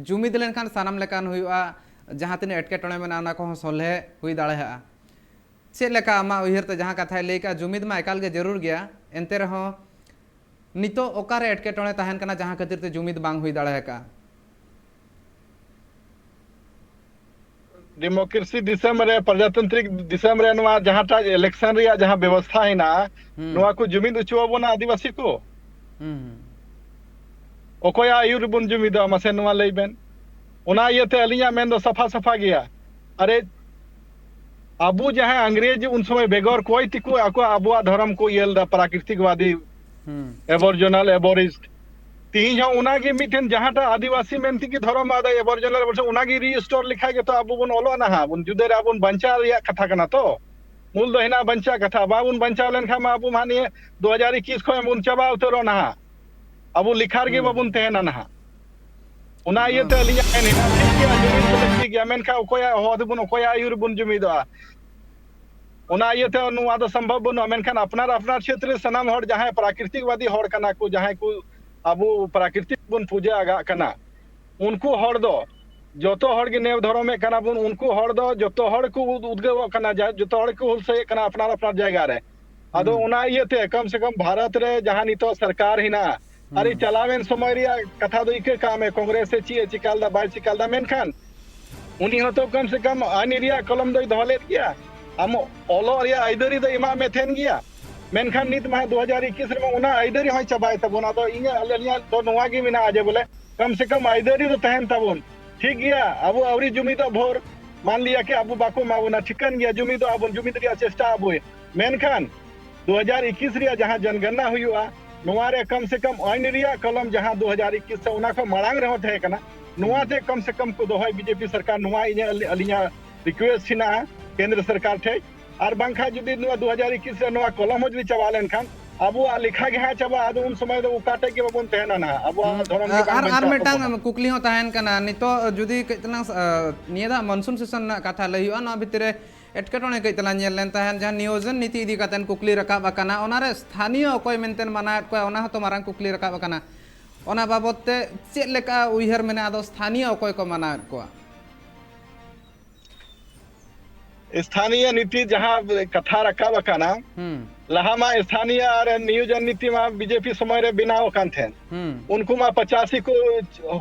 ᱡᱩᱢᱤᱫ ᱞᱮᱱᱠᱷᱟᱱ ᱥᱟᱱᱟᱢ ᱞᱮᱠᱟᱱ ᱦᱩᱭᱩᱜᱼᱟ, ᱡᱟᱦᱟᱸ ᱛᱤᱱᱟᱹᱜ ᱮᱴᱠᱮᱴᱚᱬᱮ ᱢᱮᱱᱟᱜᱼᱟ, ᱚᱱᱟ ᱠᱚᱦᱚᱸ ᱥᱚᱞᱦᱮ ᱦᱩᱭ ᱫᱟᱲᱮᱭᱟᱜᱼᱟ᱾ ᱪᱮᱫ ᱞᱮᱠᱟ ᱟᱢᱟᱜ ᱩᱭᱦᱟᱹᱨ ᱛᱮ ᱡᱟᱦᱟᱸ ᱠᱟᱛᱷᱟᱭ ᱞᱟᱹᱭ ᱠᱟᱜᱼᱟ, ᱡᱩᱢᱤᱫ ᱢᱟ ᱮᱠᱟᱞ ᱜᱮ ᱡᱟᱹᱨᱩᱲ ᱜᱮᱭᱟ, ᱮᱱᱛᱮ ᱨᱮᱦᱚᱸ ᱱᱤᱛᱚᱜ ᱚᱠᱟᱨᱮ ᱮᱴᱠᱮᱴᱚᱬᱮ ᱛᱟᱦᱮᱱ ᱠᱟᱱᱟ, ᱡᱟᱦᱟᱸ ᱠᱷᱟᱹᱛᱤᱨ ᱛᱮ ᱡᱩᱢᱤᱫ ᱵᱟᱝ ᱦᱩᱭ ᱫᱟᱲᱮ ᱟᱠᱟᱫᱼᱟ? ᱰᱮᱢᱳᱠᱨᱮᱥᱤ ᱫᱤᱥᱚᱢ ᱨᱮ, ᱯᱨᱚᱡᱟᱛᱟᱱᱛᱨᱤᱠ ᱫᱤᱥᱚᱢ ᱨᱮ ᱱᱚᱣᱟ ᱡᱟᱦᱟᱸᱴᱟᱜ ᱤᱞᱮᱠᱥᱚᱱ ᱨᱮᱭᱟᱜ ᱡᱟᱦᱟᱸ ᱵᱮᱵᱚᱥᱛᱷᱟ ᱦᱮᱱᱟᱜᱼᱟ, ᱦᱩᱸ᱾ ᱱᱚᱣᱟ ᱠᱚ ᱡᱩᱢᱤᱫ ᱦᱚᱪᱚ ᱟᱵᱚᱱᱟ ᱟᱹᱫᱤᱵᱟᱹᱥᱤ ᱠᱚ? ᱦᱩᱸ, ᱦᱩᱸ᱾ ᱚᱠᱚᱭᱟᱜ ᱟᱹᱭᱩᱨ ᱨᱮᱵᱚᱱ ᱡᱩᱢᱤᱫᱚᱜᱼᱟ, ᱢᱟᱥᱮ ᱱᱚᱣᱟ ᱞᱟᱹᱭ ᱵᱮᱱ? ᱚᱱᱟ ᱤᱭᱟᱹᱛᱮ ᱟᱹᱞᱤᱧᱟᱜ ᱢᱮᱱ ᱫᱚ ᱥᱟᱯᱷᱟ ᱥᱟᱯᱷᱟ ᱜᱮᱭᱟ᱾ ᱟᱨᱮ, ᱟᱵᱚ ᱡᱟᱦᱟᱸᱭ ᱤᱝᱨᱮᱡᱽ ᱩᱱ ᱥᱚᱢᱚᱭ ᱵᱮᱜᱚᱨ ᱠᱚᱭ ᱛᱮᱠᱚ ᱟᱠᱚ ᱟᱵᱚᱣᱟᱜ ᱫᱷᱚᱨᱚᱢ ᱠᱚ ᱤᱭᱟᱹ ᱞᱮᱫᱟ, ᱯᱨᱟᱠᱨᱤᱛᱤᱠ ᱵᱟᱫᱤ, ᱦᱩᱸ᱾ ᱮᱵᱚᱨᱡᱚᱱᱟᱞ, ᱮᱵᱚᱨᱤᱥᱴ᱾ ᱛᱤᱦᱤᱧ ᱦᱚᱸ ᱚᱱᱟᱜᱮ ᱢᱤᱫᱴᱮᱱ ᱡᱟᱦᱟᱸᱴᱟᱜ ᱟᱹᱫᱤᱵᱟᱹᱥᱤ ᱢᱮᱱ ᱛᱮᱜᱮ ᱫᱷᱚᱨᱚᱢ ᱟᱫᱚ ᱮᱵᱚᱨᱡᱚᱱᱟᱞ, ᱮᱵᱚᱨᱤᱥᱴ, ᱚᱱᱟᱜᱮ ᱨᱤᱥᱴᱳᱨ ᱞᱮᱠᱷᱟᱡ ᱜᱮᱛᱚ ᱟᱵᱚ ᱵᱚᱱ ᱚᱞᱚᱜ ᱱᱟᱦᱟᱜ, ᱵᱚᱱ ᱡᱩᱫᱟᱹ ᱨᱮ ᱟᱵᱚ ᱵᱚᱱ ᱵᱟᱧᱪᱟᱣ ᱨᱮᱭᱟᱜ ᱠᱟᱛᱷᱟ ᱠᱟᱱᱟ ᱛᱚ᱾ ᱢᱩᱞ ᱫᱚ ᱦᱮᱱᱟᱜ ᱵᱟᱧᱪᱟᱣ ᱠᱟᱛᱷᱟ, ᱵᱟᱵᱚᱱ ᱵᱟᱧᱪᱟᱣ ᱞᱮᱱᱠᱷᱟᱱ ᱢᱟ ᱟᱵᱚ ᱢᱟ ᱱᱤᱭᱟᱹ ᱫᱩ ᱦᱟᱡᱟᱨ ᱤᱠᱤᱥ ᱠᱷᱚᱱ ᱵᱚᱱ ᱪᱟᱵᱟ ᱩᱛᱟᱹᱨᱚᱜ ᱱᱟᱦᱟᱜ, ᱟᱵᱚ ᱞᱮᱠᱷᱟ ᱨᱮᱜᱮ ᱦᱩᱸ᱾ ᱵᱟᱵᱚᱱ ᱛᱟᱦᱮᱱᱟ ᱱᱟᱦᱟᱜ᱾ ᱚᱱᱟ ᱤᱭᱟᱹᱛᱮ ᱟᱹᱞᱤᱧᱟᱜ ᱢᱮᱱ ᱦᱮᱱᱟᱜᱼᱟ, ᱴᱷᱤᱠ ᱜᱮᱭᱟ, ᱡᱩᱢᱤᱫ ᱫᱚ ᱞᱟᱹᱠᱛᱤ ᱜᱮᱭᱟ, ᱢᱮᱱᱠᱷᱟᱱ ᱚᱠᱚᱭᱟᱜ ᱦᱚᱦᱚ ᱛᱮᱵᱚᱱ, ᱚᱠᱚᱭᱟᱜ ᱟᱹᱭᱩᱨ ᱨᱮᱵᱚᱱ ᱡᱩᱢᱤᱫᱚᱜᱼᱟ? ᱚᱱᱟ ᱤᱭᱟᱹᱛᱮ ᱱᱚᱣᱟ ᱫᱚ ᱥᱚᱢᱵᱷᱚᱵ ᱵᱟᱹᱱᱩᱜᱼᱟ᱾ ᱢᱮᱱᱠᱷᱟᱱ ᱟᱯᱱᱟᱨ ᱟᱯᱱᱟᱨ ᱪᱷᱮᱛᱨᱮ ᱥᱟᱱᱟᱢ ᱦᱚᱲ ᱡᱟᱦᱟᱸᱭ ᱯᱨᱟᱠᱨᱤᱛᱤᱠᱵᱟᱫᱤ ᱦᱚᱲ ᱠᱟᱱᱟ ᱠᱚ, ᱡᱟᱦᱟᱸᱭ ᱠᱚ ᱟᱵᱚ ᱯᱨᱟᱠᱨᱤᱛᱤᱠ ᱵᱚᱱ ᱯᱩᱡᱟᱹ ᱟᱜᱟᱜ ᱠᱟᱱᱟ, ᱩᱱᱠᱩ ᱦᱚᱲ ᱫᱚ ᱡᱚᱛᱚ ᱦᱚᱲ ᱜᱮ ᱱᱮᱣ ᱫᱷᱚᱨᱚᱢᱮᱫ ᱠᱟᱱᱟ ᱵᱚᱱ, ᱩᱱᱠᱩ ᱦᱚᱲ ᱫᱚ ᱡᱚᱛᱚ ᱦᱚᱲ ᱠᱚ ᱩᱫ-, ᱩᱫᱽᱜᱟᱹᱣᱚᱜ ᱠᱟᱱᱟ, ᱡᱟ-, ᱡᱚᱛᱚ ᱦᱚᱲ ᱠᱚ ᱦᱩᱞᱥᱟᱹᱭᱮᱫ ᱠᱟᱱᱟ ᱟᱯᱱᱟᱨ ᱟᱯᱱᱟᱨ ᱡᱟᱭᱜᱟ ᱨᱮ᱾ ᱟᱫᱚ ᱦᱩᱸ᱾ ᱚᱱᱟ ᱤᱭᱟᱹᱛᱮ ᱠᱚᱢ ᱥᱮ ᱠᱚᱢ ᱵᱷᱟᱨᱚᱛ ᱨᱮ ᱡᱟᱦᱟᱸ ᱱᱤᱛᱚᱜ ᱥᱚᱨᱠᱟᱨ ᱦᱮᱱᱟᱜᱼᱟ, ᱟᱨ ᱦᱩᱸ᱾ ᱪᱟᱞᱟᱣᱮᱱ ᱥᱚᱢᱚᱭ ᱨᱮᱭᱟᱜ ᱠᱟᱛᱷᱟ ᱫᱚ ᱤᱠᱟᱹ ᱠᱟᱜ ᱢᱮ, ᱠᱚᱝᱜᱨᱮᱥ ᱮ ᱪᱮᱫ ᱮ ᱪᱤᱠᱟ ᱞᱮᱫᱟ ᱵᱟᱭ ᱪᱤᱠᱟ ᱞᱮᱫᱟ, ᱢᱮᱱᱠᱷᱟᱱ ᱩᱱᱤ ᱦᱚᱸᱛᱚ ᱠᱚᱢ ᱥᱮ ᱠᱚᱢ ᱟᱹᱱ ᱨᱮᱭᱟᱜ ᱠᱚᱞᱚᱢ ᱫᱚᱭ ᱫᱚᱦᱚ ᱞᱮᱫ ᱜᱮᱭᱟ᱾ ᱟᱢ ᱚᱞᱚᱜ ᱨᱮᱭᱟᱜ ᱟᱹᱭᱫᱟᱹᱨᱤ ᱫᱚ ᱮᱢᱟᱜ ᱢᱮ ᱛᱟᱦᱮᱱ ᱜᱮᱭᱟ, ᱢᱮᱱᱠᱷᱟᱱ ᱱᱤᱛ ᱢᱟ ᱫᱩ ᱦᱟᱡᱟᱨ ᱤᱠᱤᱥ ᱨᱮᱢᱟ ᱚᱱᱟ ᱟᱹᱭᱫᱟᱹᱨᱤ ᱦᱚᱸᱭ ᱪᱟᱵᱟᱭ ᱛᱟᱵᱚᱱᱟ᱾ ᱟᱫᱚ ᱤᱧᱟᱹᱜ, ᱟᱹᱞᱤᱧᱟᱜ ᱫᱚ ᱱᱚᱣᱟ ᱜᱮ ᱢᱮᱱᱟᱜᱼᱟ ᱡᱮ ᱵᱚᱞᱮ ᱠᱚᱢ ᱥᱮ ᱠᱚᱢ ᱟᱹᱭᱫᱟᱹᱨᱤ ᱫᱚ ᱛᱟᱦᱮᱱ ᱛᱟᱵᱚᱱ, ᱴᱷᱤᱠ ᱜᱮᱭᱟ, ᱟᱵᱚ ᱟᱹᱣᱨᱤ ᱡᱩᱢᱤᱫᱚᱜ ᱵᱷᱳᱨ, ᱢᱟᱱ ᱞᱤᱭᱟ ᱠᱤ ᱟᱵᱚ ᱵᱟᱠᱚ ᱮᱢᱟ ᱵᱚᱱᱟ, ᱴᱷᱤᱠᱟᱹᱱ ᱜᱮᱭᱟ, ᱡᱩᱢᱤᱫᱚᱜ ᱟᱵᱚᱱ, ᱡᱩᱢᱤᱫ ᱨᱮᱭᱟᱜ ᱪᱮᱥᱴᱟ ᱟᱵᱚᱭ, ᱢᱮᱱᱠᱷᱟᱱ ᱫᱩ ᱦᱟᱡᱟᱨ ᱤᱠᱤᱥ ᱨᱮᱭᱟᱜ ᱡᱟᱦᱟᱸ ᱡᱚᱱᱜᱚᱱᱱᱟ ᱦᱩᱭᱩᱜᱼᱟ, ᱱᱚᱣᱟ ᱨᱮ ᱠᱚᱢ ᱥᱮ ᱠᱚᱢ ᱟᱹᱱ ᱨᱮᱭᱟᱜ ᱠᱚᱞᱚᱢ ᱡᱟᱦᱟᱸ ᱫᱩ ᱦᱟᱡᱟᱨ ᱤᱠᱤᱥ ᱥᱮ ᱚᱱᱟ ᱠᱷᱚᱱ ᱢᱟᱲᱟᱝ ᱨᱮᱦᱚᱸ ᱛᱟᱦᱮᱸ ᱠᱟᱱᱟ, ᱱᱚᱣᱟ ᱛᱮ ᱠᱚᱢ ᱥᱮ ᱠᱚᱢ ᱠᱚ ᱫᱚᱦᱚᱭ ᱵᱤᱡᱮᱯᱤ ᱥᱚᱨᱠᱟᱨ, ᱱᱚᱣᱟ ᱤᱧᱟᱹᱜ, ᱟᱹᱞᱤᱧᱟᱜ ᱨᱤᱠᱩᱭᱮᱥᱴ ᱦᱮᱱᱟᱜᱼᱟ ᱠᱮᱱᱫᱨᱚ ᱥᱚᱨᱠᱟᱨ ᱴᱷᱮᱡ᱾ ᱟᱨ ᱵᱟᱝᱠᱷᱟᱱ ᱡᱩᱫᱤ ᱱᱚᱣᱟ ᱫᱩ ᱦᱟᱡᱟᱨ ᱤᱠᱤᱥ ᱨᱮ ᱱᱚᱣᱟ ᱠᱚᱞᱚᱢ ᱦᱚᱸ ᱡᱩᱫᱤ ᱪᱟᱵᱟ ᱞᱮᱱᱠᱷᱟᱱ ᱟᱵᱚᱣᱟᱜ ᱞᱮᱠᱷᱟ ᱜᱮ ᱦᱟᱸᱜ ᱪᱟᱵᱟᱜᱼᱟ, ᱟᱫᱚ ᱩᱱ ᱥᱚᱢᱚᱭ ᱫᱚ ᱚᱠᱟ ᱴᱷᱮᱡ ᱜᱮ ᱵᱟᱵᱚᱱ ᱛᱟᱦᱮᱱᱟ ᱱᱟᱦᱟᱜ, ᱟᱵᱚᱣᱟᱜ ᱦᱩᱸ, ᱫᱷᱚᱨᱚᱢ ᱜᱮ ᱟᱨ, ᱵᱟᱝ ᱟᱨ, ᱟᱨ ᱵᱟᱧᱪᱟᱜ ᱢᱤᱫᱴᱟᱝ ᱛᱟᱵᱚᱱᱟ᱾ ᱠᱩᱠᱞᱤ ᱦᱚᱸ ᱛᱟᱦᱮᱱ ᱠᱟᱱᱟ, ᱱᱤᱛᱚᱜ ᱡᱩᱫᱤ ᱠᱟᱹᱡ ᱛᱟᱞᱟᱝ, ᱟ, ᱱᱤᱭᱟᱹ ᱫᱷᱟᱣ ᱢᱚᱱᱥᱩᱱ ᱥᱮᱥᱚᱱ ᱨᱮᱱᱟᱜ ᱠᱟᱛᱷᱟ ᱞᱟᱹᱭ ᱦᱩᱭᱩᱜᱼᱟ, ᱱᱚᱣᱟ ᱵᱷᱤᱛᱤᱨ ᱨᱮ ᱮᱴᱠᱮᱴᱚᱬᱮ ᱠᱟᱹᱡ ᱛᱟᱞᱟᱝ ᱧᱮᱞ ᱞᱮᱱ ᱛᱟᱦᱮᱸᱫ, ᱡᱟᱦᱟᱸ ᱱᱤᱭᱳᱡᱚᱱ ᱱᱤᱛᱤ ᱤᱫᱤ ᱠᱟᱛᱮ ᱠᱩᱠᱞᱤ ᱨᱟᱠᱟᱵ ᱟᱠᱟᱱᱟ, ᱚᱱᱟᱨᱮ ᱥᱛᱷᱟᱱᱤᱭᱚ ᱚᱠᱚᱭ ᱢᱮᱱᱛᱮ ᱢᱟᱱᱟᱣᱮᱫ ᱠᱚᱣᱟ, ᱚᱱᱟ ᱦᱚᱸᱛᱚ ᱢᱟᱨᱟᱝ ᱠᱩᱠᱞᱤ ᱨᱟᱠᱟᱵ ᱟᱠᱟᱱᱟ᱾ ᱚᱱᱟ ᱵᱟᱵᱚᱛ ᱛᱮ ᱪᱮᱫ ᱞᱮᱠᱟ ᱩᱭᱦᱟᱹᱨ ᱢᱮᱱᱟᱜᱼᱟ, ᱟᱫᱚ ᱥᱛᱷᱟᱱᱤᱭᱚ ᱚᱠᱚᱭ ᱠᱚ ᱢᱟᱱᱟᱣᱮᱫ ᱠᱚᱣᱟ? ᱥᱛᱷᱟᱱᱤᱭᱚ ᱱᱤᱛᱤ ᱡᱟᱦᱟᱸ ᱠᱟᱛᱷᱟ ᱨᱟᱠᱟᱵ ᱟᱠᱟᱱᱟ, ᱦᱩᱸ᱾ ᱞᱟᱦᱟ ᱢᱟ ᱥᱛᱷᱟᱱᱤᱭᱚ ᱟᱨ ᱱᱤᱭᱳᱡᱚᱱ ᱱᱤᱛᱤ ᱢᱟ ᱵᱤᱡᱮᱯᱤ ᱥᱚᱢᱚᱭ ᱨᱮ ᱵᱮᱱᱟᱣ ᱟᱠᱟᱱ ᱛᱟᱦᱮᱸᱱ᱾ ᱦᱩᱸ᱾ ᱩᱱᱠᱩ ᱢᱟ ᱯᱚᱪᱟᱥᱤ ᱠᱚ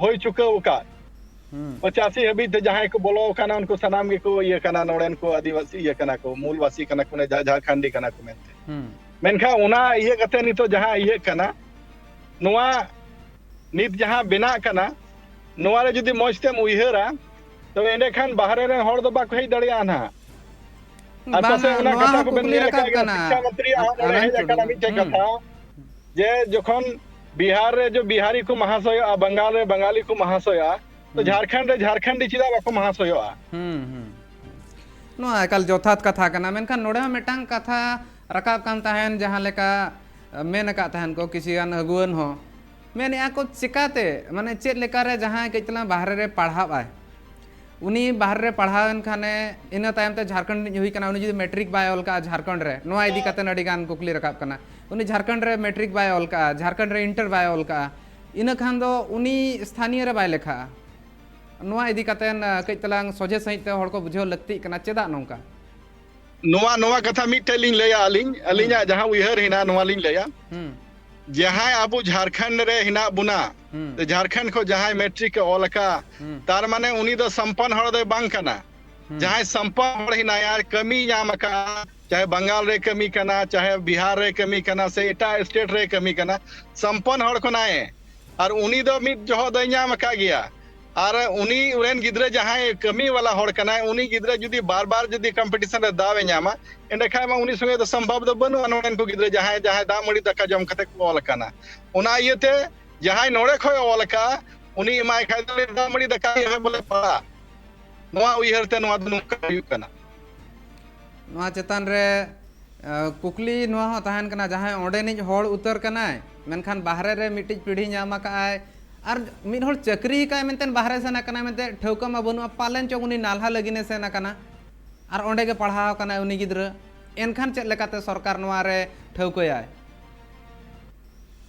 ᱦᱩᱭ ᱪᱩᱠᱟᱹᱣ ᱟᱠᱟᱫ᱾ ᱦᱩᱸ᱾ ᱯᱚᱪᱟᱥᱤ ᱦᱟᱹᱵᱤᱡ ᱛᱮ ᱡᱟᱦᱟᱸᱭ ᱠᱚ ᱵᱚᱞᱚ ᱟᱠᱟᱱᱟ, ᱩᱱᱠᱩ ᱥᱟᱱᱟᱢ ᱜᱮᱠᱚ ᱤᱭᱟᱹ ᱠᱟᱱᱟ, ᱱᱚᱰᱮᱱ ᱠᱚ ᱟᱹᱫᱤᱵᱟᱹᱥᱤ ᱤᱭᱟᱹ ᱠᱟᱱᱟ ᱠᱚ, ᱢᱩᱞᱵᱟᱥᱤ ᱠᱟᱱᱟ ᱠᱚ, ᱡᱷᱟ-, ᱡᱷᱟᱲᱠᱷᱚᱸᱰᱤ ᱠᱟᱱᱟ ᱠᱚ ᱢᱮᱱᱛᱮ᱾ ᱦᱩᱸ᱾ ᱢᱮᱱᱠᱷᱟᱱ ᱚᱱᱟ ᱤᱭᱟᱹ ᱠᱟᱛᱮ ᱱᱤᱛᱚᱜ ᱡᱟᱦᱟᱸ ᱤᱭᱟᱹᱜ ᱠᱟᱱᱟ, ᱱᱚᱣᱟ ᱱᱤᱛ ᱡᱟᱦᱟᱸ ᱵᱮᱱᱟᱜ ᱠᱟᱱᱟ, ᱱᱚᱣᱟ ᱨᱮ ᱡᱩᱫᱤ ᱢᱚᱡᱽ ᱛᱮᱢ ᱩᱭᱦᱟᱹᱨᱟ, ᱛᱚᱵᱮ ᱮᱸᱰᱮᱠᱷᱟᱱ ᱵᱟᱦᱨᱮ ᱨᱮᱱ ᱦᱚᱲ ᱫᱚ ᱵᱟᱠᱚ ᱦᱮᱡ ᱫᱟᱲᱮᱭᱟᱜᱼᱟ ᱱᱟᱦᱟᱜ᱾ ᱟᱨ ᱵᱟᱝᱟ, ᱯᱟᱥᱮᱡ ᱚᱱᱟ ᱱᱚᱣᱟ ᱠᱟᱛᱷᱟ ᱦᱚᱸ ᱠᱚᱵᱮᱱ ᱠᱩᱠᱞᱤ ᱧᱮᱞ ᱨᱟᱠᱟᱵ ᱟᱠᱟᱫ ᱜᱮᱭᱟ, ᱠᱟᱱᱟ᱾ ᱥᱤᱠᱠᱷᱟ ᱢᱚᱱᱛᱨᱤᱭᱟᱜ ᱟ-, ᱦᱚᱸ ᱱᱚᱰᱮ ᱟᱞᱟᱝ ᱦᱮᱡ ᱪᱚ-, ᱟᱠᱟᱱᱟ ᱢᱤᱫᱴᱮᱡ ᱦᱩᱸ᱾ ᱠᱟᱛᱷᱟ, ᱡᱮ ᱡᱚᱠᱷᱚᱱ ᱵᱤᱦᱟᱨ ᱨᱮ ᱡᱚ ᱵᱤᱦᱟᱨᱤ ᱠᱚ ᱢᱟᱦᱟᱥᱚᱭᱚᱜᱼᱟ, ᱵᱟᱝᱜᱟᱞ ᱨᱮ ᱵᱟᱝᱜᱟᱞᱤ ᱠᱚ ᱢᱟᱦᱟᱥᱚᱭᱚᱜᱼᱟ, ᱛᱚ ᱦᱩᱸ᱾ ᱡᱷᱟᱲᱠᱷᱚᱸᱰ ᱨᱮ ᱡᱷᱟᱲᱠᱷᱚᱸᱰᱤ ᱪᱮᱫᱟᱜ ᱵᱟᱠᱚ ᱢᱟᱦᱟᱥᱚᱭᱚᱜᱼᱟ? ᱦᱩᱸ, ᱦᱩᱸ᱾ ᱱᱚᱣᱟ ᱮᱠᱟᱞ ᱡᱚᱛᱷᱟᱛ ᱠᱟᱛᱷᱟ ᱠᱟᱱᱟ, ᱢᱮᱱᱠᱷᱟᱱ ᱱᱚᱰᱮ ᱦᱚᱸ ᱢᱤᱫᱴᱟᱝ ᱠᱟᱛᱷᱟ ᱨᱟᱠᱟᱵ ᱠᱟᱱ ᱛᱟᱦᱮᱱ, ᱡᱟᱦᱟᱸ ᱞᱮᱠᱟ, ᱟ, ᱢᱮᱱ ᱟᱠᱟᱫ ᱛᱟᱦᱮᱱ ᱠᱚ ᱠᱤᱪᱷᱤ ᱜᱟᱱ ᱟᱹᱜᱩᱣᱟᱹᱱ ᱦᱚᱸ, ᱢᱮᱱᱮᱜᱼᱟ ᱠᱚ ᱪᱮᱠᱟᱛᱮ, ᱢᱟᱱᱮ ᱪᱮᱫ ᱞᱮᱠᱟᱨᱮ ᱡᱟᱦᱟᱸᱭ ᱠᱟᱹᱡ ᱛᱟᱞᱟᱝ ᱵᱟᱦᱨᱮ ᱨᱮ ᱯᱟᱲᱦᱟᱣ ᱟᱭ, ᱩᱱᱤ ᱵᱟᱦᱨᱮ ᱨᱮ ᱯᱟᱲᱦᱟᱣ ᱮᱱ ᱠᱷᱟᱱᱮ, ᱤᱱᱟᱹ ᱛᱟᱭᱚᱢ ᱛᱮ ᱡᱷᱟᱲᱠᱷᱚᱸᱰ ᱨᱤᱱᱤᱡ ᱦᱩᱭ ᱠᱟᱱᱟ, ᱩᱱᱤ ᱡᱩᱫᱤ ᱢᱮᱴᱨᱤᱠ ᱵᱟᱭ ᱚᱞ ᱠᱟᱜᱼᱟ ᱡᱷᱟᱲᱠᱷᱚᱸᱰ ᱨᱮ, ᱱᱚᱣᱟ ᱤᱫᱤ ᱠᱟᱛᱮ ᱟᱹᱰᱤ ᱜᱟᱱ ᱠᱩᱠᱞᱤ ᱨᱟᱠᱟᱵ ᱠᱟᱱᱟ᱾ ᱩᱱᱤ ᱡᱷᱟᱲᱠᱷᱚᱸᱰ ᱨᱮ ᱢᱮᱴᱨᱤᱠ ᱵᱟᱭ ᱚᱞ ᱠᱟᱜᱼᱟ, ᱡᱷᱟᱲᱠᱷᱚᱸᱰ ᱨᱮ ᱤᱱᱴᱟᱨ ᱵᱟᱭ ᱚᱞ ᱠᱟᱜᱼᱟ, ᱤᱱᱟᱹ ᱠᱷᱟᱱ ᱫᱚ ᱩᱱᱤ ᱥᱛᱷᱟᱱᱤᱭᱚ ᱨᱮ ᱵᱟᱭ ᱞᱮᱠᱷᱟᱜᱼᱟ᱾ ᱱᱚᱣᱟ ᱤᱫᱤ ᱠᱟᱛᱮ, ᱟᱸ, ᱠᱟᱹᱡ ᱛᱟᱞᱟᱝ ᱥᱚᱡᱷᱮ ᱥᱟᱺᱦᱤᱡ ᱛᱮ ᱦᱚᱲ ᱠᱚ ᱵᱩᱡᱷᱟᱹᱣ ᱞᱟᱹᱠᱛᱤᱜ ᱠᱟᱱᱟ, ᱪᱮᱫᱟᱜ ᱱᱚᱝᱠᱟ? ᱱᱚᱣᱟ, ᱱᱚᱣᱟ ᱠᱟᱛᱷᱟ ᱢᱤᱫᱴᱮᱡ ᱞᱤᱧ ᱞᱟᱹᱭᱟ ᱟᱹᱞᱤᱧ, ᱟᱹᱞᱤᱧᱟᱜ ᱦᱩᱸ᱾ ᱡᱟᱦᱟᱸ ᱩᱭᱦᱟᱹᱨ ᱦᱮᱱᱟᱜᱼᱟ, ᱱᱚᱣᱟ ᱞᱤᱧ ᱞᱟᱹᱭᱟ᱾ ᱦᱩᱸ᱾ ᱡᱟᱦᱟᱸᱭ ᱟᱵᱚ ᱡᱷᱟᱲᱠᱷᱚᱸᱰ ᱨᱮ ᱦᱮᱱᱟᱜ ᱵᱚᱱᱟ, ᱦᱩᱸ᱾ ᱥᱮ ᱡᱷᱟᱲᱠᱷᱚᱸᱰ ᱠᱷᱚᱱ ᱡᱟᱦᱟᱸᱭ ᱢᱮᱴᱨᱤᱠ ᱮ ᱚᱞ ᱟᱠᱟᱫ, ᱦᱩᱸ᱾ ᱛᱟᱨ ᱢᱟᱱᱮ ᱩᱱᱤ ᱫᱚ ᱥᱚᱢᱯᱚᱱ ᱦᱚᱲ ᱫᱚᱭ ᱵᱟᱝ ᱠᱟᱱᱟ᱾ ᱦᱩᱸ᱾ ᱡᱟᱦᱟᱸᱭ ᱥᱚᱢᱯᱚᱱ ᱦᱚᱲ ᱦᱮᱱᱟᱭᱟ, ᱠᱟᱹᱢᱤ ᱧᱟᱢ ᱟᱠᱟᱫᱼᱟ, ᱪᱟᱦᱮ ᱵᱟᱝᱜᱟᱞ ᱨᱮ ᱠᱟᱹᱢᱤ ᱠᱟᱱᱟ, ᱪᱟᱦᱮ ᱵᱤᱦᱟᱨ ᱨᱮ ᱠᱟᱹᱢᱤ ᱠᱟᱱᱟ, ᱥᱮ ᱮᱴᱟᱜ ᱥᱴᱮᱴ ᱨᱮ ᱠᱟᱹᱢᱤ ᱠᱟᱱᱟ, ᱥᱚᱢᱯᱚᱱ ᱦᱚᱲ ᱠᱟᱱᱟᱭ᱾ ᱟᱨ ᱩᱱᱤ ᱫᱚ ᱢᱤᱫ ᱡᱚᱦᱚᱜ ᱫᱚᱭ ᱧᱟᱢ ᱟᱠᱟᱫ ᱜᱮᱭᱟ᱾ ᱟᱨ ᱩᱱᱤ ᱨᱮᱱ ᱜᱤᱫᱽᱨᱟᱹ ᱡᱟᱦᱟᱸᱭ ᱠᱟᱹᱢᱤ ᱣᱟᱞᱟ ᱦᱚᱲ ᱠᱟᱱᱟᱭ, ᱩᱱᱤ ᱜᱤᱫᱽᱨᱟᱹ ᱡᱩᱫᱤ ᱵᱟᱨ ᱵᱟᱨ ᱡᱩᱫᱤ ᱠᱚᱢᱯᱤᱴᱤᱥᱚᱱ ᱨᱮ ᱫᱟᱣ ᱮ ᱧᱟᱢᱟ, ᱮᱸᱰᱮᱠᱷᱟᱱ ᱢᱟ ᱩᱱᱤ ᱥᱚᱸᱜᱮ ᱫᱚ ᱥᱚᱢᱵᱷᱚᱵ ᱫᱚ ᱵᱟᱹᱱᱩᱜᱼᱟ᱾ ᱱᱚᱰᱮᱱ ᱠᱚ ᱜᱤᱫᱽᱨᱟᱹ ᱡᱟᱦᱟᱸᱭ, ᱡᱟᱦᱟᱸᱭ ᱫᱟᱜ ᱢᱟᱹᱲᱤ ᱫᱟᱠᱟ ᱡᱚᱢ ᱠᱟᱛᱮ ᱠᱚ ᱚᱞ ᱟᱠᱟᱱᱟ, ᱚᱱᱟ ᱤᱭᱟᱹᱛᱮ ᱡᱟᱦᱟᱸᱭ ᱱᱚᱰᱮ ᱠᱷᱚᱱ ᱚᱞ ᱟᱠᱟᱫᱼᱟ, ᱩᱱᱤ ᱮᱢᱟᱭ ᱠᱷᱟᱡ ᱫᱚ ᱫᱟᱜ ᱢᱟᱹᱲᱤ ᱫᱟᱠᱟ ᱤᱭᱟᱹ ᱵᱚᱞᱮ ᱯᱟᱲᱟᱜ᱾ ᱱᱚᱣᱟ ᱩᱭᱦᱟᱹᱨ ᱛᱮ ᱱᱚᱣᱟ ᱫᱚ ᱱᱚᱝᱠᱟ ᱦᱩᱭᱩᱜ ᱠᱟᱱᱟ᱾ ᱱᱚᱣᱟ ᱪᱮᱛᱟᱱ ᱨᱮ, ᱟᱸ, ᱠᱩᱠᱞᱤ ᱱᱚᱣᱟ ᱦᱚᱸ ᱛᱟᱦᱮᱱ ᱠᱟᱱᱟ, ᱡᱟᱦᱟᱸᱭ ᱚᱸᱰᱮᱱᱤᱡ ᱦᱚᱲ ᱩᱛᱟᱹᱨ ᱠᱟᱱᱟᱭ, ᱢᱮᱱᱠᱷᱟᱱ ᱵᱟᱦᱨᱮ ᱨᱮ ᱢᱤᱫᱴᱤᱡ ᱯᱤᱲᱦᱤ ᱧᱟᱢ ᱟᱠᱟᱫᱼᱟᱭ, ᱟᱨ ᱢᱤᱫ ᱦᱚᱲ ᱪᱟᱹᱠᱨᱤ ᱟᱠᱟᱫᱼᱟᱭ ᱢᱮᱱᱛᱮ ᱵᱟᱦᱨᱮ ᱥᱮᱱ ᱟᱠᱟᱱᱟᱭ ᱢᱮᱱᱛᱮ ᱴᱷᱟᱹᱣᱠᱟᱹ ᱢᱟ ᱵᱟᱹᱱᱩᱜᱼᱟ, ᱯᱟᱞᱮᱱ ᱪᱚᱝ ᱩᱱᱤ ᱱᱟᱞᱦᱟ ᱞᱟᱹᱜᱤᱫ ᱮ ᱥᱮᱱ ᱟᱠᱟᱱᱟ, ᱟᱨ ᱚᱸᱰᱮ ᱜᱮ ᱯᱟᱲᱦᱟᱣ ᱟᱠᱟᱱᱟᱭ ᱩᱱᱤ ᱜᱤᱫᱽᱨᱟᱹ, ᱮᱱᱠᱷᱟᱱ ᱪᱮᱫ ᱞᱮᱠᱟᱛᱮ ᱥᱚᱨᱠᱟᱨ ᱱᱚᱣᱟ ᱨᱮ ᱴᱷᱟᱹᱣᱠᱟᱹᱭᱟᱭ?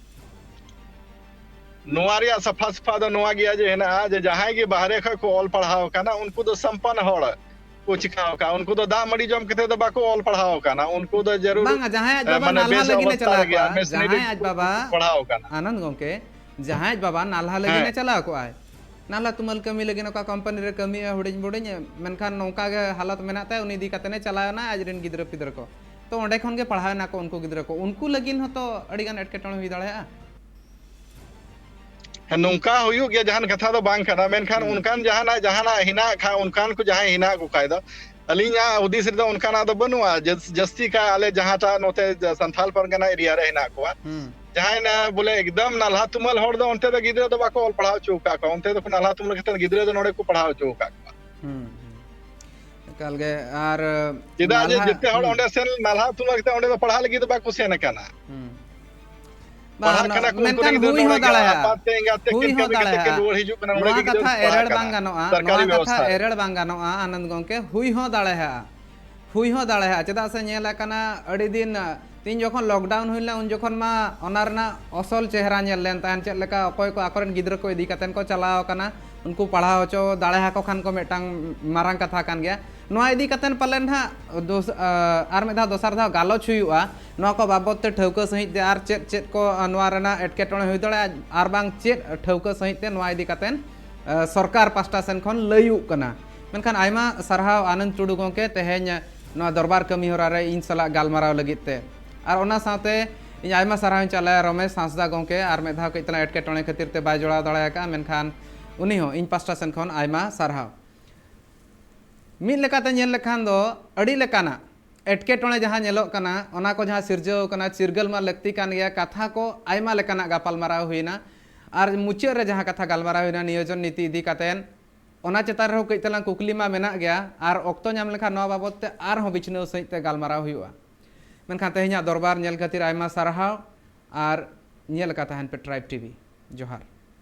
ᱱᱚᱣᱟ ᱨᱮᱭᱟᱜ ᱥᱟᱯᱷᱟ ᱥᱟᱯᱷᱟ ᱫᱚ ᱱᱚᱣᱟ ᱜᱮᱭᱟ ᱡᱮ ᱦᱮᱱᱟᱜᱼᱟ ᱡᱮ ᱡᱟᱦᱟᱸᱭ ᱜᱮ ᱵᱟᱦᱨᱮ ᱠᱷᱚᱱ ᱠᱚ ᱚᱞ ᱯᱟᱲᱦᱟᱣ ᱟᱠᱟᱱᱟ, ᱩᱱᱠᱩ ᱫᱚ ᱥᱚᱢᱯᱚᱱ ᱦᱚᱲ ᱠᱚ ᱪᱤᱠᱟᱹ ᱟᱠᱟᱫᱼᱟ᱾ ᱩᱱᱠᱩ ᱫᱚ ᱫᱟᱜ ᱢᱟᱹᱰᱤ ᱡᱚᱢ ᱠᱟᱛᱮ ᱫᱚ ᱵᱟᱠᱚ ᱚᱞ ᱯᱟᱲᱦᱟᱣ ᱟᱠᱟᱱᱟ᱾ ᱩᱱᱠᱩ ᱫᱚ ᱡᱟᱹᱨᱩᱲ, ᱵᱟᱝᱟ, ᱡᱟᱦᱟᱸᱭ ᱟᱡ ᱮ, ᱵᱟᱵᱟ ᱢᱟᱱᱮ ᱱᱟᱞᱦᱟ ᱵᱮᱥ ᱞᱟᱹᱜᱤᱫ ᱮ ᱚᱵᱚᱥᱛᱷᱟ ᱪᱟᱞᱟᱣ ᱨᱮᱜᱮ ᱠᱚᱜᱼᱟ, ᱢᱮᱥᱱᱤ ᱡᱟᱦᱟᱸᱭ ᱨᱮᱠᱚ ᱟᱡ ᱵᱟᱵᱟ, ᱯᱟᱲᱦᱟᱣ ᱟᱠᱟᱱᱟ᱾ ᱟᱱᱚᱱᱫ ᱜᱚᱢᱠᱮ, ᱡᱟᱦᱟᱸᱭ ᱟᱡ ᱵᱟᱵᱟ ᱱᱟᱞᱦᱟ ᱞᱟᱹᱜᱤᱫ ᱦᱮᱸ᱾ ᱮ ᱪᱟᱞᱟᱣ ᱠᱚᱜᱼᱟᱭ, ᱱᱟᱞᱦᱟ ᱛᱩᱢᱟᱹᱞ ᱠᱟᱹᱢᱤ ᱞᱟᱹᱜᱤᱫ ᱚᱠᱟ ᱠᱳᱢᱯᱟᱱᱤ ᱨᱮ ᱠᱟᱹᱢᱤᱭᱟ ᱦᱩᱰᱤᱧ ᱵᱩᱰᱤᱧ, ᱢᱮᱱᱠᱷᱟᱱ ᱱᱚᱝᱠᱟ ᱜᱮ ᱦᱟᱞᱚᱛ ᱢᱮᱱᱟᱜ ᱛᱟᱭᱟ, ᱩᱱᱤ ᱤᱫᱤ ᱠᱟᱛᱮ ᱮ ᱪᱟᱞᱟᱣ ᱮᱱᱟ ᱟᱡ ᱨᱮᱱ ᱜᱤᱫᱽᱨᱟᱹ ᱯᱤᱫᱽᱨᱟᱹ ᱠᱚ, ᱛᱚ ᱚᱸᱰᱮ ᱠᱷᱚᱱ ᱜᱮ ᱯᱟᱲᱦᱟᱣ ᱮᱱᱟ ᱠᱚ ᱩᱱᱠᱩ ᱜᱤᱫᱽᱨᱟᱹ ᱠᱚ, ᱩᱱᱠᱩ ᱞᱟᱹᱜᱤᱫ ᱦᱚᱸᱛᱚ ᱟᱹᱰᱤ ᱜᱟᱱ ᱮᱴᱠᱮᱴᱚᱬᱮ ᱦᱩᱭ ᱫᱟᱲᱮᱭᱟᱜᱼᱟ᱾ ᱦᱮᱸ, ᱱᱚᱝᱠᱟ ᱦᱩᱭᱩᱜ ᱜᱮᱭᱟ, ᱡᱟᱦᱟᱱ ᱠᱟᱛᱷᱟ ᱫᱚ ᱵᱟᱝ ᱠᱟᱱᱟ, ᱢᱮᱱᱠᱷᱟᱱ ᱦᱩᱸ᱾ ᱚᱱᱠᱟᱱ ᱡᱟᱦᱟᱱᱟᱜ, ᱡᱟᱦᱟᱱᱟᱜ ᱦᱮᱱᱟᱜ ᱠᱷᱟᱱ, ᱚᱱᱠᱟᱱ ᱠᱚ ᱡᱟᱦᱟᱸᱭ ᱦᱮᱱᱟᱜ ᱠᱚ ᱠᱷᱟᱡ ᱫᱚ, ᱟᱹᱞᱤᱧᱟᱜ ᱦᱩᱫᱤᱥ ᱨᱮᱫᱚ ᱚᱱᱠᱟᱱᱟᱜ ᱫᱚ ᱵᱟᱹᱱᱩᱜᱼᱟ᱾ ᱡᱟᱹᱥ-, ᱡᱟᱹᱥᱛᱤ ᱠᱟᱭ ᱟᱞᱮ ᱡᱟᱦᱟᱸᱴᱟᱜ ᱱᱚᱛᱮ ᱥᱟᱱᱛᱟᱞ ᱯᱟᱨᱜᱟᱱᱟ ᱮᱨᱤᱭᱟ ᱨᱮ ᱦᱮᱱᱟᱜ ᱠᱚᱣᱟ, ᱦᱩᱸ᱾ ᱡᱟᱦᱟᱸᱭ ᱱᱟ ᱵᱚᱞᱮ ᱮᱠᱫᱚᱢ ᱱᱟᱞᱦᱟ ᱛᱩᱢᱟᱹᱞ ᱦᱚᱲ ᱫᱚ ᱚᱱᱛᱮ ᱫᱚ ᱜᱤᱫᱽᱨᱟᱹ ᱫᱚ ᱵᱟᱠᱚ ᱚᱞ ᱯᱟᱲᱦᱟᱣ ᱦᱚᱪᱚ ᱟᱠᱟᱫ ᱠᱚᱣᱟ, ᱚᱱᱛᱮ ᱫᱚ ᱱᱟᱞᱦᱟ ᱛᱩᱢᱟᱹᱞ ᱠᱟᱛᱮ ᱜᱤᱫᱽᱨᱟᱹ ᱫᱚ ᱱᱚᱰᱮ ᱠᱚ ᱯᱟᱲᱦᱟᱣ ᱦᱚᱪᱚ ᱟᱠᱟᱫ ᱠᱚᱣᱟ᱾ ᱦᱩᱸ, ᱦᱩᱸ᱾ ᱮᱠᱟᱞ ᱜᱮ᱾ ᱟᱨ ᱪᱮᱫᱟᱜ ᱡᱮ ᱱᱟᱞᱦᱟ, ᱡᱮᱛᱮ ᱦᱚᱲ ᱦᱩᱸ᱾ ᱚᱸᱰᱮ ᱥᱮᱱ ᱱᱟᱞᱦᱟ ᱛᱩᱢᱟᱹᱞ ᱠᱟᱛᱮ ᱚᱸᱰᱮ ᱫᱚ ᱯᱟᱲᱦᱟᱜ ᱞᱟᱹᱜᱤᱫ ᱫᱚ ᱵᱟᱠᱚ ᱥᱮᱱ ᱟᱠᱟᱱᱟ᱾ ᱦᱩᱸ᱾ ᱯᱟᱲᱦᱟᱜ ᱠᱟᱱᱟ ᱠᱚ, ᱩᱱᱠᱩ ᱨᱮᱱ ᱜᱤᱫᱽᱨᱟᱹ ᱱᱚᱰᱮ ᱜᱮ ᱟᱯᱟᱛ ᱛᱮ ᱮᱸᱜᱟᱛ ᱛᱮ ᱠᱟᱹᱢᱤ ᱠᱟᱛᱮ ᱠᱤᱱ ᱨᱩᱣᱟᱹᱲ ᱦᱤᱡᱩᱜ ᱠᱟᱱᱟ, ᱱᱚᱰᱮ ᱜᱮ ᱜᱤᱫᱽᱨᱟᱹ ᱠᱚ ᱯᱟᱲᱦᱟᱜ ᱠᱟᱱᱟ ᱥᱚᱨᱠᱟᱨᱤ ᱵᱮᱵᱚᱥᱛᱷᱟ ᱨᱮ᱾ ᱦᱩᱭ ᱦᱚᱸ ᱫᱟᱲᱮᱭᱟᱜᱼᱟ᱾ ᱱᱚᱣᱟ ᱠᱟᱛᱷᱟ ᱮᱲᱮᱲ ᱵᱟᱝ ᱜᱟᱱᱚᱜᱼᱟ, ᱱᱚᱣᱟ ᱠᱟᱛᱷᱟ ᱮᱲᱮᱲ ᱵᱟᱝ ᱜᱟᱱᱚᱜᱼᱟ, ᱟᱱᱚᱱᱫ ᱜᱚᱢᱠᱮ, ᱦᱩᱭ ᱦᱚᱸ ᱫᱟᱲᱮᱭᱟᱜᱼᱟ᱾ ᱦᱩᱭ ᱦᱚᱸ ᱫᱟᱲᱮᱭᱟᱜᱼᱟ᱾ ᱪᱮᱫᱟᱜ ᱥᱮ ᱧᱮᱞ ᱟᱠᱟᱱᱟ ᱟᱹᱰᱤ ᱫᱤᱱ, ᱛᱤᱱ ᱡᱚᱠᱷᱚᱱ lockdown ᱦᱩᱭ ᱞᱮᱱᱟ, ᱩᱱ ᱡᱚᱠᱷᱚᱱ ᱢᱟ ᱚᱱᱟ ᱨᱮᱱᱟᱜ ᱚᱥᱚᱞ ᱪᱮᱦᱨᱟ ᱧᱮᱞ ᱞᱮᱱ ᱛᱟᱦᱮᱸᱫ, ᱪᱮᱫ ᱞᱮᱠᱟ ᱚᱠᱚᱭ ᱠᱚ ᱟᱠᱚᱨᱮᱱ ᱜᱤᱫᱽᱨᱟᱹ ᱠᱚ ᱤᱫᱤ ᱠᱟᱛᱮᱫ ᱠᱚ ᱪᱟᱞᱟᱣ ᱟᱠᱟᱱᱟ, ᱩᱱᱠᱩ ᱯᱟᱲᱦᱟᱣ ᱦᱚᱪᱚ ᱫᱟᱲᱮ ᱟᱠᱚ ᱠᱷᱟᱱ ᱠᱚ ᱢᱤᱫᱴᱟᱝ ᱢᱟᱨᱟᱝ ᱠᱟᱛᱷᱟ ᱠᱟᱱ ᱜᱮᱭᱟ᱾ ᱱᱚᱣᱟ ᱤᱫᱤ ᱠᱟᱛᱮᱫ ᱯᱟᱞᱮᱱ ᱦᱟᱸᱜ ᱫᱚᱥ-, ᱟ, ᱟᱨ ᱢᱤᱫ ᱫᱷᱟᱣ ᱫᱚᱥᱟᱨ ᱫᱷᱟᱣ ᱜᱟᱞᱚᱪ ᱦᱩᱭᱩᱜᱼᱟ, ᱱᱚᱣᱟ ᱠᱚ ᱵᱟᱵᱚᱫ ᱛᱮ ᱴᱷᱟᱹᱣᱠᱟᱹ ᱥᱟᱺᱦᱤᱡ ᱛᱮ ᱟᱨ ᱪᱮᱫ ᱪᱮᱫ ᱠᱚ, ᱟ, ᱱᱚᱣᱟ ᱨᱮᱱᱟᱜ ᱮᱴᱠᱮᱴᱚᱬᱮ ᱦᱩᱭ ᱫᱟᱲᱮᱭᱟᱜᱼᱟ, ᱟᱨ ᱵᱟᱝ ᱪᱮᱫ ᱴᱷᱟᱹᱣᱠᱟᱹ ᱥᱟᱺᱦᱤᱡ ᱛᱮ ᱱᱚᱣᱟ ᱤᱫᱤ ᱠᱟᱛᱮᱫ, ᱟ, ᱥᱚᱨᱠᱟᱨ ᱯᱟᱥᱴᱟ ᱥᱮᱱ ᱠᱷᱚᱱ ᱞᱟᱹᱭᱩᱜ ᱠᱟᱱᱟ᱾ ᱢᱮᱱᱠᱷᱟᱱ ᱟᱭᱢᱟ ᱥᱟᱨᱦᱟᱣ ᱟᱱᱚᱱᱫ ᱴᱩᱰᱩ ᱜᱚᱢᱠᱮ, ᱛᱮᱦᱮᱧ ᱱᱚᱣᱟ ᱫᱚᱨᱵᱟᱨ ᱠᱟᱹᱢᱤ ᱦᱚᱨᱟ ᱨᱮ ᱤᱧ ᱥᱟᱞᱟᱜ ᱜᱟᱞᱢᱟᱨᱟᱣ ᱞᱟᱹᱜᱤᱫ ᱛᱮ᱾ ᱟᱨ ᱚᱱᱟ ᱥᱟᱶᱛᱮ ᱤᱧ ᱟᱭᱢᱟ ᱥᱟᱨᱦᱟᱣ ᱤᱧ ᱪᱟᱞᱟᱭᱟ ᱨᱚᱢᱮᱥ ᱦᱟᱸᱥᱫᱟ ᱜᱚᱢᱠᱮ, ᱟᱨ ᱢᱤᱫ ᱫᱷᱟᱣ ᱠᱟᱹᱡ ᱛᱟᱞᱟᱝ ᱮᱴᱠᱮᱴᱚᱬᱮ ᱠᱷᱟᱹᱛᱤᱨ ᱛᱮ ᱵᱟᱭ ᱡᱚᱲᱟᱣ ᱫᱟᱲᱮ ᱟᱠᱟᱫᱼᱟ, ᱢᱮᱱᱠᱷᱟᱱ ᱩᱱᱤ ᱦᱚᱸ ᱤᱧ ᱯᱟᱥᱴᱟ ᱥᱮᱱ ᱠᱷᱚᱱ ᱟᱭᱢᱟ ᱥᱟᱨᱦᱟᱣ᱾ ᱢᱤᱫ ᱞᱮᱠᱟᱛᱮ ᱧᱮᱞ ᱞᱮᱠᱷᱟᱱ ᱫᱚ ᱟᱹᱰᱤ ᱞᱮᱠᱟᱱᱟᱜ ᱮᱴᱠᱮᱴᱚᱬᱮ ᱡᱟᱦᱟᱸ ᱧᱮᱞᱚᱜ ᱠᱟᱱᱟ, ᱚᱱᱟ ᱠᱚ ᱡᱟᱦᱟᱸ ᱥᱤᱨᱡᱟᱹᱣ ᱠᱟᱱᱟ, ᱪᱤᱨᱜᱟᱹᱞ ᱢᱟ ᱞᱟᱹᱠᱛᱤ ᱠᱟᱱ ᱜᱮᱭᱟ, ᱠᱟᱛᱷᱟ ᱠᱚ ᱟᱭᱢᱟ ᱞᱮᱠᱟᱱᱟᱜ ᱜᱟᱯᱟᱞᱢᱟᱨᱟᱣ ᱦᱩᱭᱱᱟ᱾ ᱟᱨ ᱢᱩᱪᱟᱹᱫ ᱨᱮ ᱡᱟᱦᱟᱸ ᱠᱟᱛᱷᱟ ᱜᱟᱞᱢᱟᱨᱟᱣ ᱦᱩᱭᱱᱟ ᱱᱤᱭᱳᱡᱚᱱ ᱱᱤᱛᱤ ᱤᱫᱤ ᱠᱟᱛᱮᱫ, ᱚᱱᱟ ᱪᱮᱛᱟᱱ ᱨᱮᱦᱚᱸ ᱠᱟᱹᱡ ᱛᱟᱞᱟᱝ ᱠᱩᱠᱞᱤ ᱢᱟ ᱢᱮᱱᱟᱜ ᱜᱮᱭᱟ, ᱟᱨ ᱚᱠᱛᱚ ᱧᱟᱢ ᱞᱮᱠᱷᱟᱱ ᱱᱚᱣᱟ ᱵᱟᱵᱚᱫ ᱛᱮ ᱟᱨᱦᱚᱸ ᱵᱤᱪᱷᱱᱟᱹᱣ ᱥᱟᱺᱦᱤᱡ ᱛᱮ ᱜᱟᱞᱢᱟᱨᱟᱣ ᱦᱩᱭᱩᱜᱼᱟ᱾ ᱢᱮᱱᱠᱷᱟᱱ ᱛᱮᱦᱮᱧᱟᱜ ᱫᱚᱨᱵᱟᱨ ᱧᱮᱞ ᱠᱷᱟᱹᱛᱤᱨ ᱟᱭᱢᱟ ᱥᱟᱨᱦᱟᱣ, ᱟᱨ ᱧᱮᱞ ᱟᱠᱟ ᱛᱟᱦᱮᱱ ᱯᱮ Tribe TV᱾ ᱡᱚᱦᱟᱨ᱾